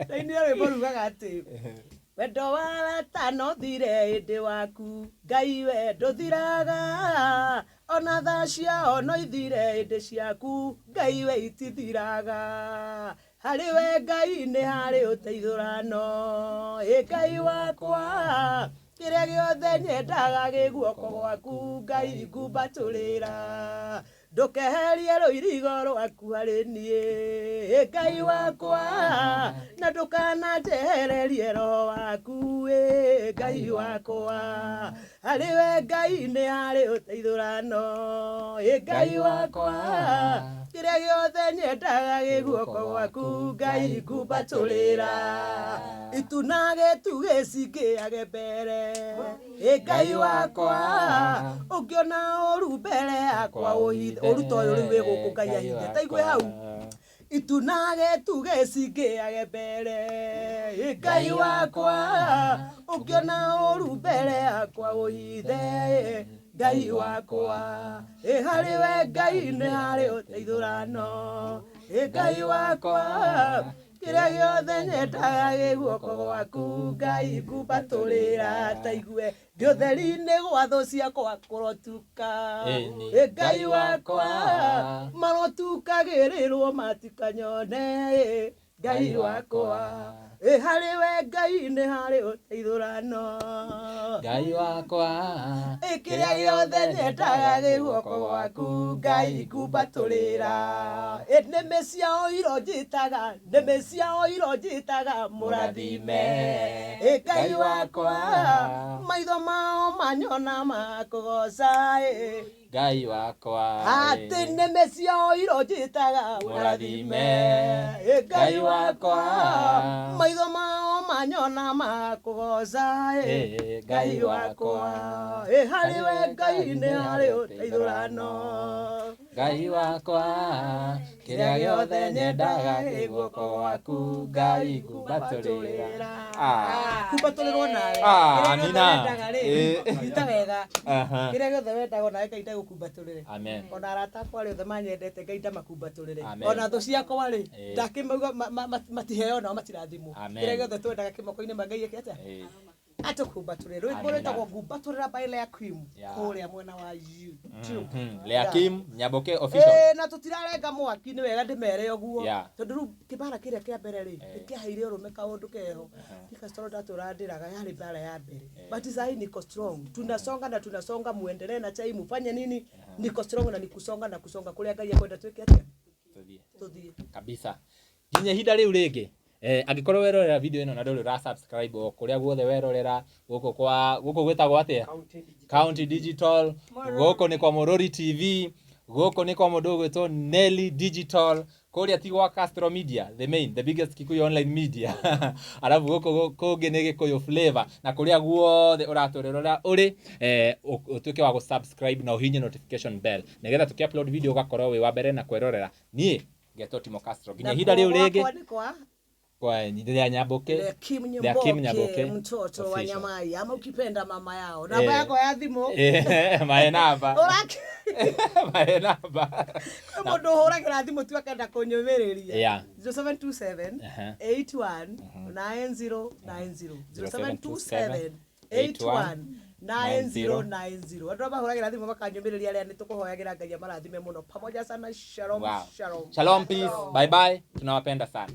na inyuĩ rwĩmbo rugaga atĩ wendo wa arata no thire ĩndĩ waku Ngai we ndũthiraga ona thaa ciao no ithire ĩndĩ ciaku Ngai we itithiraga harĩ we Ngai nĩ harĩ ũteithũrano ĩ Ngai wakwa kĩrĩa gĩothe nyendaga gĩ guoko gwaku Ngai ngumbatũrĩra ndũkeherie rũirigo rwaku harĩ niĩ ĩ Ngai wakwa na ndũkananjehererie roho waku ĩ Ngai wakwa harĩ we Ngai nĩ harĩ ũteithũrano ĩ Ngai wakwa kĩrĩa gĩothe nyendaga gĩ guoko gwaku Ngai ngumbatũrĩra itu na gĩtugĩ cingĩage mbere ĩ Ngai wakwa ũngĩona ũru mbere yakwa ũhithe ũru ta ũyũ rĩu wĩ gũkũ Ngai ahithe ta igue hau itu na gĩtugĩ cingĩage mbere ĩ Ngai wakwa ũngĩona ũru mbere yakwa ũhithe Ngai wakwa ĩ harĩ we Ngai nĩ harĩ ũteithũrano ĩ Ngai wakwa kĩrĩa gĩothe nyendaga gĩ guoko gwaku Ngai ngumbatũrĩra ta igue ndĩ ũtheri-inĩ gwa thũ ciakwa kũrotuka Ĩni. ĩ Ngai wakwa marotukagĩrĩrwo matikanyone ĩ Ngai wakwa Ĩ harĩ we Ngai nĩ harĩ ũteithũrano. Ngai wakwa. Ĩ kĩrĩa gĩothe nyendaga gĩ guoko gwaku Ngai kumbatũrĩra. Ĩ nĩmĩ ciao ironjĩtaga, nĩmĩ ciao ironjĩtaga mũrathime. Ĩ Ngai wakwa, maitho mao manyona makũgoca. Ĩ Ngai wakwa. Atĩ nĩmĩ ciao ironjĩtaga mũrathime. Ĩ Ngai wakwa, maitho mao manyona makũgoca. Ĩ Ngai wakwa, ĩ harĩ we Ngai nĩ harĩ ũteithũrano. Ngai wakwa, kĩrĩa gĩothe nyendaga gĩ guoko gwaku Ngai ngumbatũrĩra. Kumbatũrĩrwo nawe. Ah, Kĩrĩa gĩothe Amina. wendaga rĩ, nyita wega. Kĩrĩa gĩothe wendaga onawe Ngai ndagũkumbatũrĩre. Amen. Ona arata akwa rĩ othe manyendete Ngai ndamakumbatũrĩre. Amen. Ona thũ ciakwa rĩ, ndakĩmauga matiheo nao matirathimwo. Amen. Kĩrĩa gĩothe twendaga kĩ moko-inĩ ma Ngai eke atĩa? Atũkumbatũrĩre. Rwĩmbo Amina. rwĩtagwo ngumbatũrĩra by Lea Kim kũrĩa mwena wa YouTube. Lea Kim Nyaboke official. Ĩĩ, na tũtirarenga mwaki nĩ wega ndĩmere ũguo. Tondũ rĩu kĩbara kĩrĩa kĩa mbere rĩ, nĩkĩaheire ũrũme kaũndũ keho. Nĩ ndatũra ndĩraga yarĩ mbara ya mbere. But sahi niko strong. Tunasonga na tunasonga, muendelee na chai mufanye nini? Niko strong na nikusonga na kusonga kũrĩa Ngai ekwenda twĩke atĩa? Tũthiĩ. Kabisa. Nginya ihinda rĩu rĩngĩ. Angĩkorwo werorera video ĩno na ndũrĩ ũra subscribe o kũrĩa guothe werorera gũkũ kwa gũkũ gwĩtagwo atĩa? County Digital. Gũkũ nĩ kwa Mũrũri TV. Gũkũ nĩ kwa mũndũ ũgwĩtwo Nelly Digital. Kũrĩa ti gwa Castro Media, the main, the biggest Kikuyu online media. Arabu gũkũ kũngĩ nĩ Gĩkũyũ Flavor. Na kũrĩa guothe ũratũrerora ũrĩ, ũtuĩke wa gũ-subscribe na ũhihinye notification bell. Nĩgetha tũkĩ-upload video ũgakorwo wĩ wa mbere na kwĩrorera. Niĩ ngetwo Timo Castro. Nginya ihinda rĩu rĩngĩ. Gwakwa nĩ kwa Kwa Lea Nyaboke. Lea Kim Lea Kim Nyaboke Nyaboke mtoto wa official. Nyamai ama ukipenda mama yao. Namba yako ya thimũ. Mae namba. Ũraki Mae namba. Kwĩ mũndũ ũhũragĩra thimũ tu akenda kũnyũmĩrĩria. 0727 81 90 90. 0727 81 9090. Andũ arĩa mahũragĩra thimũ makanyũmĩrĩria arĩa nĩ tũkũhoyagĩra Ngai amarathime mũno. Pamoja sana. Shalom. Wow. Shalom. Shalom, peace. Bye bye. Tunawapenda sana.